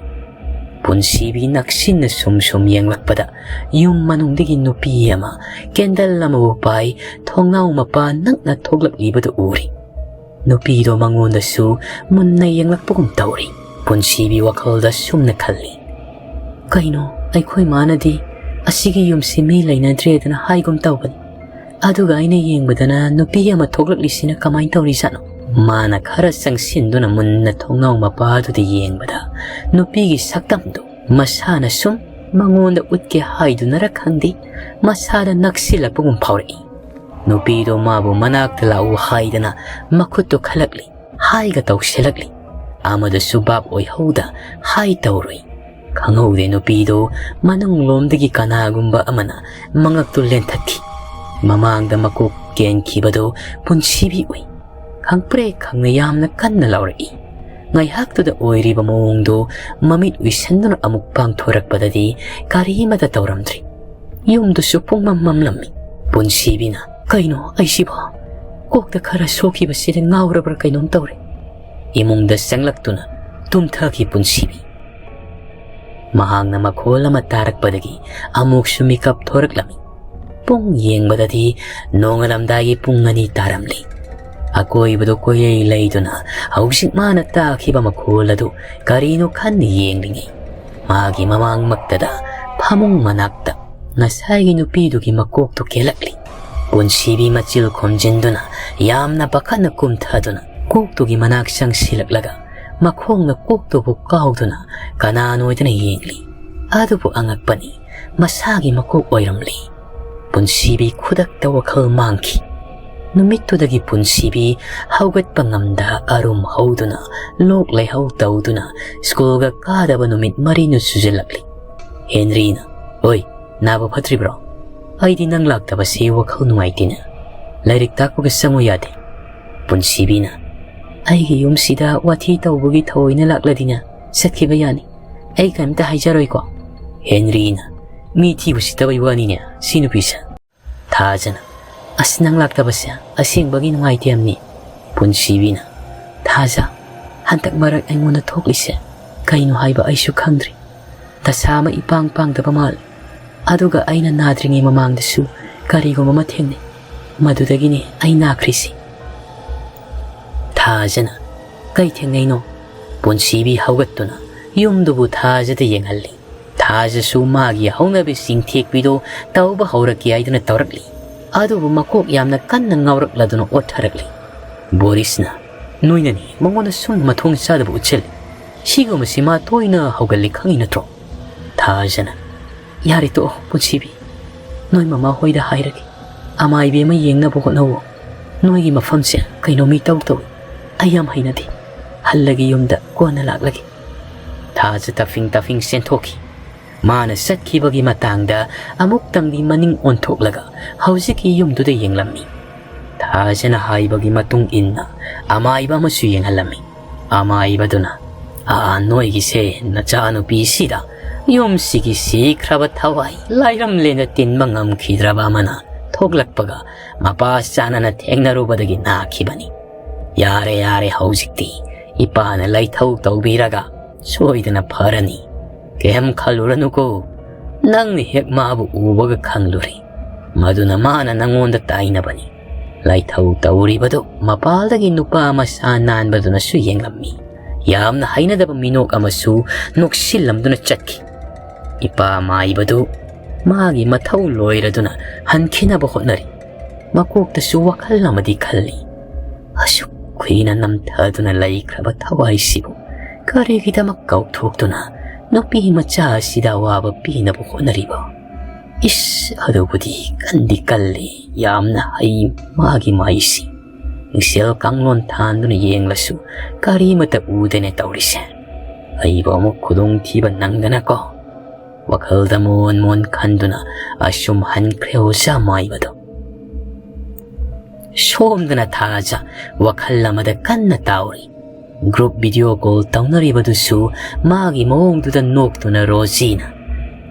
ꯄꯨꯟꯁꯤꯕꯤ ꯅꯛꯁꯤꯟꯅ ꯁꯨꯝ ꯁꯨꯝ ꯌꯦꯡꯂꯛꯄꯗ ꯌꯨꯝ ꯃꯅꯨꯡꯗꯒꯤ ꯅꯨꯄꯤ ꯑꯃ ꯀꯦꯟꯗꯜ ꯑꯃꯕꯨ ꯄꯥꯏ ꯊꯣꯡꯅꯥꯎ ꯃꯄꯥ ꯅꯛꯅ ꯊꯣꯛꯂꯛꯂꯤꯕꯗꯨ ꯎꯔꯦ꯫ ꯅꯨꯄꯤꯗꯣ ꯃꯉꯣꯟꯗꯁꯨ ꯃꯨꯟꯅ ꯌꯦꯡꯂꯛꯄꯒꯨꯝ ꯇꯧꯔꯤ꯫ ꯄꯨꯟꯁꯤꯕꯤ ꯋꯥꯈꯜꯗ ꯁꯨꯝꯅ ꯈꯜꯂꯤ, "ꯀꯩꯅꯣ, ꯑꯩꯈꯣꯏ ꯃꯥꯅꯗꯤ ꯑꯁꯤꯒꯤ ꯌꯨꯝꯁꯤ ꯃꯤ ꯂꯩꯅꯗ꯭ꯔꯦꯗꯅ ꯍꯥꯏꯒꯨꯝ ꯇꯧꯕꯅꯤ꯫ ꯑꯗꯨꯒ ꯑꯩꯅ ꯌꯦꯡꯕꯗꯅ ꯅꯨꯄꯤ ꯑꯃ ꯊꯣꯛꯂꯛꯂꯤꯁꯤꯅ ꯀꯃꯥꯏꯅ ꯇꯧꯔꯤꯖꯥꯠꯅꯣ?" ꯃꯥꯅ ꯈꯔ ꯆꯪꯁꯤꯟꯗꯨꯅ ꯃꯨꯟꯅ ꯊꯣꯡꯅꯥꯎ ꯃꯄꯥꯗꯨꯗ ꯌꯦꯡꯕꯗ ꯅꯨꯄꯤꯒꯤ ꯁꯛꯇꯝꯗꯨ ꯃꯁꯥꯅ ꯁꯨꯝ ꯃꯉꯣꯟꯗ ꯎꯠꯀꯦ ꯍꯥꯏꯗꯨꯅꯔ ꯈꯪꯗꯦ, ꯃꯁꯥꯗ ꯅꯛꯁꯤꯜꯂꯛꯄꯒꯨꯝ ꯐꯥꯎꯔꯛꯏ꯫ ꯅꯨꯄꯤꯗꯣ ꯃꯥꯕꯨ ꯃꯅꯥꯛꯇ ꯂꯥꯛꯎ ꯍꯥꯏꯗꯅ ꯃꯈꯨꯠꯇꯨ ꯈꯜꯂꯛꯂꯤ, ꯍꯥꯏꯒ ꯇꯧꯁꯤꯜꯂꯛꯂꯤ꯫ ꯑꯃꯗꯁꯨ ꯚꯥꯞ ꯑꯣꯏꯍꯧꯗ ꯍꯥꯏ ꯇꯧꯔꯨꯏ꯫ ꯈꯪꯍꯧꯗꯦ ꯅꯨꯄꯤꯗꯨ ꯃꯅꯨꯡꯂꯣꯝꯗꯒꯤ ꯀꯅꯥꯒꯨꯝꯕ ꯑꯃꯅ ꯃꯉꯛꯇꯨ ꯂꯦꯟꯊꯠꯈꯤ꯫ ꯃꯃꯥꯡꯗ ꯃꯀꯣꯛ ꯀꯦꯟꯈꯤꯕꯗꯨ ꯄꯨꯟꯁꯤꯕꯤ ꯎꯏ꯫ ꯈꯪꯄ꯭ꯔꯦꯛ ꯈꯪꯅ ꯌꯥꯝꯅ ꯀꯟꯅ ꯂꯥꯎꯔꯛꯏ꯫ ꯉꯥꯏꯍꯥꯛꯇꯨꯗ ꯑꯣꯏꯔꯤꯕ ꯃꯑꯣꯡꯗꯨ ꯃꯃꯤꯠ ꯎꯏꯁꯟꯗꯨꯅ ꯑꯃꯨꯛ ꯄꯥꯡꯊꯣꯔꯛꯄꯗꯗꯤ ꯀꯔꯤꯃꯇ ꯇꯧꯔꯝꯗ꯭ꯔꯤ꯫ ꯌꯨꯝꯗꯨꯁꯨ ꯄꯨꯡꯃꯝ ꯃꯝꯂꯝꯃꯤ꯫ ꯄꯨꯟꯁꯤꯕꯤꯅ, "ꯀꯩꯅꯣ ꯑꯩꯁꯤꯕꯣ? ꯀꯣꯛꯇ ꯈꯔ ꯁꯣꯛꯈꯤꯕꯁꯤꯗ ꯉꯥꯎꯔꯕ꯭ꯔꯥ ꯀꯩꯅꯣꯝ ꯇꯧꯔꯦ"꯫ ꯏꯃꯨꯡꯗ ꯆꯪꯂꯛꯇꯨꯅ ꯇꯨꯝꯊꯈꯤ ꯄꯨꯟꯁꯤꯕꯤ꯫ ꯃꯍꯥꯛꯅ ꯃꯈꯣꯜ ꯑꯃ ꯇꯥꯔꯛꯄꯗꯒꯤ ꯑꯃꯨꯛꯁꯨ ꯃꯤꯀꯞ ꯊꯣꯔꯛꯂꯝꯃꯤ꯫ ꯄꯨꯡ ꯌꯦꯡꯕꯗꯗꯤ ꯅꯣꯡꯉꯥꯜꯂꯝꯗꯥꯏꯒꯤ ꯄꯨꯡ ꯑꯅꯤ ꯇꯥꯔꯝꯂꯤ꯫ ꯑꯀꯣꯏꯕꯗꯨ ꯀꯣꯏꯂꯩ ꯂꯩꯗꯨꯅ ꯍꯧꯖꯤꯛ ꯃꯥꯅ ꯇꯥꯈꯤꯕ ꯃꯈꯣꯜ ꯑꯗꯨ ꯀꯔꯤꯅꯣ ꯈꯟꯅ ꯌꯦꯡꯂꯤꯉꯩ, ꯃꯥꯒꯤ ꯃꯃꯥꯡꯃꯛꯇꯗ ꯐꯃꯨꯡ ꯃꯅꯥꯛꯇ ꯉꯁꯥꯏꯒꯤ ꯅꯨꯄꯤꯗꯨꯒꯤ ꯃꯀꯣꯛꯇꯨ ꯀꯦꯜꯂꯛꯂꯤ꯫ ꯄꯨꯟꯁꯤꯕꯤ ꯃꯆꯤꯜ ꯈꯨꯝꯖꯤꯟꯗꯨꯅ ꯌꯥꯝꯅ ꯄꯥꯈꯠꯅ ꯀꯨꯝꯊꯗꯨꯅ ꯀꯣꯛꯇꯨꯒꯤ ꯃꯅꯥꯛ ꯆꯪꯁꯤꯜꯂꯛꯂꯒ ꯃꯈꯣꯡꯅ ꯀꯣꯛꯇꯨꯕꯨ ꯀꯥꯎꯗꯨꯅ ꯀꯅꯥꯅꯣꯏꯗꯅ ꯌꯦꯡꯂꯤ꯫ ꯑꯗꯨꯕꯨ ꯑꯉꯛꯄꯅꯤ, ꯃꯁꯥꯒꯤ ꯃꯀꯣꯛ ꯑꯣꯏꯔꯝꯂꯤ꯫ ꯄꯨꯟꯁꯤꯕꯤ ꯈꯨꯗꯛꯇ ꯋꯥꯈꯜ ꯃꯥꯡꯈꯤ꯫ ꯅꯨꯃꯤꯠꯇꯨꯗꯒꯤ ꯄꯨꯟꯁꯤꯕꯤ ꯍꯧꯒꯠꯄ ꯉꯝꯗ ꯑꯔꯨꯝ ꯍꯧꯗꯨꯅ ꯂꯣꯛ ꯂꯩꯍꯧ ꯇꯧꯗꯨꯅ ꯁ꯭ꯀꯨꯜꯒ ꯀꯥꯗꯕ ꯅꯨꯃꯤꯠ ꯃꯔꯤꯅ ꯁꯨꯖꯤꯜꯂꯛꯂꯤ꯫ ꯍꯦꯟꯔꯤꯅ, "ꯑꯣꯏ, ꯅꯥꯕ ꯐꯠꯇ꯭ꯔꯤꯕ꯭ꯔꯣ? ꯑꯩꯗꯤ ꯅꯪ ꯂꯥꯛꯇꯕꯁꯤ ꯋꯥꯈꯜ ꯅꯨꯡꯉꯥꯏꯇꯦꯅꯦ꯫ ꯂꯥꯏꯔꯤꯛ ꯇꯥꯛꯄꯒ ꯆꯪꯉꯨ ꯌꯥꯗꯦ?" ꯄꯨꯟꯁꯤꯕꯤꯅ, "ꯑꯩꯒꯤ ꯌꯨꯝꯁꯤꯗ ꯋꯥꯊꯤ ꯇꯧꯕꯒꯤ ꯊꯑꯣꯏꯅ ꯂꯥꯛꯂꯗꯤꯅꯦ, ꯆꯠꯈꯤꯕ ꯌꯥꯅꯤ꯫ ꯑꯩ ꯀꯔꯤꯝꯇ ꯍꯥꯏꯖꯔꯣꯏꯀꯣ?" ꯍꯦꯟꯔꯤꯅ, "ꯃꯤ ꯊꯤꯕ ꯁꯤꯠꯇꯕꯩ ꯋꯥꯅꯤꯅꯦ ꯁꯤ ꯅꯨꯄꯤꯁꯦ꯫" ꯊꯥꯖꯅ, "ꯑꯁ, ꯅꯪ ꯂꯥꯛꯇꯕꯁꯦ ꯑꯁꯦꯡꯕꯒꯤ ꯅꯨꯡꯉꯥꯏꯇꯦ ꯑꯝꯅꯤ꯫" ꯄꯨꯟꯁꯤꯕꯤꯅ, "ꯊꯥꯖ, ꯍꯟꯗꯛ ꯃꯔꯛ ꯑꯩꯉꯣꯟꯗ ꯊꯣꯛꯂꯤꯁꯦ ꯀꯩꯅꯣ ꯍꯥꯏꯕ ꯑꯩꯁꯨ ꯈꯪꯗ꯭ꯔꯤ꯫ ꯗꯁꯥ ꯑꯃ ꯏꯄꯥꯡ ꯄꯥꯡꯗꯕ ꯃꯥꯜꯂꯤ꯫ ꯑꯗꯨꯒ ꯑꯩꯅ ꯅꯥꯗ꯭ꯔꯤꯉꯩ ꯃꯃꯥꯡꯗꯁꯨ ꯀꯔꯤꯒꯨꯝꯕ ꯑꯃ ꯊꯦꯡꯅꯩ꯫ ꯃꯗꯨꯗꯒꯤꯅꯤ ꯑꯩ ꯅꯥꯈ꯭ꯔꯤꯁꯤ꯫" ꯊꯥꯖꯅ, "ꯀꯩ ꯊꯦꯡꯅꯩꯅꯣ?" ꯄꯨꯟꯁꯤꯕꯤ ꯍꯧꯒꯠꯇꯨꯅ ꯌꯨꯝꯗꯨꯕꯨ ꯊꯥꯖꯗ ꯌꯦꯡꯍꯜꯂꯤ꯫ ꯊꯥꯖꯁꯨ ꯃꯥꯒꯤ ꯍꯧꯅꯕꯤ ꯆꯤꯡꯊꯦꯛꯄꯤꯗꯣ ꯇꯧꯕ ꯍꯧꯔꯛꯀꯦ ꯍꯥꯏꯗꯨꯅ ꯇꯧꯔꯛꯂꯤ꯫ ꯑꯗꯨꯕꯨ ꯃꯀꯣꯛ ꯌꯥꯝꯅ ꯀꯟꯅ ꯉꯥꯎꯔꯛꯂꯗꯨꯅ ꯑꯣꯠꯊꯔꯛꯂꯤ꯫ ꯕꯣꯔꯤꯁꯅ, "ꯅꯣꯏꯅꯅꯤ ꯃꯉꯣꯟꯗ ꯁꯨꯝ ꯃꯊꯣꯡ ꯆꯥꯗꯕ ꯎꯠꯁꯤꯜꯂꯤ꯫ ꯁꯤꯒꯨꯝꯕꯁꯤ ꯃꯥ ꯇꯣꯏꯅ ꯍꯧꯒꯜꯂꯤ ꯈꯪꯉꯤ ꯅꯠꯇ꯭ꯔꯣ?" ꯊꯥꯖꯅ, "ꯌꯥꯔꯦ ꯇꯣꯛꯑꯣ ꯄꯨꯟꯁꯤꯕꯤ꯫ ꯅꯣꯏ ꯃꯃꯥ ꯍꯣꯏꯗ ꯍꯥꯏꯔꯒꯦ꯫ ꯑꯃꯥꯏꯕꯤ ꯑꯃ ꯌꯦꯡꯅꯕ ꯍꯣꯠꯅꯧꯋꯣ꯫ ꯅꯣꯏꯒꯤ ꯃꯐꯝꯁꯦ ꯀꯩꯅꯣ ꯃꯤ ꯇꯧ ꯇꯧꯏ꯫ ꯑꯩ ꯌꯥꯝ ꯍꯩꯅꯗꯦ꯫ ꯍꯜꯂꯒꯦ ꯌꯨꯝꯗ, ꯀꯣꯟꯅ ꯂꯥꯛꯂꯒꯦ꯫" ꯊꯥꯖ ꯇꯐꯤꯡ ꯇꯐꯤꯡ ꯆꯦꯟꯊꯣꯛꯈꯤ꯫ ꯃꯥꯅ ꯆꯠꯈꯤꯕꯒꯤ ꯃꯇꯥꯡꯗ ꯑꯃꯨꯛꯇꯪꯗꯤ ꯃꯅꯤꯡ ꯑꯣꯟꯊꯣꯛꯂꯒ ꯍꯧꯖꯤꯛꯀꯤ ꯌꯨꯝꯗꯨꯗ ꯌꯦꯡꯂꯝꯃꯤ꯫ ꯊꯥꯖꯅ ꯍꯥꯏꯕꯒꯤ ꯃꯇꯨꯡ ꯏꯟꯅ ꯑꯃꯥꯏꯕ ꯑꯃꯁꯨ ꯌꯦꯡꯍꯜꯂꯝꯃꯤ꯫ ꯑꯃꯥꯏꯕꯗꯨꯅ, "ꯑꯥ, ꯅꯣꯏꯒꯤꯁꯦ ꯅꯆꯥꯅꯨꯄꯤꯁꯤꯗ ꯌꯨꯝꯁꯤꯒꯤ ꯁꯤꯈ꯭ꯔꯕ ꯊꯋꯥꯏ ꯂꯥꯏꯔꯝꯂꯦꯅ ꯇꯤꯟꯕ ꯉꯝꯈꯤꯗ꯭ꯔꯕ ꯑꯃꯅ ꯊꯣꯛꯂꯛꯄꯒ ꯃꯄꯥ ꯆꯥꯅꯅ ꯊꯦꯡꯅꯔꯨꯕꯗꯒꯤ ꯅꯥꯈꯤꯕꯅꯤ꯫ ꯌꯥꯔꯦ, ꯌꯥꯔꯦ, ꯍꯧꯖꯤꯛꯇꯤ ꯏꯄꯥꯅ ꯂꯩꯊꯧ ꯇꯧꯕꯤꯔꯒ ꯁꯣꯏꯗꯅ ꯐꯔꯅꯤ꯫ ꯀꯩꯝ ꯈꯜꯂꯨꯔꯅꯨꯀꯣ꯫ ꯅꯪꯅ ꯍꯦꯛ ꯃꯥꯕꯨ ꯎꯕꯒ ꯈꯪꯂꯨꯔꯦ꯫ ꯃꯗꯨꯅ ꯃꯥꯅ ꯅꯪꯉꯣꯟꯗ ꯇꯥꯏꯅꯕꯅꯤ꯫" ꯂꯥꯏꯊꯧ ꯇꯧꯔꯤꯕꯗꯨ ꯃꯄꯥꯜꯗꯒꯤ ꯅꯨꯄꯥ ꯃꯁꯥ ꯅꯥꯟꯕꯗꯨꯅꯁꯨ ꯌꯦꯡꯂꯝꯃꯤ꯫ ꯌꯥꯝꯅ ꯍꯩꯅꯗꯕ ꯃꯤꯅꯣꯛ ꯑꯃꯁꯨ ꯅꯣꯛꯁꯤꯜꯂꯝꯗꯨꯅ ꯆꯠꯈꯤ꯫ ꯏꯄꯥ ꯃꯥꯏꯕꯗꯨ ꯃꯥꯒꯤ ꯃꯊꯧ ꯂꯣꯏꯔꯗꯨꯅ ꯍꯟꯈꯤꯅꯕ ꯍꯣꯠꯅꯔꯤ꯫ ꯃꯀꯣꯛꯇꯁꯨ ꯋꯥꯈꯜ ꯑꯃꯗꯤ ꯈꯜꯂꯤ꯫ ꯑꯁꯨꯛ ꯀꯨꯏꯅ ꯅꯝꯊꯗꯨꯅ ꯂꯩꯈ꯭ꯔꯕ ꯊꯋꯥꯏꯁꯤꯕꯨ ꯀꯔꯤꯒꯤꯗꯃꯛ ꯀꯥꯎꯊꯣꯛꯇꯨꯅ ꯅꯨꯄꯤ ꯃꯆꯥ ꯑꯁꯤꯗ ꯑꯋꯥꯕ ꯄꯤꯅꯕ ꯍꯣꯠꯅꯔꯤꯕ? ꯏꯁ, ꯑꯗꯨꯕꯨꯗꯤ ꯀꯟꯗꯤ ꯀꯜꯂꯤ, ꯌꯥꯝꯅ ꯍꯩ ꯃꯥꯒꯤ ꯃꯥꯏꯁꯤ꯫ ꯃꯤꯡꯁꯦꯜ ꯀꯥꯡꯂꯣꯟ ꯊꯥꯟꯗꯨꯅ ꯌꯦꯡꯂꯁꯨ ꯀꯔꯤꯃꯠꯇ ꯎꯗꯦꯅꯦ ꯇꯧꯔꯤꯁꯦ꯫ ꯑꯩꯕꯨ ꯑꯃꯨꯛ ꯈꯨꯗꯣꯡꯊꯤꯕ ꯅꯪꯗꯅꯀꯣ꯫ ꯋꯥꯈꯜꯗ ꯃꯣꯟ ꯃꯣꯟ ꯈꯟꯗꯨꯅ ꯑꯁꯨꯝ ꯍꯟꯈ꯭ꯔꯦ ꯑꯣꯖꯥ ꯃꯥꯏꯕꯗꯣ꯫ ꯁꯣꯝꯗꯅ ꯊꯥꯖ ꯋꯥꯈꯜ ꯑꯃꯗ ꯀꯟꯅ ꯇꯥꯎꯔꯤ꯫ Group video call ꯇꯧꯅꯔꯤꯕꯗꯨꯁꯨ ꯃꯥꯒꯤ ꯃꯑꯣꯡꯗꯨꯗ ꯅꯣꯛꯇꯨꯅ ꯔꯣꯖꯤꯅ,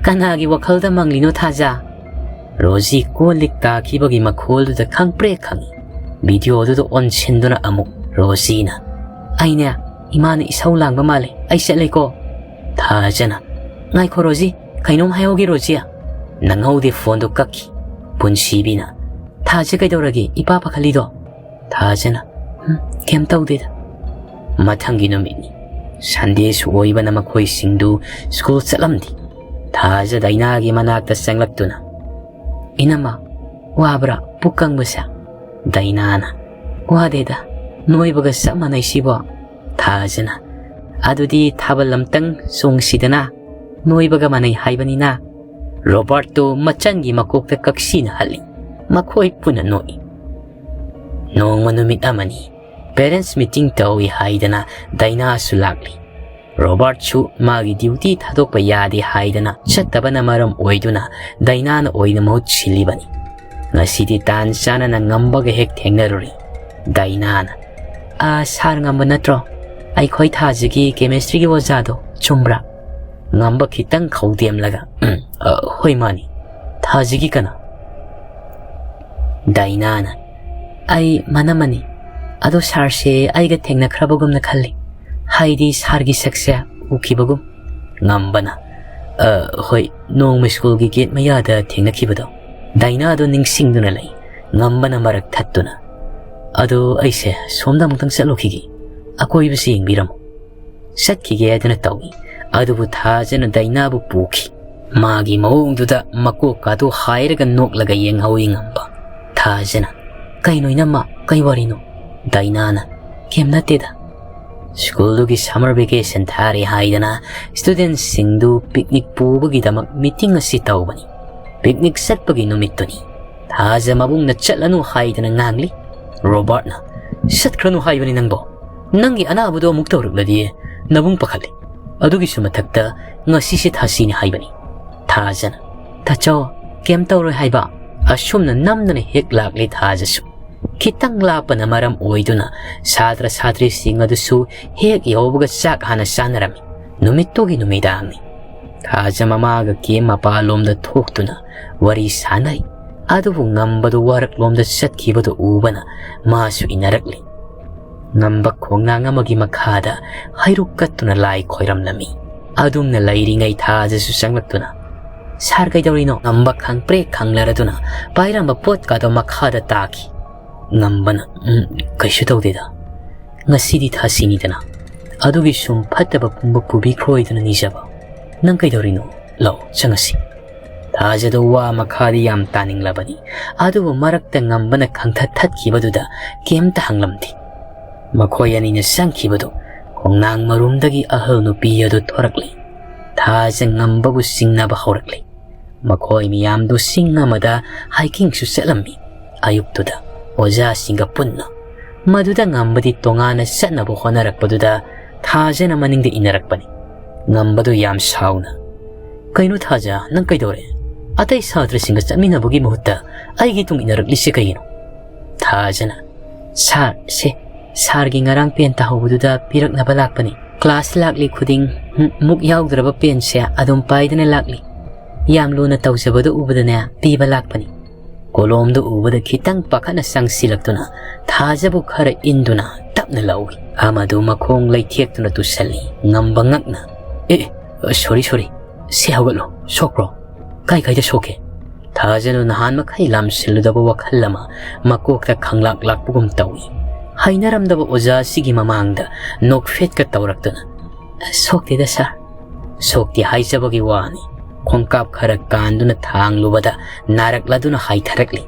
"ꯀꯅꯥꯒꯤ ꯋꯥꯈꯜꯗ ꯃꯪꯂꯤꯅꯣ ꯊꯥꯖ?" ꯔꯣꯖꯤ ꯀꯣꯜ ꯂꯤꯛ ꯇꯥꯈꯤꯕꯒꯤ ꯃꯈꯣꯜꯗꯨꯗ ꯈꯪꯄ꯭ꯔꯦꯛ ꯈꯪꯏ꯫ Videoꯗꯨꯗ ꯑꯣꯟꯁꯤꯟꯗꯨꯅ ꯑꯃꯨꯛ ꯔꯣꯖꯤꯅ, "ꯑꯩꯅꯦ, ꯏꯃꯥꯅ ꯏꯁꯧ ꯂꯥꯡꯕ ꯃꯥꯜꯂꯦ, ꯑꯩ ꯆꯠꯂꯦꯀꯣ꯫" ꯊꯥꯖꯅ, "ꯉꯥꯏꯈꯣ ꯔꯣꯖꯤ, ꯀꯩꯅꯣꯝ ꯍꯥꯏꯍꯧꯒꯦ ꯔꯣꯖꯤ꯫" ꯅꯪꯍꯧꯗꯦ ꯐꯣꯟꯗꯨ ꯀꯛꯈꯤ꯫ ꯄꯨꯟꯁꯤꯕꯤꯅ, "ꯊꯥꯖ ꯀꯩꯗꯧꯔꯒꯦ ꯏꯄꯥ ꯄꯥꯈꯠꯂꯤꯗꯣ?" ꯊꯥꯖꯅ, "ꯎꯝ, ꯀꯩꯝ ꯇꯧꯗꯦꯗ꯫" ꯃꯊꯪꯒꯤ ꯅꯨꯃꯤꯠꯅꯤ꯫ Sundayꯁꯨ ꯑꯣꯏꯕꯅ ꯃꯈꯣꯏꯁꯤꯡꯗꯨ ꯁ꯭ꯀꯨꯜ ꯆꯠꯂꯝꯗꯦ꯫ ꯊꯥꯖ ꯗꯥꯏꯅꯥꯒꯤ ꯃꯅꯥꯛꯇ ꯆꯪꯂꯛꯇꯨꯅ, "ꯏꯅꯝꯃ, ꯋꯥꯕ꯭ꯔꯥ ꯄꯨꯛ ꯀꯪꯕꯁꯦ?" ꯗꯥꯏꯅꯥꯅ, "ꯋꯥꯗꯦꯗ, ꯅꯣꯏꯕꯒ ꯆꯞ ꯃꯥꯟꯅꯩ ꯁꯤꯕꯣ꯫" ꯊꯥꯖꯅ, "ꯑꯗꯨꯗꯤ ꯊꯥꯕꯜ ꯑꯝꯇꯪ ꯆꯣꯡꯁꯤꯗꯅ, ꯅꯣꯏꯕꯒ ꯃꯥꯟꯅꯩ ꯍꯥꯏꯕꯅꯤꯅ꯫" ꯔꯣꯕꯥꯔꯠꯇꯨ ꯃꯆꯟꯒꯤ ꯃꯀꯣꯛꯇ ꯀꯛꯁꯤꯅ ꯍꯜꯂꯤ꯫ ꯃꯈꯣꯏ ꯄꯨꯟꯅ ꯅꯣꯛꯏ꯫ ꯅꯣꯡꯃ ꯅꯨꯃꯤꯠ ꯑꯃꯅꯤ꯫ Parents meeting ꯇꯧꯏ ꯍꯥꯏꯗꯅ ꯗꯥꯏꯅꯥꯁꯨ ꯂꯥꯛꯂꯤ꯫ ꯔꯣꯕꯥꯔꯠꯁꯨ ꯃꯥꯒꯤ duty ꯊꯥꯗꯣꯛꯄ ꯌꯥꯗꯦ ꯍꯥꯏꯗꯅ ꯆꯠꯇꯕꯅ ꯃꯔꯝ ꯑꯣꯏꯗꯨꯅ ꯗꯥꯏꯅꯥꯅ ꯑꯣꯏꯅ ꯃꯍꯨꯠ ꯁꯤꯜꯂꯤꯕꯅꯤ꯫ ꯉꯁꯤꯗꯤ ꯇꯥꯟ ꯆꯥꯅꯅ ꯉꯝꯕꯒ ꯍꯦꯛ ꯊꯦꯡꯅꯔꯨꯔꯤ꯫ ꯗꯥꯏꯅꯥꯅ, "ꯑꯥ, ꯁꯥꯔ ꯉꯝꯕ ꯅꯠꯇ꯭ꯔꯣ? ꯑꯩꯈꯣꯏ ꯊꯥꯖꯒꯤ chemistryꯒꯤ ꯑꯣꯖꯥꯗꯣ, ꯆꯨꯝꯕ꯭ꯔꯥ?" ꯉꯝꯕ ꯈꯤꯇꯪ ꯈꯧꯗꯦꯝꯂꯒ, "ꯎꯝ, ꯑ, ꯍꯣꯏ, ꯃꯥꯅꯤ꯫ ꯊꯥꯖꯒꯤ ꯀꯅꯥ?" ꯗꯥꯏꯅꯥꯅ, "ꯑꯩ ꯃꯅꯝꯃꯅꯤ꯫ ꯑꯗꯣ ꯁꯥꯔꯁꯦ ꯑꯩꯒ ꯊꯦꯡꯅꯈ꯭ꯔꯕꯒꯨꯝꯅ ꯈꯜꯂꯤ꯫ ꯍꯥꯏꯗꯤ ꯁꯥꯔꯒꯤ ꯁꯛꯁꯦ ꯎꯈꯤꯕꯒꯨꯝ꯫" ꯉꯝꯕꯅ, "ꯑ, ꯍꯣꯏ, ꯅꯣꯡꯃ ꯁ꯭ꯀꯨꯜꯒꯤ ꯒꯦꯠ ꯃꯌꯥꯗ ꯊꯦꯡꯅꯈꯤꯕꯗꯣ꯫" ꯗꯥꯏꯅꯥꯗꯣ ꯅꯤꯡꯁꯤꯡꯗꯨꯅ ꯂꯩ꯫ ꯉꯝꯕꯅ ꯃꯔꯛ ꯊꯠꯇꯨꯅ, "ꯑꯗꯣ ꯑꯩꯁꯦ ꯁꯣꯝꯗ ꯑꯃꯨꯛꯇꯪ ꯆꯠꯂꯨꯈꯤꯒꯦ꯫ ꯑꯀꯣꯏꯕꯁꯤ ꯌꯦꯡꯕꯤꯔꯝꯃꯨ꯫" ꯆꯠꯈꯤꯒꯦ ꯍꯥꯏꯗꯨꯅ ꯇꯧꯏ꯫ ꯑꯗꯨꯕꯨ ꯊꯥꯖꯅ ꯗꯥꯏꯅꯥꯕꯨ ꯄꯨꯈꯤ꯫ ꯃꯥꯒꯤ ꯃꯑꯣꯡꯗꯨꯗ ꯃꯀꯣꯛꯀꯥꯗꯨ ꯍꯥꯏꯔꯒ ꯅꯣꯛꯂꯒ ꯌꯦꯡꯍꯧꯏ ꯉꯝꯕ꯫ ꯊꯥꯖꯅ, "ꯀꯩꯅꯣ ꯏꯅꯝꯃ, ꯀꯩ ꯋꯥꯔꯤꯅꯣ?" ꯗꯥꯏꯅꯥꯅ, "ꯀꯩꯝ ꯅꯠꯇꯦꯗ꯫ ꯁ꯭ꯀꯨꯜꯗꯨꯒꯤ summer vacation ꯊꯥꯔꯦ ꯍꯥꯏꯗꯅ ꯁ꯭ꯇꯨꯗꯦꯟꯠꯁꯤꯡꯗꯨ ꯄꯤꯛꯅꯤꯛ ꯄꯨꯕꯒꯤꯗꯃꯛ ꯃꯤꯇꯤꯡ ꯑꯁꯤ ꯇꯧꯕꯅꯤ꯫ ꯄꯤꯛꯅꯤꯛ ꯆꯠꯄꯒꯤ ꯅꯨꯃꯤꯠꯇꯨꯅꯤ꯫ ꯊꯥꯖ ꯃꯕꯨꯡꯅ ꯆꯠꯂꯅꯨ ꯍꯥꯏꯗꯅ ꯉꯥꯡꯂꯤ꯫ ꯔꯣꯕꯥꯔꯠꯅ, "ꯆꯠꯈ꯭ꯔꯅꯨ ꯍꯥꯏꯕꯅꯤ ꯅꯪꯕꯣ꯫ ꯅꯪꯒꯤ ꯑꯅꯥꯕꯗꯣ ꯑꯃꯨꯛ ꯇꯧꯔꯛꯂꯗꯤ ꯅꯕꯨꯡ ꯄꯥꯈꯠꯂꯤ꯫ ꯑꯗꯨꯒꯤꯁꯨ ꯃꯊꯛꯇ ꯉꯁꯤꯁꯦ ꯊꯥꯁꯤꯅꯤ ꯍꯥꯏꯕꯅꯤ꯫" ꯊꯥꯖꯅ, "ꯇꯥꯆꯧ, ꯀꯩꯝ ꯇꯧꯔꯣꯏ ꯍꯥꯏꯕ?" ꯑꯁꯨꯝꯅ ꯅꯝꯗꯅ ꯍꯦꯛ ꯂꯥꯛꯂꯤ ꯊꯥꯖꯁꯨ꯫ ꯈꯤꯇꯪ ꯂꯥꯞꯄꯅ ꯃꯔꯝ ꯑꯣꯏꯗꯨꯅ ꯁꯥꯇ꯭ꯔ ꯁꯥꯇ꯭ꯔꯤꯁꯤꯡ ꯑꯗꯨꯁꯨ ꯍꯦꯛ ꯌꯧꯕꯒ ꯆꯥꯛ ꯍꯥꯟꯅ ꯆꯥꯅꯔꯝꯃꯤ꯫ ꯅꯨꯃꯤꯠꯇꯨꯒꯤ ꯅꯨꯃꯤꯗꯥꯡꯅꯤ꯫ ꯊꯥꯖ ꯃꯃꯥꯒ ꯀꯦꯝ ꯃꯄꯥꯟꯂꯣꯝꯗ ꯊꯣꯛꯇꯨꯅ ꯋꯥꯔꯤ ꯁꯥꯅꯔꯤ꯫ ꯑꯗꯨꯕꯨ ꯉꯝꯕꯗꯨ ꯋꯥꯔꯛꯂꯣꯝꯗ ꯆꯠꯈꯤꯕꯗꯨ ꯎꯕꯅ ꯃꯥꯁꯨ ꯏꯟꯅꯔꯛꯂꯤ꯫ ꯉꯝꯕ ꯈꯣꯡꯅꯥꯡ ꯑꯃꯒꯤ ꯃꯈꯥꯗ ꯍꯩꯔꯨꯛ ꯀꯠꯇꯨꯅ ꯂꯥꯏ ꯈꯣꯏꯔꯝꯂꯝꯃꯤ꯫ ꯑꯗꯨꯝꯅ ꯂꯩꯔꯤꯉꯩ ꯊꯥꯖꯁꯨ ꯆꯪꯂꯛꯇꯨꯅ, "ꯁꯥꯔ ꯀꯩꯗꯧꯔꯤꯅꯣ?" ꯉꯝꯕ ꯈꯪꯄ꯭ꯔꯦꯛ ꯈꯪꯂꯔꯗꯨꯅ ꯄꯥꯏꯔꯝꯕ ꯄꯣꯠꯀꯥꯗꯣ ꯃꯈꯥꯗ ꯇꯥꯈꯤ꯫ ꯉꯝꯕꯅ, "ꯎꯝ, ꯀꯩꯁꯨ ꯇꯧꯗꯦꯗ꯫ ꯉꯁꯤꯗꯤ ꯊꯥꯁꯤꯅꯤꯗꯅ꯫ ꯑꯗꯨꯒꯤ ꯁꯨꯝ ꯐꯠꯇꯕ ꯄꯨꯝꯕ ꯄꯨꯕꯤꯈ꯭ꯔꯣꯏꯗꯅ ꯅꯤꯖꯕ꯫ ꯅꯪ ꯀꯩꯗꯧꯔꯤꯅꯣ? ꯂꯥꯛꯑꯣ, ꯆꯪꯉꯁꯤ꯫" ꯊꯥꯖꯗꯣ ꯋꯥ ꯃꯈꯥꯗꯤ ꯌꯥꯝ ꯇꯥꯅꯤꯡꯂꯕꯅꯤ꯫ ꯑꯗꯨꯕꯨ ꯃꯔꯛꯇ ꯉꯝꯕꯅ ꯈꯪꯊꯠ ꯊꯠꯈꯤꯕꯗꯨꯗ ꯀꯩꯝꯇ ꯍꯪꯂꯝꯗꯦ꯫ ꯃꯈꯣꯏ ꯑꯅꯤꯅ ꯆꯪꯈꯤꯕꯗꯨ ꯈꯣꯡꯅꯥꯡ ꯃꯔꯨꯝꯗꯒꯤ ꯑꯍꯜ ꯅꯨꯄꯤ ꯑꯗꯨ ꯊꯣꯔꯛꯂꯦ꯫ ꯊꯥꯖ ꯉꯝꯕꯕꯨ ꯆꯤꯡꯅꯕ ꯍꯧꯔꯛꯂꯦ꯫ ꯃꯈꯣꯏ ꯃꯤꯌꯥꯝꯗꯨ ꯆꯤꯡ ꯑꯃꯗ hiking ꯁꯨ ꯆꯠꯂꯝꯃꯤ꯫ ꯑꯌꯨꯛꯇꯨꯗ ꯑꯣꯖꯥꯁꯤꯡꯒ ꯄꯨꯟꯅ꯫ ꯃꯗꯨꯗ ꯉꯝꯕꯗꯤ ꯇꯣꯉꯥꯟꯅ ꯆꯠꯅꯕ ꯍꯣꯠꯅꯔꯛꯄꯗꯨꯗ ꯊꯥꯖꯅ ꯃꯅꯤꯡꯗ ꯏꯟꯅꯔꯛꯄꯅꯤ꯫ ꯉꯝꯕꯗꯨ ꯌꯥꯝ ꯁꯥꯎꯅ, "ꯀꯩꯅꯣ ꯊꯥꯖ, ꯅꯪ ꯀꯩꯗꯧꯔꯦ? ꯑꯇꯩ ꯁꯥꯇ꯭ꯔꯁꯤꯡꯒ ꯆꯠꯃꯤꯟꯅꯕꯒꯤ ꯃꯍꯨꯠꯇ ꯑꯩꯒꯤ ꯇꯨꯡ ꯏꯟꯅꯔꯛꯂꯤꯁꯦ ꯀꯩꯒꯤꯅꯣ?" ꯊꯥꯖꯅ, "ꯁꯥꯔ, ꯁꯦ, ꯁꯥꯔꯒꯤ ꯉꯔꯥꯡ ꯄꯦꯟ ꯇꯥꯍꯧꯕꯗꯨꯗ ꯄꯤꯔꯛꯅꯕ ꯂꯥꯛꯄꯅꯤ꯫ ꯀ꯭ꯂꯥꯁ ꯂꯥꯛꯂꯤ ꯈꯨꯗꯤꯡ, ꯍꯨꯝ, ꯃꯨꯛ ꯌꯥꯎꯗ꯭ꯔꯕ ꯄꯦꯟꯁꯦ ꯑꯗꯨꯝ ꯄꯥꯏꯗꯅ ꯂꯥꯛꯂꯤ꯫ ꯌꯥꯝ ꯂꯨꯅ ꯇꯧꯖꯕꯗꯨ ꯎꯕꯗꯅꯦ ꯄꯤꯕ ꯂꯥꯛꯄꯅꯤ꯫" ꯀꯣꯂꯣꯝꯗꯨ ꯎꯕꯗ ꯈꯤꯇꯪ ꯄꯥꯈꯠꯅ ꯆꯪꯁꯤꯜꯂꯛꯇꯨꯅ ꯊꯥꯖꯕꯨ ꯈꯔ ꯏꯟꯗꯨꯅ ꯇꯞꯅ ꯂꯧꯏ꯫ ꯑꯃꯗꯨ ꯃꯈꯣꯡ ꯂꯩꯊꯦꯛꯇꯨꯅ ꯇꯨꯁꯜꯂꯤ꯫ ꯉꯝꯕ ꯉꯛꯅ, "ꯑꯦ, ꯑꯦ, ꯁꯣꯔꯤ, ꯁꯣꯔꯤ, ꯁꯦ ꯍꯧꯒꯠꯂꯣ, ꯁꯣꯛꯄ꯭ꯔꯣ? ꯀꯥꯏ ꯀꯥꯏꯗ ꯁꯣꯛꯀꯦ?" ꯊꯥꯖꯅ ꯅꯍꯥꯟ ꯃꯈꯩ ꯂꯥꯝꯁꯤꯜꯂꯨꯗꯕ ꯋꯥꯈꯜ ꯑꯃ ꯃꯀꯣꯛꯇ ꯈꯪꯂꯥꯛ ꯂꯥꯛꯄꯒꯨꯝ ꯇꯧꯏ꯫ ꯍꯩꯅꯔꯝꯗꯕ ꯑꯣꯖꯥ ꯑꯁꯤꯒꯤ ꯃꯃꯥꯡꯗ ꯅꯣꯛꯐꯦꯠꯀ ꯇꯧꯔꯛꯇꯨꯅ, "ꯁꯣꯛꯇꯦꯗ ꯁꯥꯔ, ꯁꯣꯛꯇꯦ ꯍꯥꯏꯖꯕꯒꯤ ꯋꯥꯅꯤ꯫" ꯈꯣꯡꯀꯥꯞ ꯈꯔ ꯀꯥꯟꯗꯨꯅ ꯊꯥꯡꯂꯨꯕꯗ ꯅꯥꯔꯛꯂꯗꯨꯅ ꯍꯥꯏꯊꯔꯛꯂꯤ꯫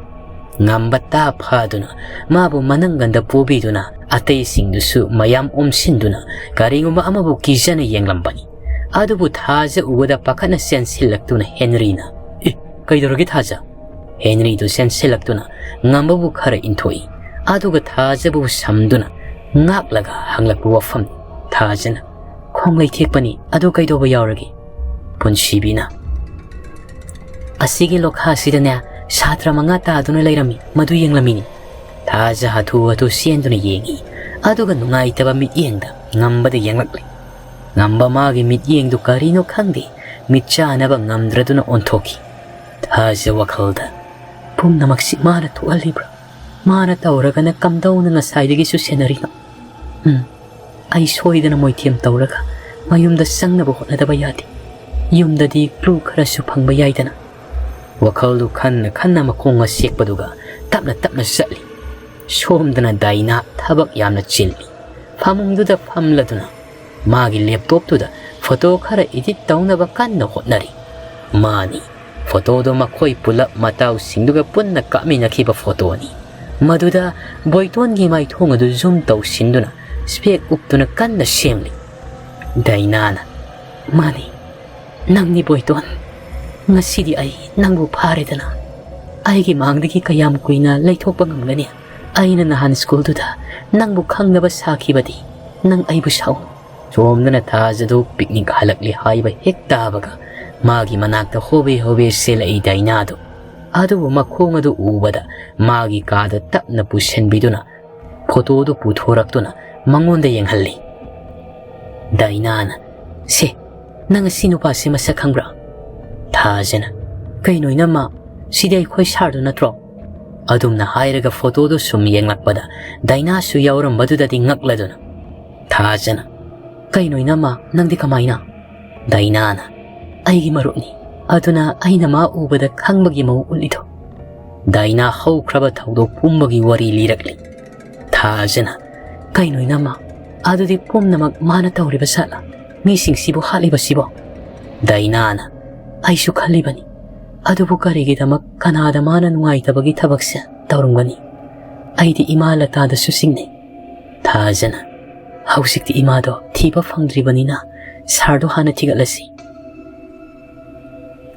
ꯉꯝꯕ ꯇꯥ ꯐꯥꯗꯨꯅ ꯃꯥꯕꯨ ꯃꯅꯪꯒꯟꯗ ꯄꯨꯕꯤꯗꯨꯅ ꯑꯇꯩꯁꯤꯡꯗꯨꯁꯨ ꯃꯌꯥꯝ ꯑꯣꯝꯁꯤꯟꯗꯨꯅ ꯀꯔꯤꯒꯨꯝꯕ ꯑꯃꯕꯨ ꯀꯤꯖꯅ ꯌꯦꯡꯂꯝꯕꯅꯤ꯫ ꯑꯗꯨꯕꯨ ꯊꯥꯖ ꯎꯕꯗ ꯄꯥꯈꯠꯅ ꯆꯦꯟꯁꯤꯜꯂꯛꯇꯨꯅ ꯍꯦꯅꯔꯤꯅ, "ꯑꯦ, ꯀꯩꯗꯧꯔꯒꯦ ꯊꯥꯖ?" ꯍꯦꯅꯔꯤꯗꯨ ꯆꯦꯟꯁꯤꯜꯂꯛꯇꯨꯅ ꯉꯝꯕꯕꯨ ꯈꯔ ꯏꯟꯊꯣꯛꯏ꯫ ꯑꯗꯨꯒ ꯊꯥꯖꯕꯨ ꯁꯝꯗꯨꯅ ꯉꯥꯛꯂꯒ ꯍꯪꯂꯛꯄ ꯋꯥꯐꯝꯅꯤ꯫ ꯊꯥꯖꯅ, "ꯈꯣꯡꯂꯩ ꯊꯦꯛꯄꯅꯤ, ꯑꯗꯨ ꯀꯩꯗꯧꯕ ꯌꯥꯎꯔꯒꯦ?" ꯄꯨꯟꯁꯤꯕꯤꯅ, "ꯑꯁꯤꯒꯤ ꯂꯣꯈꯥꯁꯤꯗꯅꯦ ꯁꯥꯇ꯭ꯔ ꯃꯉꯥ ꯇꯥꯗꯨꯅ ꯂꯩꯔꯝꯃꯤ, ꯃꯗꯨ ꯌꯦꯡꯂꯝꯃꯤꯅꯤ꯫" ꯊꯥꯖ ꯍꯥꯊꯨ ꯍꯥꯊꯨ ꯆꯦꯟꯗꯨꯅ ꯌꯦꯡꯉꯤ꯫ ꯑꯗꯨꯒ ꯅꯨꯡꯉꯥꯏꯇꯕ ꯃꯤꯠꯌꯦꯡꯗ ꯉꯝꯕꯗ ꯌꯦꯡꯂꯛꯂꯦ꯫ ꯉꯝꯕ ꯃꯥꯒꯤ ꯃꯤꯠꯌꯦꯡꯗꯨ ꯀꯔꯤꯅꯣ ꯈꯪꯗꯦ, ꯃꯤꯠ ꯆꯥꯅꯕ ꯉꯝꯗ꯭ꯔꯗꯨꯅ ꯑꯣꯟꯊꯣꯛꯈꯤ꯫ ꯊꯥꯖ ꯋꯥꯈꯜꯗ, "ꯄꯨꯝꯅꯃꯛꯁꯤ ꯃꯥꯅ ꯊꯣꯛꯍꯜꯂꯤꯕ꯭ꯔꯥ? ꯃꯥꯅ ꯇꯧꯔꯒꯅ ꯀꯝꯗꯧꯅ ꯉꯁꯥꯏꯗꯒꯤꯁꯨ ꯁꯦꯟꯅꯔꯤꯅꯣ? ꯎꯝ, ꯑꯩ ꯁꯣꯏꯗꯅ ꯃꯣꯏꯊꯦꯝ ꯇꯧꯔꯒ ꯃꯌꯨꯝꯗ ꯆꯪꯅꯕ ꯍꯣꯠꯅꯗꯕ ꯌꯥꯗꯦ꯫ ꯌꯨꯝꯗꯗꯤ ꯀ꯭ꯂꯨ ꯈꯔꯁꯨ ꯐꯪꯕ ꯌꯥꯏꯗꯅ꯫" ꯋꯥꯈꯜꯗꯨ ꯈꯟꯅ ꯈꯟꯅ ꯃꯈꯣꯡ ꯑꯁꯦꯛꯄꯗꯨꯒ ꯇꯞꯅ ꯇꯞꯅ ꯆꯠꯂꯤ꯫ ꯁꯣꯝꯗꯅ ꯗꯥꯏꯅꯥ ꯊꯕꯛ ꯌꯥꯝꯅ ꯆꯤꯜꯂꯤ꯫ ꯐꯃꯨꯡꯗꯨꯗ ꯐꯝꯂꯗꯨꯅ ꯃꯥꯒꯤ ꯂꯦꯞꯇꯣꯞꯇꯨꯗ ꯐꯣꯇꯣ ꯈꯔ ꯏꯗꯤꯠ ꯇꯧꯅꯕ ꯀꯟꯅ ꯍꯣꯠꯅꯔꯤ꯫ ꯃꯥꯅꯤ, ꯐꯣꯇꯣꯗꯣ ꯃꯈꯣꯏ ꯄꯨꯂꯞ ꯃꯇꯥꯎꯁꯤꯡꯗꯨꯒ ꯄꯨꯟꯅ ꯀꯥꯞꯃꯤꯟꯅꯈꯤꯕ ꯐꯣꯇꯣꯅꯤ꯫ ꯃꯗꯨꯗ ꯕꯣꯏꯇꯣꯟꯒꯤ ꯃꯥꯏꯊꯣꯡ ꯑꯗꯨ ꯖꯨꯝ ꯇꯧꯁꯤꯟꯗꯨꯅ ꯁ꯭ꯄꯦꯛ ꯎꯞꯇꯨꯅ ꯀꯟꯅ ꯁꯦꯝꯂꯤ꯫ ꯗꯥꯏꯅꯥꯅ, "ꯃꯥꯅꯤ, ꯅꯪꯅꯤ ꯕꯣꯏꯇꯣꯟ꯫ ꯉꯁꯤꯗꯤ ꯑꯩ ꯅꯪꯕꯨ ꯐꯥꯔꯦꯗꯅ꯫ ꯑꯩꯒꯤ ꯃꯥꯡꯗꯒꯤ ꯀꯌꯥꯝ ꯀꯨꯏꯅ ꯂꯩꯊꯣꯛꯄ ꯉꯝꯒꯅꯤ? ꯑꯩꯅ ꯅꯍꯥꯟ ꯁ꯭ꯀꯨꯜꯗꯨꯗ ꯅꯪꯕꯨ ꯈꯪꯅꯕ ꯁꯥꯈꯤꯕꯗꯤ ꯅꯪ ꯑꯩꯕꯨ ꯁꯥꯎ꯫" ꯁꯣꯝꯗꯅ ꯊꯥꯖꯗꯨ ꯄꯤꯛꯅꯤꯛ ꯍꯜꯂꯛꯂꯤ ꯍꯥꯏꯕ ꯍꯦꯛ ꯇꯥꯕꯒ ꯃꯥꯒꯤ ꯃꯅꯥꯛꯇ ꯍꯣꯕꯦ ꯍꯣꯕꯦ ꯆꯦꯜꯂꯛꯏ ꯗꯥꯏꯅꯥꯗꯨ꯫ ꯑꯗꯨꯕꯨ ꯃꯈꯣꯡ ꯑꯗꯨ ꯎꯕꯗ ꯃꯥꯒꯤ ꯀꯥꯗ ꯇꯞꯅ ꯄꯨꯁꯤꯟꯕꯤꯗꯨꯅ ꯐꯣꯇꯣꯗꯨ ꯄꯨꯊꯣꯔꯛꯇꯨꯅ ꯃꯉꯣꯟꯗ ꯌꯦꯡꯍꯜꯂꯤ꯫ ꯗꯥꯏꯅꯥꯅ, "ꯁꯦ, ꯅꯪ ꯑꯁꯤ ꯅꯨꯄꯥꯁꯦ ꯃꯁꯛ ꯈꯪꯕ꯭ꯔꯥ?" ꯊꯥꯖꯅ, "ꯀꯩꯅꯣ ꯏꯅꯝꯃ, ꯁꯤꯗꯤ ꯑꯩꯈꯣꯏ ꯁꯥꯔꯗꯨ ꯅꯠꯇ꯭ꯔꯣ?" ꯑꯗꯨꯝꯅ ꯍꯥꯏꯔꯒ ꯐꯣꯇꯣꯗꯨ ꯁꯨꯝ ꯌꯦꯡꯂꯛꯄꯗ ꯗꯥꯏꯅꯥꯁꯨ ꯌꯥꯎꯔꯝꯕꯗꯨꯗꯗꯤ ꯉꯛꯂꯗꯨꯅ, ꯊꯥꯖꯅ, "ꯀꯩꯅꯣ ꯏꯅꯝꯃ, ꯅꯪꯗꯤ ꯀꯃꯥꯏꯅ?" ꯗꯥꯏꯅꯥꯅ, "ꯑꯩꯒꯤ ꯃꯔꯨꯞꯅꯤ, ꯑꯗꯨꯅ ꯑꯩꯅ ꯃꯥ ꯎꯕꯗ ꯈꯪꯕꯒꯤ ꯃꯑꯣꯡ ꯎꯠꯂꯤꯗꯣ꯫" ꯗꯥꯏꯅꯥ ꯍꯧꯈ꯭ꯔꯕ ꯊꯧꯗꯣꯛ ꯄꯨꯝꯕꯒꯤ ꯋꯥꯔꯤ ꯂꯤꯔꯛꯂꯤ꯫ ꯊꯥꯖꯅ, "ꯀꯩꯅꯣ ꯏꯅꯝꯃ, ꯑꯗꯨꯗꯤ ꯄꯨꯝꯅꯃꯛ ꯃꯥꯅ ꯇꯧꯔꯤꯕ ꯖꯥꯠꯂ? ꯃꯤꯁꯤꯡꯁꯤꯕꯨ ꯍꯥꯠꯂꯤꯕꯁꯤꯕꯣ?" ꯗꯥꯏꯅꯥꯅ, "ꯑꯩꯁꯨ ꯈꯜꯂꯤꯕꯅꯤ, ꯑꯗꯨꯕꯨ ꯀꯔꯤꯒꯤꯗꯃꯛ ꯀꯅꯥꯗ ꯃꯥꯅ ꯅꯨꯡꯉꯥꯏꯇꯕꯒꯤ ꯊꯕꯛꯁꯦ ꯇꯧꯔꯝꯒꯅꯤ? ꯑꯩꯗꯤ ꯏꯃꯥ ꯂꯇꯥꯗꯁꯨ ꯆꯤꯡꯅꯩ꯫ ꯊꯥꯖꯅ, "ꯍꯧꯖꯤꯛꯇꯤ ꯏꯃꯥꯗꯣ ꯊꯤꯕ ꯐꯪꯗ꯭ꯔꯤꯕꯅꯤꯅ ꯁꯥꯔꯗꯣ ꯍꯥꯟꯅ ꯊꯤꯒꯠꯂꯁꯤ"꯫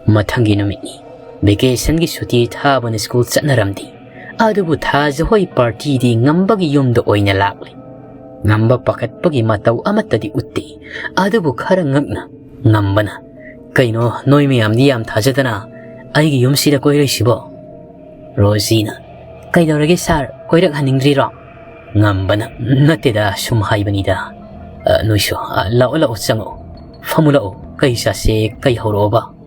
ꯃꯊꯪꯒꯤ ꯅꯨꯃꯤꯠꯅꯤ꯫ ꯚꯦꯀꯦꯁꯟꯒꯤ ꯁꯨꯇꯤ ꯊꯥꯕꯅ ꯁ꯭ꯀꯨꯜ ꯆꯠꯅꯔꯝꯗꯦ꯫ ꯑꯗꯨꯕꯨ ꯊꯥꯖ ꯍꯣꯏ ꯄꯥꯔꯇꯤꯗꯤ ꯉꯝꯕꯒꯤ ꯌꯨꯝꯗ ꯑꯣꯏꯅ ꯂꯥꯛꯂꯦ꯫ ꯉꯝꯕ ꯄꯥꯈꯠꯄꯒꯤ ꯃꯇꯧ ꯑꯃꯠꯇꯗꯤ ꯎꯠꯇꯦ꯫ ꯑꯗꯨꯕꯨ ꯈꯔ ꯉꯛꯅ ꯉꯝꯕꯅ, "ꯀꯩꯅꯣ, ꯅꯣꯏ ꯃꯌꯥꯝꯗꯤ ꯌꯥꯝ ꯊꯥꯖꯗꯅ ꯑꯩꯒꯤ ꯌꯨꯝꯁꯤꯗ ꯀꯣꯏꯔꯛꯏꯁꯤꯕꯣ?" ꯔꯣꯖꯤꯅ, "ꯀꯩꯗꯧꯔꯒꯦ ꯁꯥꯔ, ꯀꯣꯏꯔꯛꯍꯟꯅꯤꯡꯗ꯭ꯔꯤꯔꯣ?" ꯉꯝꯕꯅ, "ꯅꯠꯇꯦꯗ, ꯁꯨꯝ ꯍꯥꯏꯕꯅꯤꯗ꯫ ꯑ, ꯅꯣꯏꯁꯨ, ꯑ, ꯂꯥꯛꯑꯣ, ꯂꯥꯛꯑꯣ, ꯆꯪꯉꯛꯑꯣ꯫ ꯐꯝꯃꯨ ꯂꯥꯛꯑꯣ, ꯀꯩ ꯆꯥꯁꯦ, ꯀꯩ ꯍꯧꯔꯛꯑꯣꯕ?"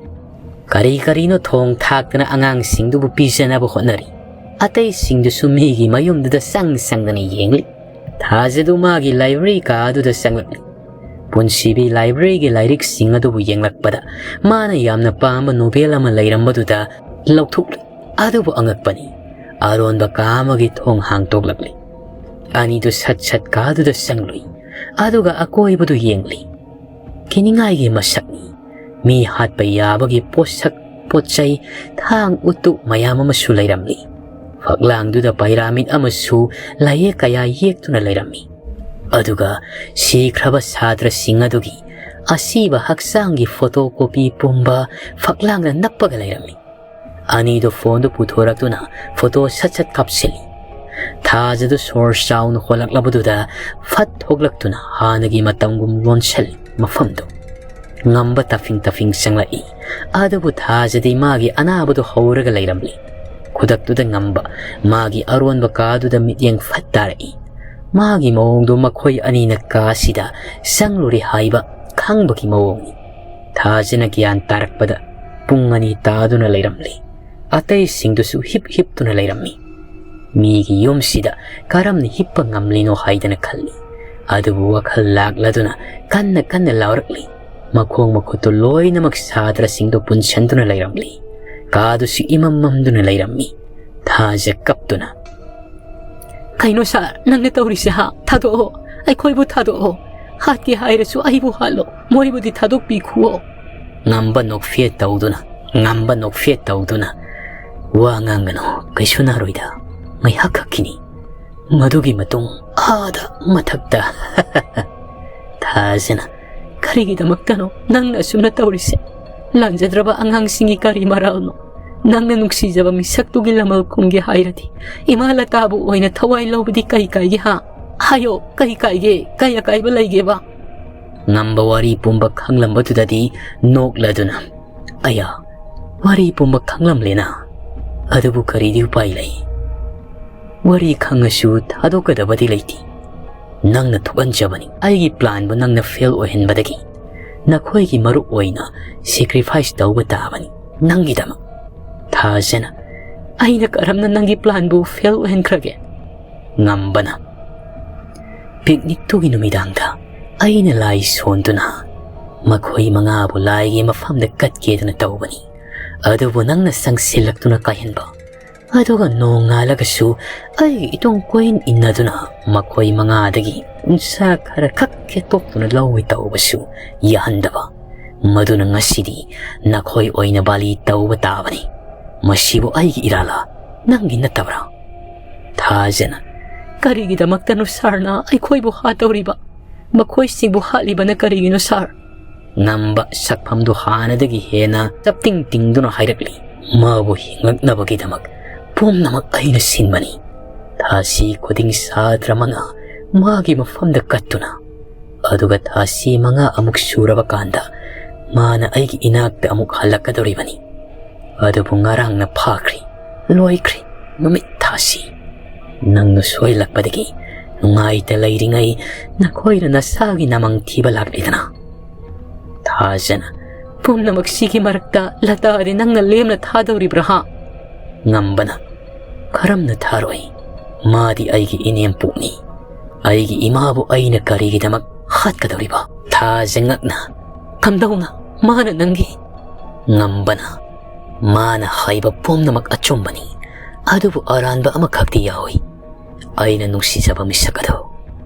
ꯀꯔꯤ ꯀꯔꯤꯅꯣ ꯊꯣꯡ ꯊꯥꯛꯇꯅ ꯑꯉꯥꯡꯁꯤꯡꯗꯨꯕꯨ ꯄꯤꯖꯅꯕ ꯍꯣꯠꯅꯔꯤ꯫ ꯑꯇꯩꯁꯤꯡꯗꯨꯁꯨ ꯃꯤꯒꯤ ꯃꯌꯨꯝꯗꯨꯗ ꯆꯪ ꯆꯪꯗꯅ ꯌꯦꯡꯂꯤ꯫ ꯊꯥꯖꯗꯨ ꯃꯥꯒꯤ ꯂꯥꯏꯕ꯭ꯔꯦꯔꯤ ꯀꯥ ꯑꯗꯨꯗ ꯆꯪꯂꯛꯂꯤ꯫ ꯄꯨꯟꯁꯤꯕꯤ ꯂꯥꯏꯕ꯭ꯔꯦꯔꯤꯒꯤ ꯂꯥꯏꯔꯤꯛꯁꯤꯡ ꯑꯗꯨꯕꯨ ꯌꯦꯡꯂꯛꯄꯗ ꯃꯥꯅ ꯌꯥꯝꯅ ꯄꯥꯝꯕ ꯅꯣꯕꯦꯜ ꯑꯃ ꯂꯩꯔꯝꯕꯗꯨꯗ ꯂꯧꯊꯣꯛꯂꯨꯏ꯫ ꯑꯗꯨꯕꯨ ꯑꯉꯛꯄꯅꯤ, ꯑꯔꯣꯟꯕ ꯀꯥ ꯑꯃꯒꯤ ꯊꯣꯡ ꯍꯥꯡꯇꯣꯛꯂꯛꯂꯤ꯫ ꯑꯅꯤꯗꯨ ꯁꯠ ꯁꯠ ꯀꯥꯗꯨꯗ ꯆꯪꯂꯨꯏ, ꯑꯗꯨꯒ ꯑꯀꯣꯏꯕꯗꯨ ꯌꯦꯡꯂꯤ꯫ ꯀꯤꯅꯤꯡꯉꯥꯏꯒꯤ ꯃꯁꯛꯅꯤ꯫ ꯃꯤ ꯍꯥꯠꯄ ꯌꯥꯕꯒꯤ ꯄꯣꯠꯁꯛ, ꯄꯣꯠ ꯆꯩ, ꯊꯥꯡ ꯎꯇꯨ ꯃꯌꯥꯝ ꯑꯃꯁꯨ ꯂꯩꯔꯝꯂꯤ꯫ ꯐꯛꯂꯥꯡꯗꯨꯗ ꯄꯥꯏꯔꯥꯃꯤꯠ ꯑꯃꯁꯨ ꯂꯥꯏꯌꯦꯛ ꯀꯌꯥ ꯌꯦꯛꯇꯨꯅ ꯂꯩꯔꯝꯃꯤ꯫ ꯑꯗꯨꯒ ꯁꯤꯈ꯭ꯔꯕ ꯁꯥꯇ꯭ꯔꯁꯤꯡ ꯑꯗꯨꯒꯤ ꯑꯁꯤꯕ ꯍꯛꯆꯥꯡꯒꯤ ꯐꯣꯇꯣ ꯀꯣꯄꯤ ꯄꯨꯝꯕ ꯐꯛꯂꯥꯡꯗ ꯅꯞꯄꯒ ꯂꯩꯔꯝꯃꯤ꯫ ꯑꯅꯤꯗꯨ ꯐꯣꯟꯗꯨ ꯄꯨꯊꯣꯔꯛꯇꯨꯅ ꯐꯣꯇꯣ ꯁꯠ ꯁꯠ ꯀꯥꯞꯁꯤꯜꯂꯤ꯫ ꯊꯥꯖꯗꯨ ꯁꯣꯔ ꯆꯥꯎꯅ ꯍꯣꯜꯂꯛꯂꯕꯗꯨꯗ ꯐꯠ ꯊꯣꯛꯂꯛꯇꯨꯅ ꯍꯥꯟꯅꯒꯤ ꯃꯇꯝꯒꯨꯝ ꯂꯣꯟꯁꯤꯜꯂꯤ ꯃꯐꯝꯗꯨ꯫ ꯉꯝꯕ ꯇꯐꯤꯡ ꯇꯐꯤꯡ ꯆꯪꯂꯛꯏ꯫ ꯑꯗꯨꯕꯨ ꯊꯥꯖꯗꯤ ꯃꯥꯒꯤ ꯑꯅꯥꯕꯗꯨ ꯍꯧꯔꯒ ꯂꯩꯔꯝꯂꯤ꯫ ꯈꯨꯗꯛꯇꯨꯗ ꯉꯝꯕ ꯃꯥꯒꯤ ꯑꯔꯣꯟꯕ ꯀꯥꯗꯨꯗ ꯃꯤꯠꯌꯦꯡ ꯐꯠ ꯇꯥꯔꯛꯏ꯫ ꯃꯥꯒꯤ ꯃꯑꯣꯡꯗꯨ ꯃꯈꯣꯏ ꯑꯅꯤꯅ ꯀꯥ ꯑꯁꯤꯗ ꯆꯪꯂꯨꯔꯦ ꯍꯥꯏꯕ ꯈꯪꯕꯒꯤ ꯃꯑꯣꯡꯅꯤ꯫ ꯊꯥꯖꯅ ꯒ꯭ꯌꯥꯟ ꯇꯥꯔꯛꯄꯗ ꯄꯨꯡ ꯑꯅꯤ ꯇꯥꯗꯨꯅ ꯂꯩꯔꯝꯂꯤ꯫ ꯑꯇꯩꯁꯤꯡꯗꯨꯁꯨ ꯍꯤꯞ ꯍꯤꯞꯇꯨꯅ ꯂꯩꯔꯝꯃꯤ꯫ ꯃꯤꯒꯤ ꯌꯨꯝꯁꯤꯗ ꯀꯔꯝꯅ ꯍꯤꯞꯄ ꯉꯝꯂꯤꯅꯣ ꯍꯥꯏꯗꯅ ꯈꯜꯂꯤ꯫ ꯑꯗꯨꯕꯨ ꯋꯥꯈꯜ ꯂꯥꯛꯂꯗꯨꯅ ꯀꯟꯅ ꯀꯟꯅ ꯂꯥꯎꯔꯛꯂꯤ꯫ ꯃꯈꯣꯡ ꯃꯈꯨꯠꯇꯨ ꯂꯣꯏꯅꯃꯛ ꯁꯥꯇ꯭ꯔꯁꯤꯡꯗꯨ ꯄꯨꯟꯁꯤꯟꯗꯨꯅ ꯂꯩꯔꯝꯂꯤ꯫ ꯀꯥꯗꯨꯁꯨ ꯏꯃꯝ ꯃꯝꯗꯨꯅ ꯂꯩꯔꯝꯃꯤ꯫ ꯊꯥꯖ ꯀꯞꯇꯨꯅ, "ꯀꯩꯅꯣ ꯁꯥꯔ, ꯅꯪꯅ ꯇꯧꯔꯤꯁꯦ ꯍꯥ? ꯊꯥꯗꯣꯛꯑꯣ, ꯑꯩꯈꯣꯏꯕꯨ ꯊꯥꯗꯣꯛꯑꯣ꯫ ꯍꯥꯠꯀꯦ ꯍꯥꯏꯔꯁꯨ ꯑꯩꯕꯨ ꯍꯥꯠꯂꯣ, ꯃꯣꯏꯕꯨꯗꯤ ꯊꯥꯗꯣꯛꯄꯤꯈꯨꯑꯣ"꯫ ꯉꯝꯕ ꯅꯣꯛꯐꯦꯠ ꯇꯧꯗꯨꯅ, ꯉꯝꯕ ꯅꯣꯛꯐꯦꯠ ꯇꯧꯗꯨꯅ, "ꯋꯥ ꯉꯥꯡꯒꯅꯨ, ꯀꯩꯁꯨ ꯅꯥꯔꯣꯏꯗ, ꯉꯥꯏꯍꯥꯛ ꯈꯛꯀꯤꯅꯤ꯫ ꯃꯗꯨꯒꯤ ꯃꯇꯨꯡ ꯑꯥꯗ ꯃꯊꯛꯇ ꯊꯥꯖꯅ, ꯀꯔꯤꯒꯤꯗꯃꯛꯇꯅꯣ ꯅꯪꯅ ꯑꯁꯨꯝꯅ ꯇꯧꯔꯤꯁꯦ? ꯂꯥꯟꯖꯗ꯭ꯔꯕ ꯑꯉꯥꯡꯁꯤꯡꯒꯤ ꯀꯔꯤ ꯃꯔꯥꯜꯅꯣ? ꯅꯪꯅ ꯅꯨꯡꯁꯤꯖꯕ ꯃꯤꯁꯛꯇꯨꯒꯤ ꯂꯃꯜ ꯈꯨꯝꯒꯦ ꯍꯥꯏꯔꯗꯤ ꯏꯃꯥ ꯂꯇꯥꯕꯨ ꯑꯣꯏꯅ ꯊꯋꯥꯏ ꯂꯧꯕꯗꯤ ꯀꯩ ꯀꯥꯏꯒꯦ ꯍꯥ? ꯍꯥꯏꯌꯣ, ꯀꯩ ꯀꯥꯏꯒꯦ? ꯀꯩ ꯑꯀꯥꯏꯕ ꯂꯩꯒꯦꯕ?" ꯉꯝꯕ ꯋꯥꯔꯤ ꯄꯨꯝꯕ ꯈꯪꯂꯝꯕꯗꯨꯗꯗꯤ ꯅꯣꯛꯂꯗꯨꯅ, "ꯑꯌꯥ, ꯋꯥꯔꯤ ꯄꯨꯝꯕ ꯈꯪꯂꯝꯂꯦꯅ꯫ ꯑꯗꯨꯕꯨ ꯀꯔꯤꯗꯤ ꯎꯄꯥꯏ ꯂꯩ? ꯋꯥꯔꯤ ꯈꯪꯉꯁꯨ ꯊꯥꯗꯣꯛꯀꯗꯕꯗꯤ ꯂꯩꯇꯦ꯫ ꯅꯪꯅ ꯊꯣꯛꯍꯟꯖꯕꯅꯤ꯫ ꯑꯩꯒꯤ ꯄ꯭ꯂꯥꯟꯕꯨ ꯅꯪꯅ ꯐꯦꯜ ꯑꯣꯏꯍꯟꯕꯗꯒꯤ ꯅꯈꯣꯏꯒꯤ ꯃꯔꯨꯞ ꯑꯣꯏꯅ ꯁꯦꯀ꯭ꯔꯤꯐꯥꯏꯁ ꯇꯧꯕ ꯇꯥꯕꯅꯤ ꯅꯪꯒꯤꯗꯃꯛ꯫ ꯊꯥꯖꯅ, ꯑꯩꯅ ꯀꯔꯝꯅ ꯅꯪꯒꯤ ꯄ꯭ꯂꯥꯟꯕꯨ ꯐꯦꯜ ꯑꯣꯏꯍꯟꯈ꯭ꯔꯒꯦ?" ꯉꯝꯕꯅ, ꯄꯤꯛꯅꯤꯛꯇꯨꯒꯤ ꯅꯨꯃꯤꯗꯥꯡꯗ ꯑꯩꯅ ꯂꯥꯏ ꯁꯣꯟꯗꯨꯅ ꯃꯈꯣꯏ ꯃꯉꯥꯕꯨ ꯂꯥꯏꯒꯤ ꯃꯐꯝꯗ ꯀꯠꯀꯦꯗꯅ ꯇꯧꯕꯅꯤ꯫ ꯑꯗꯨꯕꯨ ꯅꯪꯅ ꯆꯪꯁꯤꯜꯂꯛꯇꯨꯅ ꯀꯥꯏꯍꯟꯕ꯫ ꯑꯗꯨꯒ ꯅꯣꯡꯉꯥꯜꯂꯒꯁꯨ ꯑꯩꯒꯤ ꯏꯇꯨꯡ ꯀꯣꯏꯟ ꯏꯟꯅꯗꯨꯅ ꯃꯈꯣꯏ ꯃꯉꯥꯗꯒꯤ ꯎꯟꯁꯥ ꯈꯔ ꯈꯛ ꯈꯦꯠꯇꯣꯛꯇꯨꯅ ꯂꯧꯏ ꯇꯧꯕꯁꯨ ꯌꯥꯍꯟꯗꯕ꯫ ꯃꯗꯨꯅ ꯉꯁꯤꯗꯤ ꯅꯈꯣꯏ ꯑꯣꯏꯅ ꯕꯥꯂꯤ ꯇꯧꯕ ꯇꯥꯕꯅꯤ꯫ ꯃꯁꯤꯕꯨ ꯑꯩꯒꯤ ꯏꯔꯥꯂꯥ, ꯅꯪꯒꯤ ꯅꯠꯇꯕ꯭ꯔꯥ? ꯊꯥꯖꯅ, ꯀꯔꯤꯒꯤꯗꯃꯛꯇꯅꯣ ꯁꯥꯔꯅ ꯑꯩꯈꯣꯏꯕꯨ ꯍꯥꯠꯇꯧꯔꯤꯕ? ꯃꯈꯣꯏꯁꯤꯡꯕꯨ ꯍꯥꯠꯂꯤꯕꯅ ꯀꯔꯤꯒꯤꯅꯣ ꯁꯥꯔ? ꯉꯝꯕ ꯁꯛꯐꯝꯗꯨ ꯍꯥꯟꯅꯗꯒꯤ ꯍꯦꯟꯅ ꯆꯞꯇꯤꯡ ꯇꯤꯡꯗꯨꯅ ꯍꯥꯏꯔꯛꯂꯤ, ꯃꯥꯕꯨ ꯍꯤꯡꯂꯛꯅꯕꯒꯤꯗꯃꯛ ꯄꯨꯝꯅꯃꯛ ꯑꯩꯅ ꯁꯤꯟꯕꯅꯤ꯫ ꯊꯥꯁꯤ ꯈꯨꯗꯤꯡ ꯁꯥꯇ꯭ꯔ ꯃꯉꯥ ꯃꯥꯒꯤ ꯃꯐꯝꯗ ꯀꯠꯇꯨꯅ, ꯑꯗꯨꯒ ꯊꯥꯁꯤ ꯃꯉꯥ ꯑꯃꯨꯛ ꯁꯨꯔꯕ ꯀꯥꯟꯗ ꯃꯥꯅ ꯑꯩꯒꯤ ꯏꯅꯥꯛꯇ ꯑꯃꯨꯛ ꯍꯜꯂꯛꯀꯗꯧꯔꯤꯕꯅꯤ꯫ ꯑꯗꯨꯕꯨ ꯉꯔꯥꯡꯅ ꯐꯥꯈ꯭ꯔꯦ, ꯂꯣꯏꯈ꯭ꯔꯦ꯫ ꯅꯨꯃꯤꯠ ꯊꯥꯁꯤ, ꯅꯪꯅ ꯁꯣꯏꯍꯜꯂꯛꯄꯗꯒꯤ ꯅꯨꯡꯉꯥꯏꯇ ꯂꯩꯔꯤꯉꯩ ꯅꯈꯣꯏꯅ ꯅꯁꯥꯒꯤ ꯅꯃꯪ ꯊꯤꯕ ꯂꯥꯛꯂꯤꯗꯅ꯫ ꯊꯥꯖꯅ, ꯄꯨꯝꯅꯃꯛꯁꯤꯒꯤ ꯃꯔꯛꯇ ꯂꯇꯥꯗꯤ ꯅꯪꯅ ꯂꯦꯝꯅ ꯊꯥꯗꯧꯔꯤꯕ꯭ꯔꯥ ꯍꯥ? ꯉꯝꯕꯅ, ꯀꯔꯝꯅ ꯊꯥꯔꯣꯏ? ꯃꯥꯗꯤ ꯑꯩꯒꯤ ꯏꯅꯦꯝꯄꯣꯛꯅꯤ꯫ ꯑꯩꯒꯤ ꯏꯃꯥꯕꯨ ꯑꯩꯅ ꯀꯔꯤꯒꯤꯗꯃꯛ ꯍꯥꯠꯀꯗꯧꯔꯤꯕ? ꯊꯥꯖ ꯉꯛꯅ, ꯀꯝꯗꯧꯅ? ꯃꯥꯅ ꯅꯪꯒꯤ? ꯉꯝꯕꯅ, ꯃꯥꯅ ꯍꯥꯏꯕ ꯄꯨꯝꯅꯃꯛ ꯑꯆꯨꯝꯕꯅꯤ, ꯑꯗꯨꯕꯨ ꯑꯔꯥꯟꯕ ꯑꯃꯈꯛꯇꯤ ꯌꯥꯎꯏ꯫ ꯑꯩꯅ ꯅꯨꯡꯁꯤꯖꯕ ꯃꯤꯁꯛ ꯑꯗꯨ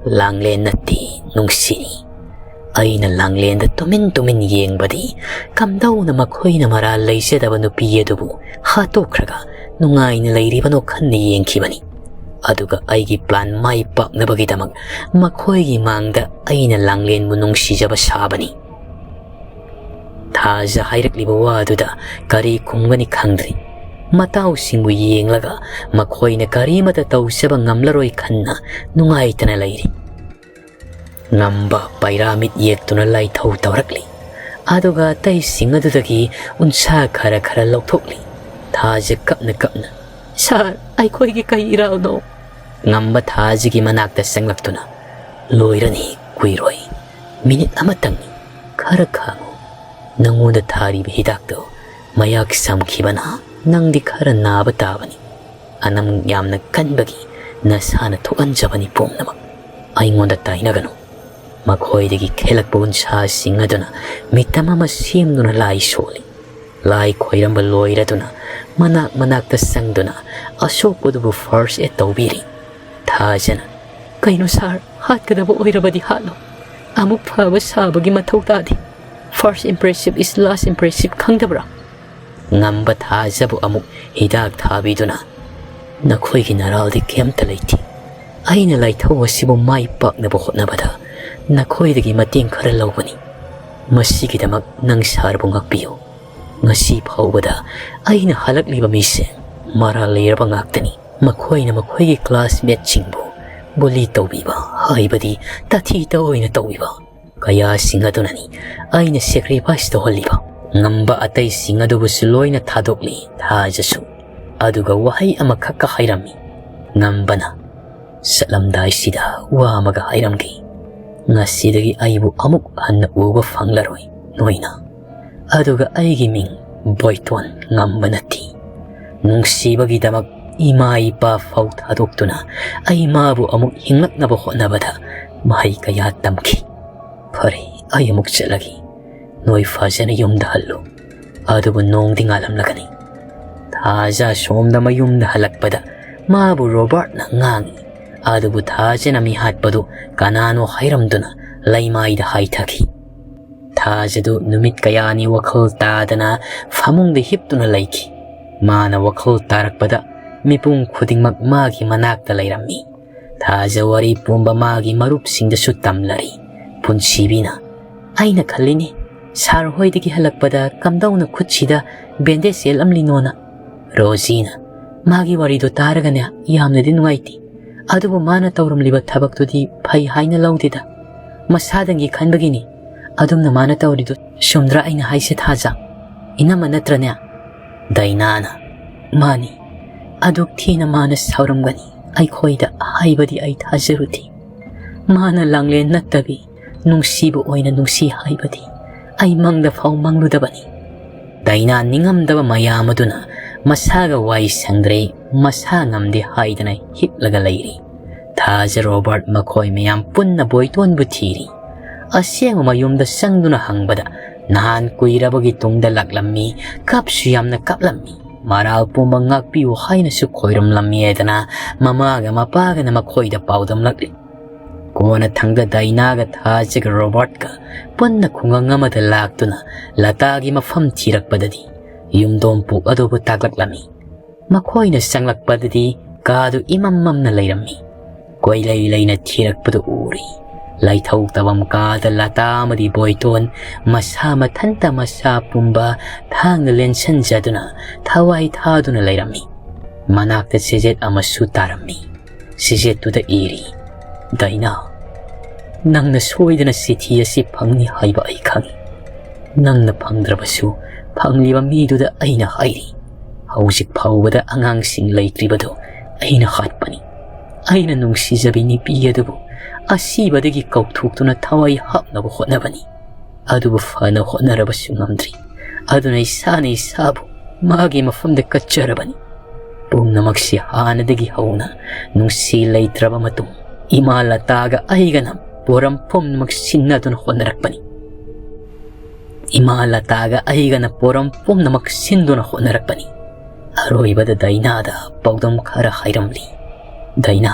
ꯂꯥꯡꯂꯦꯟ ꯅꯠꯇꯦ, ꯅꯨꯡꯁꯤꯅꯤ꯫ ꯑꯩꯅ ꯂꯥꯡꯂꯦꯟꯗ ꯇꯨꯃꯤꯟ ꯇꯨꯃꯤꯟ ꯌꯦꯡꯕꯗꯤ ꯀꯝꯗꯧꯅ ꯃꯈꯣꯏꯅ ꯃꯔꯥꯜ ꯂꯩꯖꯗꯕ ꯅꯨꯄꯤ ꯑꯗꯨꯕꯨ ꯍꯥꯠꯇꯣꯛꯈ꯭ꯔꯒ ꯅꯨꯡꯉꯥꯏꯅ ꯂꯩꯔꯤꯕꯅꯣ ꯈꯟꯅ ꯌꯦꯡꯈꯤꯕꯅꯤ꯫ ꯑꯗꯨꯒ ꯑꯩꯒꯤ plan ꯃꯥꯏ ꯄꯥꯛꯅꯕꯒꯤꯗꯃꯛ ꯃꯈꯣꯏꯒꯤ ꯃꯥꯡꯗ ꯑꯩꯅ ꯂꯥꯡꯂꯦꯟꯕꯨ ꯅꯨꯡꯁꯤꯖꯕ ꯁꯥꯕꯅꯤ꯫ ꯊꯥꯖ ꯍꯥꯏꯔꯛꯂꯤꯕ ꯋꯥꯗꯨꯗ ꯀꯔꯤ ꯈꯨꯝꯒꯅꯤ ꯈꯪꯗ꯭ꯔꯤ꯫ ꯃꯇꯥꯎꯁꯤꯡꯕꯨ ꯌꯦꯡꯂꯒ ꯃꯈꯣꯏꯅ ꯀꯔꯤꯃꯠꯇ ꯇꯧꯖꯕ ꯉꯝꯂꯔꯣꯏ ꯈꯟꯅ ꯅꯨꯡꯉꯥꯏꯇꯅ ꯂꯩꯔꯤ꯫ ꯉꯝꯕ ꯄꯩꯔꯥ ꯃꯤꯠ ꯌꯦꯛꯇꯨꯅ ꯂꯥꯏꯊꯧ ꯇꯧꯔꯛꯂꯤ꯫ ꯑꯗꯨꯒ ꯑꯇꯩꯁꯤꯡ ꯑꯗꯨꯗꯒꯤ ꯎꯟꯁꯥ ꯈꯔ ꯈꯔ ꯂꯧꯊꯣꯛꯂꯤ꯫ ꯊꯥꯖ ꯀꯞꯅ ꯀꯞꯅ, "ꯁꯥꯔ, ꯑꯩꯈꯣꯏꯒꯤ ꯀꯩ ꯏꯔꯥꯜꯅꯣ?" ꯉꯝꯕ ꯊꯥꯖꯒꯤ ꯃꯅꯥꯛꯇ ꯆꯪꯂꯛꯇꯨꯅ, "ꯂꯣꯏꯔꯅꯤ, ꯀꯨꯏꯔꯣꯏ꯫ ꯃꯤꯅꯤꯠ ꯑꯃꯇꯪꯅꯤ꯫ ꯈꯔ ꯈꯥꯡꯉꯨ꯫ ꯅꯪꯉꯣꯟꯗ ꯊꯥꯔꯤꯕ ꯍꯤꯗꯥꯛꯇꯣ ꯃꯌꯥꯛ ꯆꯝꯈꯤꯕꯅ ꯅꯪꯗꯤ ꯈꯔ ꯅꯥꯕ ꯇꯥꯕꯅꯤ꯫ ꯑꯅꯝ ꯌꯥꯝꯅ ꯀꯟꯕꯒꯤ ꯅꯁꯥꯅ ꯊꯣꯛꯍꯟꯖꯕꯅꯤ ꯄꯨꯝꯅꯃꯛ꯫ ꯑꯩꯉꯣꯟꯗ ꯇꯥꯏꯅꯒꯅꯨ꯫" ꯃꯈꯣꯏꯗꯒꯤ ꯈꯦꯂꯛꯄ ꯎꯟꯁꯥꯁꯤꯡ ꯑꯗꯨꯅ ꯃꯤꯇꯝ ꯑꯃ ꯁꯦꯝꯗꯨꯅ ꯂꯥꯏ ꯁꯣꯜꯂꯤ꯫ ꯂꯥꯏ ꯈꯣꯏꯔꯝꯕ ꯂꯣꯏꯔꯗꯨꯅ ꯃꯅꯥꯛ ꯃꯅꯥꯛꯇ ꯆꯪꯗꯨꯅ ꯑꯁꯣꯛꯄꯗꯨꯕꯨ first aid ꯇꯧꯕꯤꯔꯤ꯫ ꯊꯥꯖꯅ, "ꯀꯩꯅꯣ ꯁꯥꯔ, ꯍꯥꯠꯀꯗꯕ ꯑꯣꯏꯔꯕꯗꯤ ꯍꯥꯠꯂꯣ꯫ ꯑꯃꯨꯛ ꯐꯕ ꯁꯥꯕꯒꯤ ꯃꯊꯧ ꯇꯥꯗꯦ꯫ First impressive is last impressive ꯈꯪꯗꯕ꯭ꯔꯥ?" ꯉꯝꯕ ꯊꯥꯖꯕꯨ ꯑꯃꯨꯛ ꯍꯤꯗꯥꯛ ꯊꯥꯕꯤꯗꯨꯅ, "ꯅꯈꯣꯏꯒꯤ ꯅꯔꯥꯜꯗꯤ ꯀꯩꯝꯇ ꯂꯩꯇꯦ꯫ ꯑꯩꯅ ꯂꯥꯏꯊꯧ ꯑꯁꯤꯕꯨ ꯃꯥꯏ ꯄꯥꯛꯅꯕ ꯍꯣꯠꯅꯕꯗ ꯅꯈꯣꯏꯗꯒꯤ ꯃꯇꯦꯡ ꯈꯔ ꯂꯧꯕꯅꯤ꯫ ꯃꯁꯤꯒꯤꯗꯃꯛ ꯅꯪ ꯁꯥꯔꯕꯨ ꯉꯥꯛꯄꯤꯌꯨ꯫ ꯉꯁꯤ ꯐꯥꯎꯕꯗ ꯑꯩꯅ ꯍꯜꯂꯛꯂꯤꯕ ꯃꯤꯁꯦ ꯃꯔꯥꯜ ꯂꯩꯔꯕ ꯉꯥꯛꯇꯅꯤ꯫ ꯃꯈꯣꯏꯅ ꯃꯈꯣꯏꯒꯤ classmateꯁꯤꯡꯕꯨ bully ꯇꯧꯕꯤꯕ, ꯍꯥꯏꯕꯗꯤ ꯇꯥꯊꯤ ꯇꯥꯑꯣꯏꯅ ꯇꯧꯕꯤꯕ ꯀꯌꯥꯁꯤꯡ ꯑꯗꯨꯅꯅꯤ ꯑꯩꯅ sacrifice ꯇꯧꯍꯜꯂꯤꯕ꯫ ꯉꯝꯕ ꯑꯇꯩꯁꯤꯡ ꯑꯗꯨꯕꯨꯁꯨ ꯂꯣꯏꯅ ꯊꯥꯗꯣꯛꯂꯤ ꯊꯥꯖꯁꯨ꯫ ꯑꯗꯨꯒ ꯋꯥꯍꯩ ꯑꯃꯈꯛꯀ ꯍꯥꯏꯔꯝꯃꯤ꯫ ꯉꯝꯕꯅ, "ꯆꯠꯂꯝꯗꯥꯏꯁꯤꯗ ꯋꯥ ꯑꯃꯒ ꯍꯥꯏꯔꯝꯒꯦ꯫ ꯉꯁꯤꯗꯒꯤ ꯑꯩꯕꯨ ꯑꯃꯨꯛ ꯍꯟꯅ ꯎꯕ ꯐꯪꯂꯔꯣꯏ ꯅꯣꯏꯅ꯫ ꯑꯗꯨꯒ ꯑꯩꯒꯤ ꯃꯤꯡ ꯕꯣꯏꯇꯣꯟ ꯉꯝꯕ ꯅꯠꯇꯦ꯫ ꯅꯨꯡꯁꯤꯕꯒꯤꯗꯃꯛ ꯏꯃꯥ ꯏꯄꯥ ꯐꯥꯎ ꯊꯥꯗꯣꯛꯇꯨꯅ ꯑꯩ ꯃꯥꯕꯨ ꯑꯃꯨꯛ ꯍꯤꯡꯂꯛꯅꯕ ꯍꯣꯠꯅꯕꯗ ꯃꯍꯩ ꯀꯌꯥ ꯇꯝꯈꯤ꯫ ꯐꯔꯦ, ꯑꯩ ꯑꯃꯨꯛ ꯆꯠꯂꯒꯦ꯫ ꯅꯣꯏ ꯐꯖꯅ ꯌꯨꯝꯗ ꯍꯜꯂꯨ꯫ ꯑꯗꯨꯕꯨ ꯅꯣꯡꯗꯤ ꯉꯥꯜꯂꯝꯂꯒꯅꯤ꯫" ꯊꯥꯖ ꯁꯣꯝꯗ ꯃꯌꯨꯝꯗ ꯍꯜꯂꯛꯄꯗ ꯃꯥꯕꯨ ꯔꯣꯕꯥꯔꯠꯅ ꯉꯥꯡꯏ꯫ ꯑꯗꯨꯕꯨ ꯊꯥꯖꯅ ꯃꯤꯍꯥꯠꯄꯗꯨ ꯀꯅꯥꯅꯣ ꯍꯥꯏꯔꯝꯗꯨꯅ ꯂꯩꯃꯥꯏꯗ ꯍꯥꯏꯊꯈꯤ꯫ ꯊꯥꯖꯗꯨ ꯅꯨꯃꯤꯠ ꯀꯌꯥꯅꯤ ꯋꯥꯈꯜ ꯇꯥꯗꯅ ꯐꯃꯨꯡꯗ ꯍꯤꯞꯇꯨꯅ ꯂꯩꯈꯤ꯫ ꯃꯥꯅ ꯋꯥꯈꯜ ꯇꯥꯔꯛꯄꯗ ꯃꯤꯄꯨꯝ ꯈꯨꯗꯤꯡꯃꯛ ꯃꯥꯒꯤ ꯃꯅꯥꯛꯇ ꯂꯩꯔꯝꯃꯤ꯫ ꯊꯥꯖ ꯋꯥꯔꯤ ꯄꯨꯝꯕ ꯃꯥꯒꯤ ꯃꯔꯨꯞꯁꯤꯡꯗꯁꯨ ꯇꯝꯂꯔꯤ꯫ ꯄꯨꯟꯁꯤꯕꯤꯅ, "ꯑꯩꯅ ꯈꯜꯂꯤꯅꯤ, ꯁꯥꯔ ꯍꯣꯏꯗꯒꯤ ꯍꯜꯂꯛꯄꯗ ꯀꯝꯗꯧꯅ ꯈꯨꯠꯁꯤꯗ ꯕꯦꯟꯗꯦꯖ ꯌꯦꯠꯂꯝꯂꯤꯅꯣꯅ"꯫ ꯔꯣꯖꯤꯅ, "ꯃꯥꯒꯤ ꯋꯥꯔꯤꯗꯣ ꯇꯥꯔꯒꯅꯦ ꯌꯥꯝꯅꯗꯤ ꯅꯨꯡꯉꯥꯏꯇꯦ, ꯑꯗꯨꯕꯨ ꯃꯥꯅ ꯇꯧꯔꯝꯂꯤꯕ ꯊꯕꯛꯇꯨꯗꯤ ꯐꯩ ꯍꯥꯏꯅ ꯂꯧꯗꯦꯗ꯫ ꯃꯁꯥꯗꯪꯒꯤ ꯈꯟꯕꯒꯤꯅꯤ꯫ ꯑꯗꯨꯝꯅ ꯃꯥꯅ ꯇꯧꯔꯤꯗꯨ ꯆꯨꯝꯗ꯭ꯔꯥ ꯑꯩꯅ ꯍꯥꯏꯁꯦ ꯊꯥꯖ? ꯏꯅꯝꯃ ꯅꯠꯇ꯭ꯔꯅꯦ?" ꯗꯥꯏꯅꯥꯅ, "ꯃꯥꯅꯤ꯫ ꯑꯗꯨꯛ ꯊꯤꯅ ꯃꯥꯅ ꯁꯥꯎꯔꯝꯒꯅꯤ ꯑꯩꯈꯣꯏꯗ ꯍꯥꯏꯕꯗꯤ ꯑꯩ ꯊꯥꯖꯔꯨꯗꯦ꯫ ꯃꯥꯅ ꯂꯥꯡꯂꯦꯟ ꯅꯠꯇꯕꯤ ꯅꯨꯡꯁꯤꯕ ꯑꯣꯏꯅ ꯅꯨꯡꯁꯤ ꯍꯥꯏꯕꯗꯤ ꯑꯩ ꯃꯪꯗ ꯐꯥꯎ ꯃꯪꯂꯨꯗꯕꯅꯤ"꯫ ꯗꯥꯏꯅꯥ ꯅꯤꯡꯉꯝꯗꯕ ꯃꯌꯥꯝ ꯑꯗꯨꯅ ꯃꯁꯥꯒ ꯋꯥꯏ ꯁꯪꯗ꯭ꯔꯦ, ꯃꯁꯥ ꯉꯝꯗꯦ ꯍꯥꯏꯗꯅ ꯍꯤꯞꯂꯒ ꯂꯩꯔꯤ꯫ ꯊꯥꯖ ꯔꯣꯕꯥꯔꯠ ꯃꯈꯣꯏ ꯃꯌꯥꯝ ꯄꯨꯟꯅ ꯕꯣꯏꯇꯣꯟꯕꯨ ꯊꯤꯔꯤ꯫ ꯑꯁꯦꯡꯕ ꯃꯌꯨꯝꯗ ꯆꯪꯗꯨꯅ ꯍꯪꯕꯗ ꯅꯍꯥꯟ ꯀꯨꯏꯔꯕꯒꯤ ꯇꯨꯡꯗ ꯂꯥꯛꯂꯝꯃꯤ, ꯀꯞꯁꯨ ꯌꯥꯝꯅ ꯀꯞꯂꯝꯃꯤ꯫ ꯃꯔꯥꯜ ꯄꯨꯝꯕ ꯉꯥꯛꯄꯤꯌꯨ ꯍꯥꯏꯅꯁꯨ ꯈꯣꯏꯔꯝꯂꯝꯃꯤ ꯍꯥꯏꯗꯅ ꯃꯃꯥꯒ ꯃꯄꯥꯒꯅ ꯃꯈꯣꯏꯗ ꯄꯥꯎꯗꯝꯂꯛꯂꯤ꯫ ꯀꯣꯟꯅꯊꯪꯗ ꯗꯥꯏꯅꯥꯒ ꯊꯥꯖꯒ ꯔꯣꯕꯥꯔꯠꯀ ꯄꯨꯟꯅ ꯈꯨꯡꯒꯪ ꯑꯃꯗ ꯂꯥꯛꯇꯨꯅ ꯂꯇꯥꯒꯤ ꯃꯐꯝ ꯊꯤꯔꯛꯄꯗꯗꯤ ꯌꯨꯝꯗꯣꯡ ꯄꯨꯛ ꯑꯗꯨꯕꯨ ꯇꯥꯛꯂꯛꯂꯝꯃꯤ꯫ ꯃꯈꯣꯏꯅ ꯆꯪꯂꯛꯄꯗꯗꯤ ꯀꯥꯗꯨ ꯏꯃꯝ ꯃꯝꯅ ꯂꯩꯔꯝꯃꯤ꯫ ꯀꯣꯏꯂꯩ ꯂꯩꯅ ꯊꯤꯔꯛꯄꯗꯨ ꯎꯔꯤ꯫ ꯂꯩꯊꯧ ꯇꯧꯐꯝ ꯀꯥꯗ ꯂꯇꯥ ꯑꯃꯗꯤ ꯕꯣꯏꯇꯣꯟ ꯃꯁꯥ ꯃꯊꯟꯇ ꯃꯁꯥ ꯄꯨꯝꯕ ꯊꯥꯡꯅ ꯂꯦꯟꯁꯟꯖꯗꯨꯅ ꯊꯋꯥꯏ ꯊꯥꯗꯨꯅ ꯂꯩꯔꯝꯃꯤ꯫ ꯃꯅꯥꯛꯇ ꯆꯦꯖꯦꯠ ꯑꯃꯁꯨ ꯇꯥꯔꯝꯃꯤ꯫ ꯆꯦꯖꯦꯠꯇꯨꯗ ꯏꯔꯤ, "ꯗꯥꯏꯅꯥ, ꯅꯪꯅ ꯁꯣꯏꯗꯅ ꯆꯤꯊꯤ ꯑꯁꯤ ꯐꯪꯅꯤ ꯍꯥꯏꯕ ꯑꯩ ꯈꯪꯏ꯫ ꯅꯪꯅ ꯐꯪꯗ꯭ꯔꯕꯁꯨ ꯐꯪꯂꯤꯕ ꯃꯤꯗꯨꯗ ꯑꯩꯅ ꯍꯥꯏꯔꯤ꯫ ꯍꯧꯖꯤꯛ ꯐꯥꯎꯕꯗ ꯑꯉꯥꯡꯁꯤꯡ ꯂꯩꯇ꯭ꯔꯤꯕꯗꯨ ꯑꯩꯅ ꯍꯥꯠꯄꯅꯤ꯫ ꯑꯩꯅ ꯅꯨꯡꯁꯤꯖꯕꯤ ꯅꯨꯄꯤ ꯑꯗꯨꯕꯨ ꯑꯁꯤꯕꯗꯒꯤ ꯀꯧꯊꯣꯛꯇꯨꯅ ꯊꯋꯥꯏ ꯍꯥꯞꯅꯕ ꯍꯣꯠꯅꯕꯅꯤ꯫ ꯑꯗꯨꯕꯨ ꯐꯅ ꯍꯣꯠꯅꯔꯕꯁꯨ ꯉꯝꯗ꯭ꯔꯤ꯫ ꯑꯗꯨꯅ ꯏꯁꯥꯅ ꯏꯁꯥꯕꯨ ꯃꯥꯒꯤ ꯃꯐꯝꯗ ꯀꯠꯆꯔꯕꯅꯤ꯫ ꯄꯨꯝꯅꯃꯛꯁꯤ ꯍꯥꯟꯅꯗꯒꯤ ꯍꯧꯅ ꯅꯨꯡꯁꯤ ꯂꯩꯇ꯭ꯔꯕ ꯃꯇꯨꯡ ꯏꯃꯥ ꯂꯇꯥꯒ ꯑꯩꯒꯅ ꯄꯣꯔꯝ ꯄꯨꯝꯅꯃꯛ ꯁꯤꯟꯅꯗꯨꯅ ꯍꯣꯠꯅꯔꯛꯄꯅꯤ꯫ ꯏꯃꯥ ꯂꯇꯥꯒ ꯑꯩꯒꯅ ꯄꯣꯔꯝ ꯄꯨꯝꯅꯃꯛ ꯁꯤꯟꯗꯨꯅ ꯍꯣꯠꯅꯔꯛꯄꯅꯤ"꯫ ꯑꯔꯣꯏꯕꯗ ꯗꯥꯏꯅꯥꯗ ꯄꯥꯎꯗꯝ ꯈꯔ ꯍꯥꯏꯔꯝꯂꯤ꯫ "ꯗꯥꯏꯅꯥ,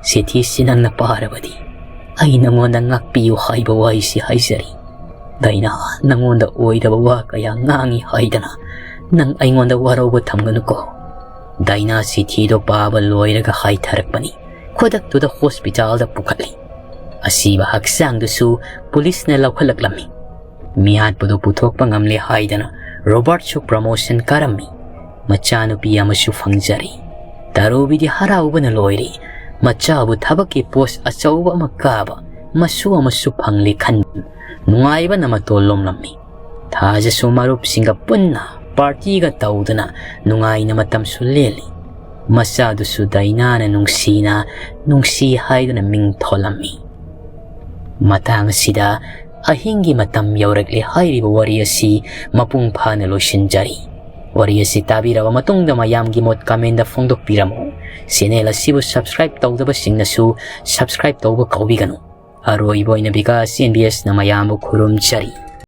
ꯆꯤꯊꯤꯁꯤ ꯅꯪꯅ ꯄꯥꯔꯕꯗꯤ ꯑꯩ ꯅꯉꯣꯟꯗ ꯉꯥꯛꯄꯤꯌꯨ ꯍꯥꯏꯕ ꯋꯥꯍꯩꯁꯤ ꯍꯥꯏꯖꯔꯤ꯫ ꯗꯥꯏꯅꯥ, ꯅꯉꯣꯟꯗ ꯑꯣꯏꯗꯕ ꯋꯥ ꯀꯌꯥ ꯉꯥꯡꯉꯤ ꯍꯥꯏꯗꯅ ꯅꯪ ꯑꯩꯉꯣꯟꯗ ꯋꯥꯔꯧꯕ ꯊꯝꯒꯅꯨꯀꯣ꯫ ꯗꯥꯏꯅꯥ ꯆꯤꯊꯤꯗꯣ ꯄꯥꯕ ꯂꯣꯏꯔꯒ ꯍꯥꯏꯊꯔꯛꯄꯅꯤ꯫ ꯈꯨꯗꯛꯇꯨꯗ ꯍꯣꯁꯄꯤꯇꯥꯜꯗ ꯄꯨꯈꯠꯂꯤ꯫ ꯑꯁꯤꯕ ꯍꯛꯆꯥꯡꯗꯨꯁꯨ ꯄꯨꯂꯤꯁꯅ ꯂꯧꯈꯠꯂꯛꯂꯝꯃꯤ꯫ ꯃꯤꯍꯥꯠꯄꯗꯨ ꯄꯨꯊꯣꯛꯄ ꯉꯝꯂꯦ ꯍꯥꯏꯗꯅ ꯔꯣꯕꯥꯔꯠꯁꯨ ꯄ꯭ꯔꯃꯣꯁꯟ ꯀꯥꯔꯝꯃꯤ꯫ ꯃꯆꯥꯅꯨꯄꯤ ꯑꯃꯁꯨ ꯐꯪꯖꯔꯦ꯫ ꯇꯔꯨꯕꯤꯗꯤ ꯍꯔꯥꯎꯕꯅ ꯂꯣꯏꯔꯦ꯫ ꯃꯆꯥꯕꯨ ꯊꯕꯛꯀꯤ ꯄꯣꯁ ꯑꯆꯧꯕ ꯑꯃ ꯀꯥꯕ ꯃꯁꯨ ꯑꯃꯁꯨ ꯐꯪꯂꯦ ꯈꯟ ꯅꯨꯡꯉꯥꯏꯕꯅ ꯃꯇꯣꯜ ꯂꯣꯝꯂꯝꯃꯤ꯫ ꯊꯥꯖꯁꯨ ꯃꯔꯨꯞꯁꯤꯡꯒ ꯄꯨꯟꯅ ꯄꯥꯔꯇꯤꯒ ꯇꯧꯗꯨꯅ ꯅꯨꯡꯉꯥꯏꯅ ꯃꯇꯝꯁꯨ ꯂꯦꯜꯂꯤ꯫ ꯃꯆꯥꯗꯨꯁꯨ ꯗꯥꯏꯅꯥꯅ ꯅꯨꯡꯁꯤꯅ ꯅꯨꯡꯁꯤ ꯍꯥꯏꯗꯨꯅ ꯃꯤꯡ ꯊꯣꯜꯂꯝꯃꯤ꯫ ꯃꯇꯥꯡ ꯑꯁꯤꯗ ꯑꯍꯤꯡꯒꯤ ꯃꯇꯝ ꯌꯧꯔꯛꯂꯦ ꯍꯥꯏꯔꯤꯕ ꯋꯥꯔꯤ ꯑꯁꯤ ꯃꯄꯨꯡ ꯐꯥꯅ ꯂꯣꯏꯁꯤꯟꯖꯔꯤ꯫ ꯋꯥꯔꯤ ꯑꯁꯤ ꯇꯥꯕꯤꯔꯕ ꯃꯇꯨꯡꯗ ꯃꯌꯥꯝꯒꯤ ꯃꯣꯠ ꯀꯃꯦꯟꯗ ꯐꯣꯡꯗꯣꯛꯄꯤꯔꯝꯃꯨ꯫ ꯆꯦꯅꯦꯜ ꯑꯁꯤꯕꯨ ꯁꯕꯁꯀ꯭ꯔꯥꯏꯕ ꯇꯧꯗꯕꯁꯤꯡꯅꯁꯨ ꯁꯕꯁꯀ꯭ꯔꯥꯏꯕ ꯇꯧꯕ ꯀꯥꯎꯕꯤꯒꯅꯨ꯫ ꯑꯔꯣꯏꯕ ꯑꯣꯏꯅ ꯕꯤꯀꯥꯁ ꯑꯦꯝ ꯕꯤ ꯑꯦꯁꯅ ꯃꯌꯥꯝꯕꯨ ꯈꯨꯔꯨꯝꯖꯔꯤ꯫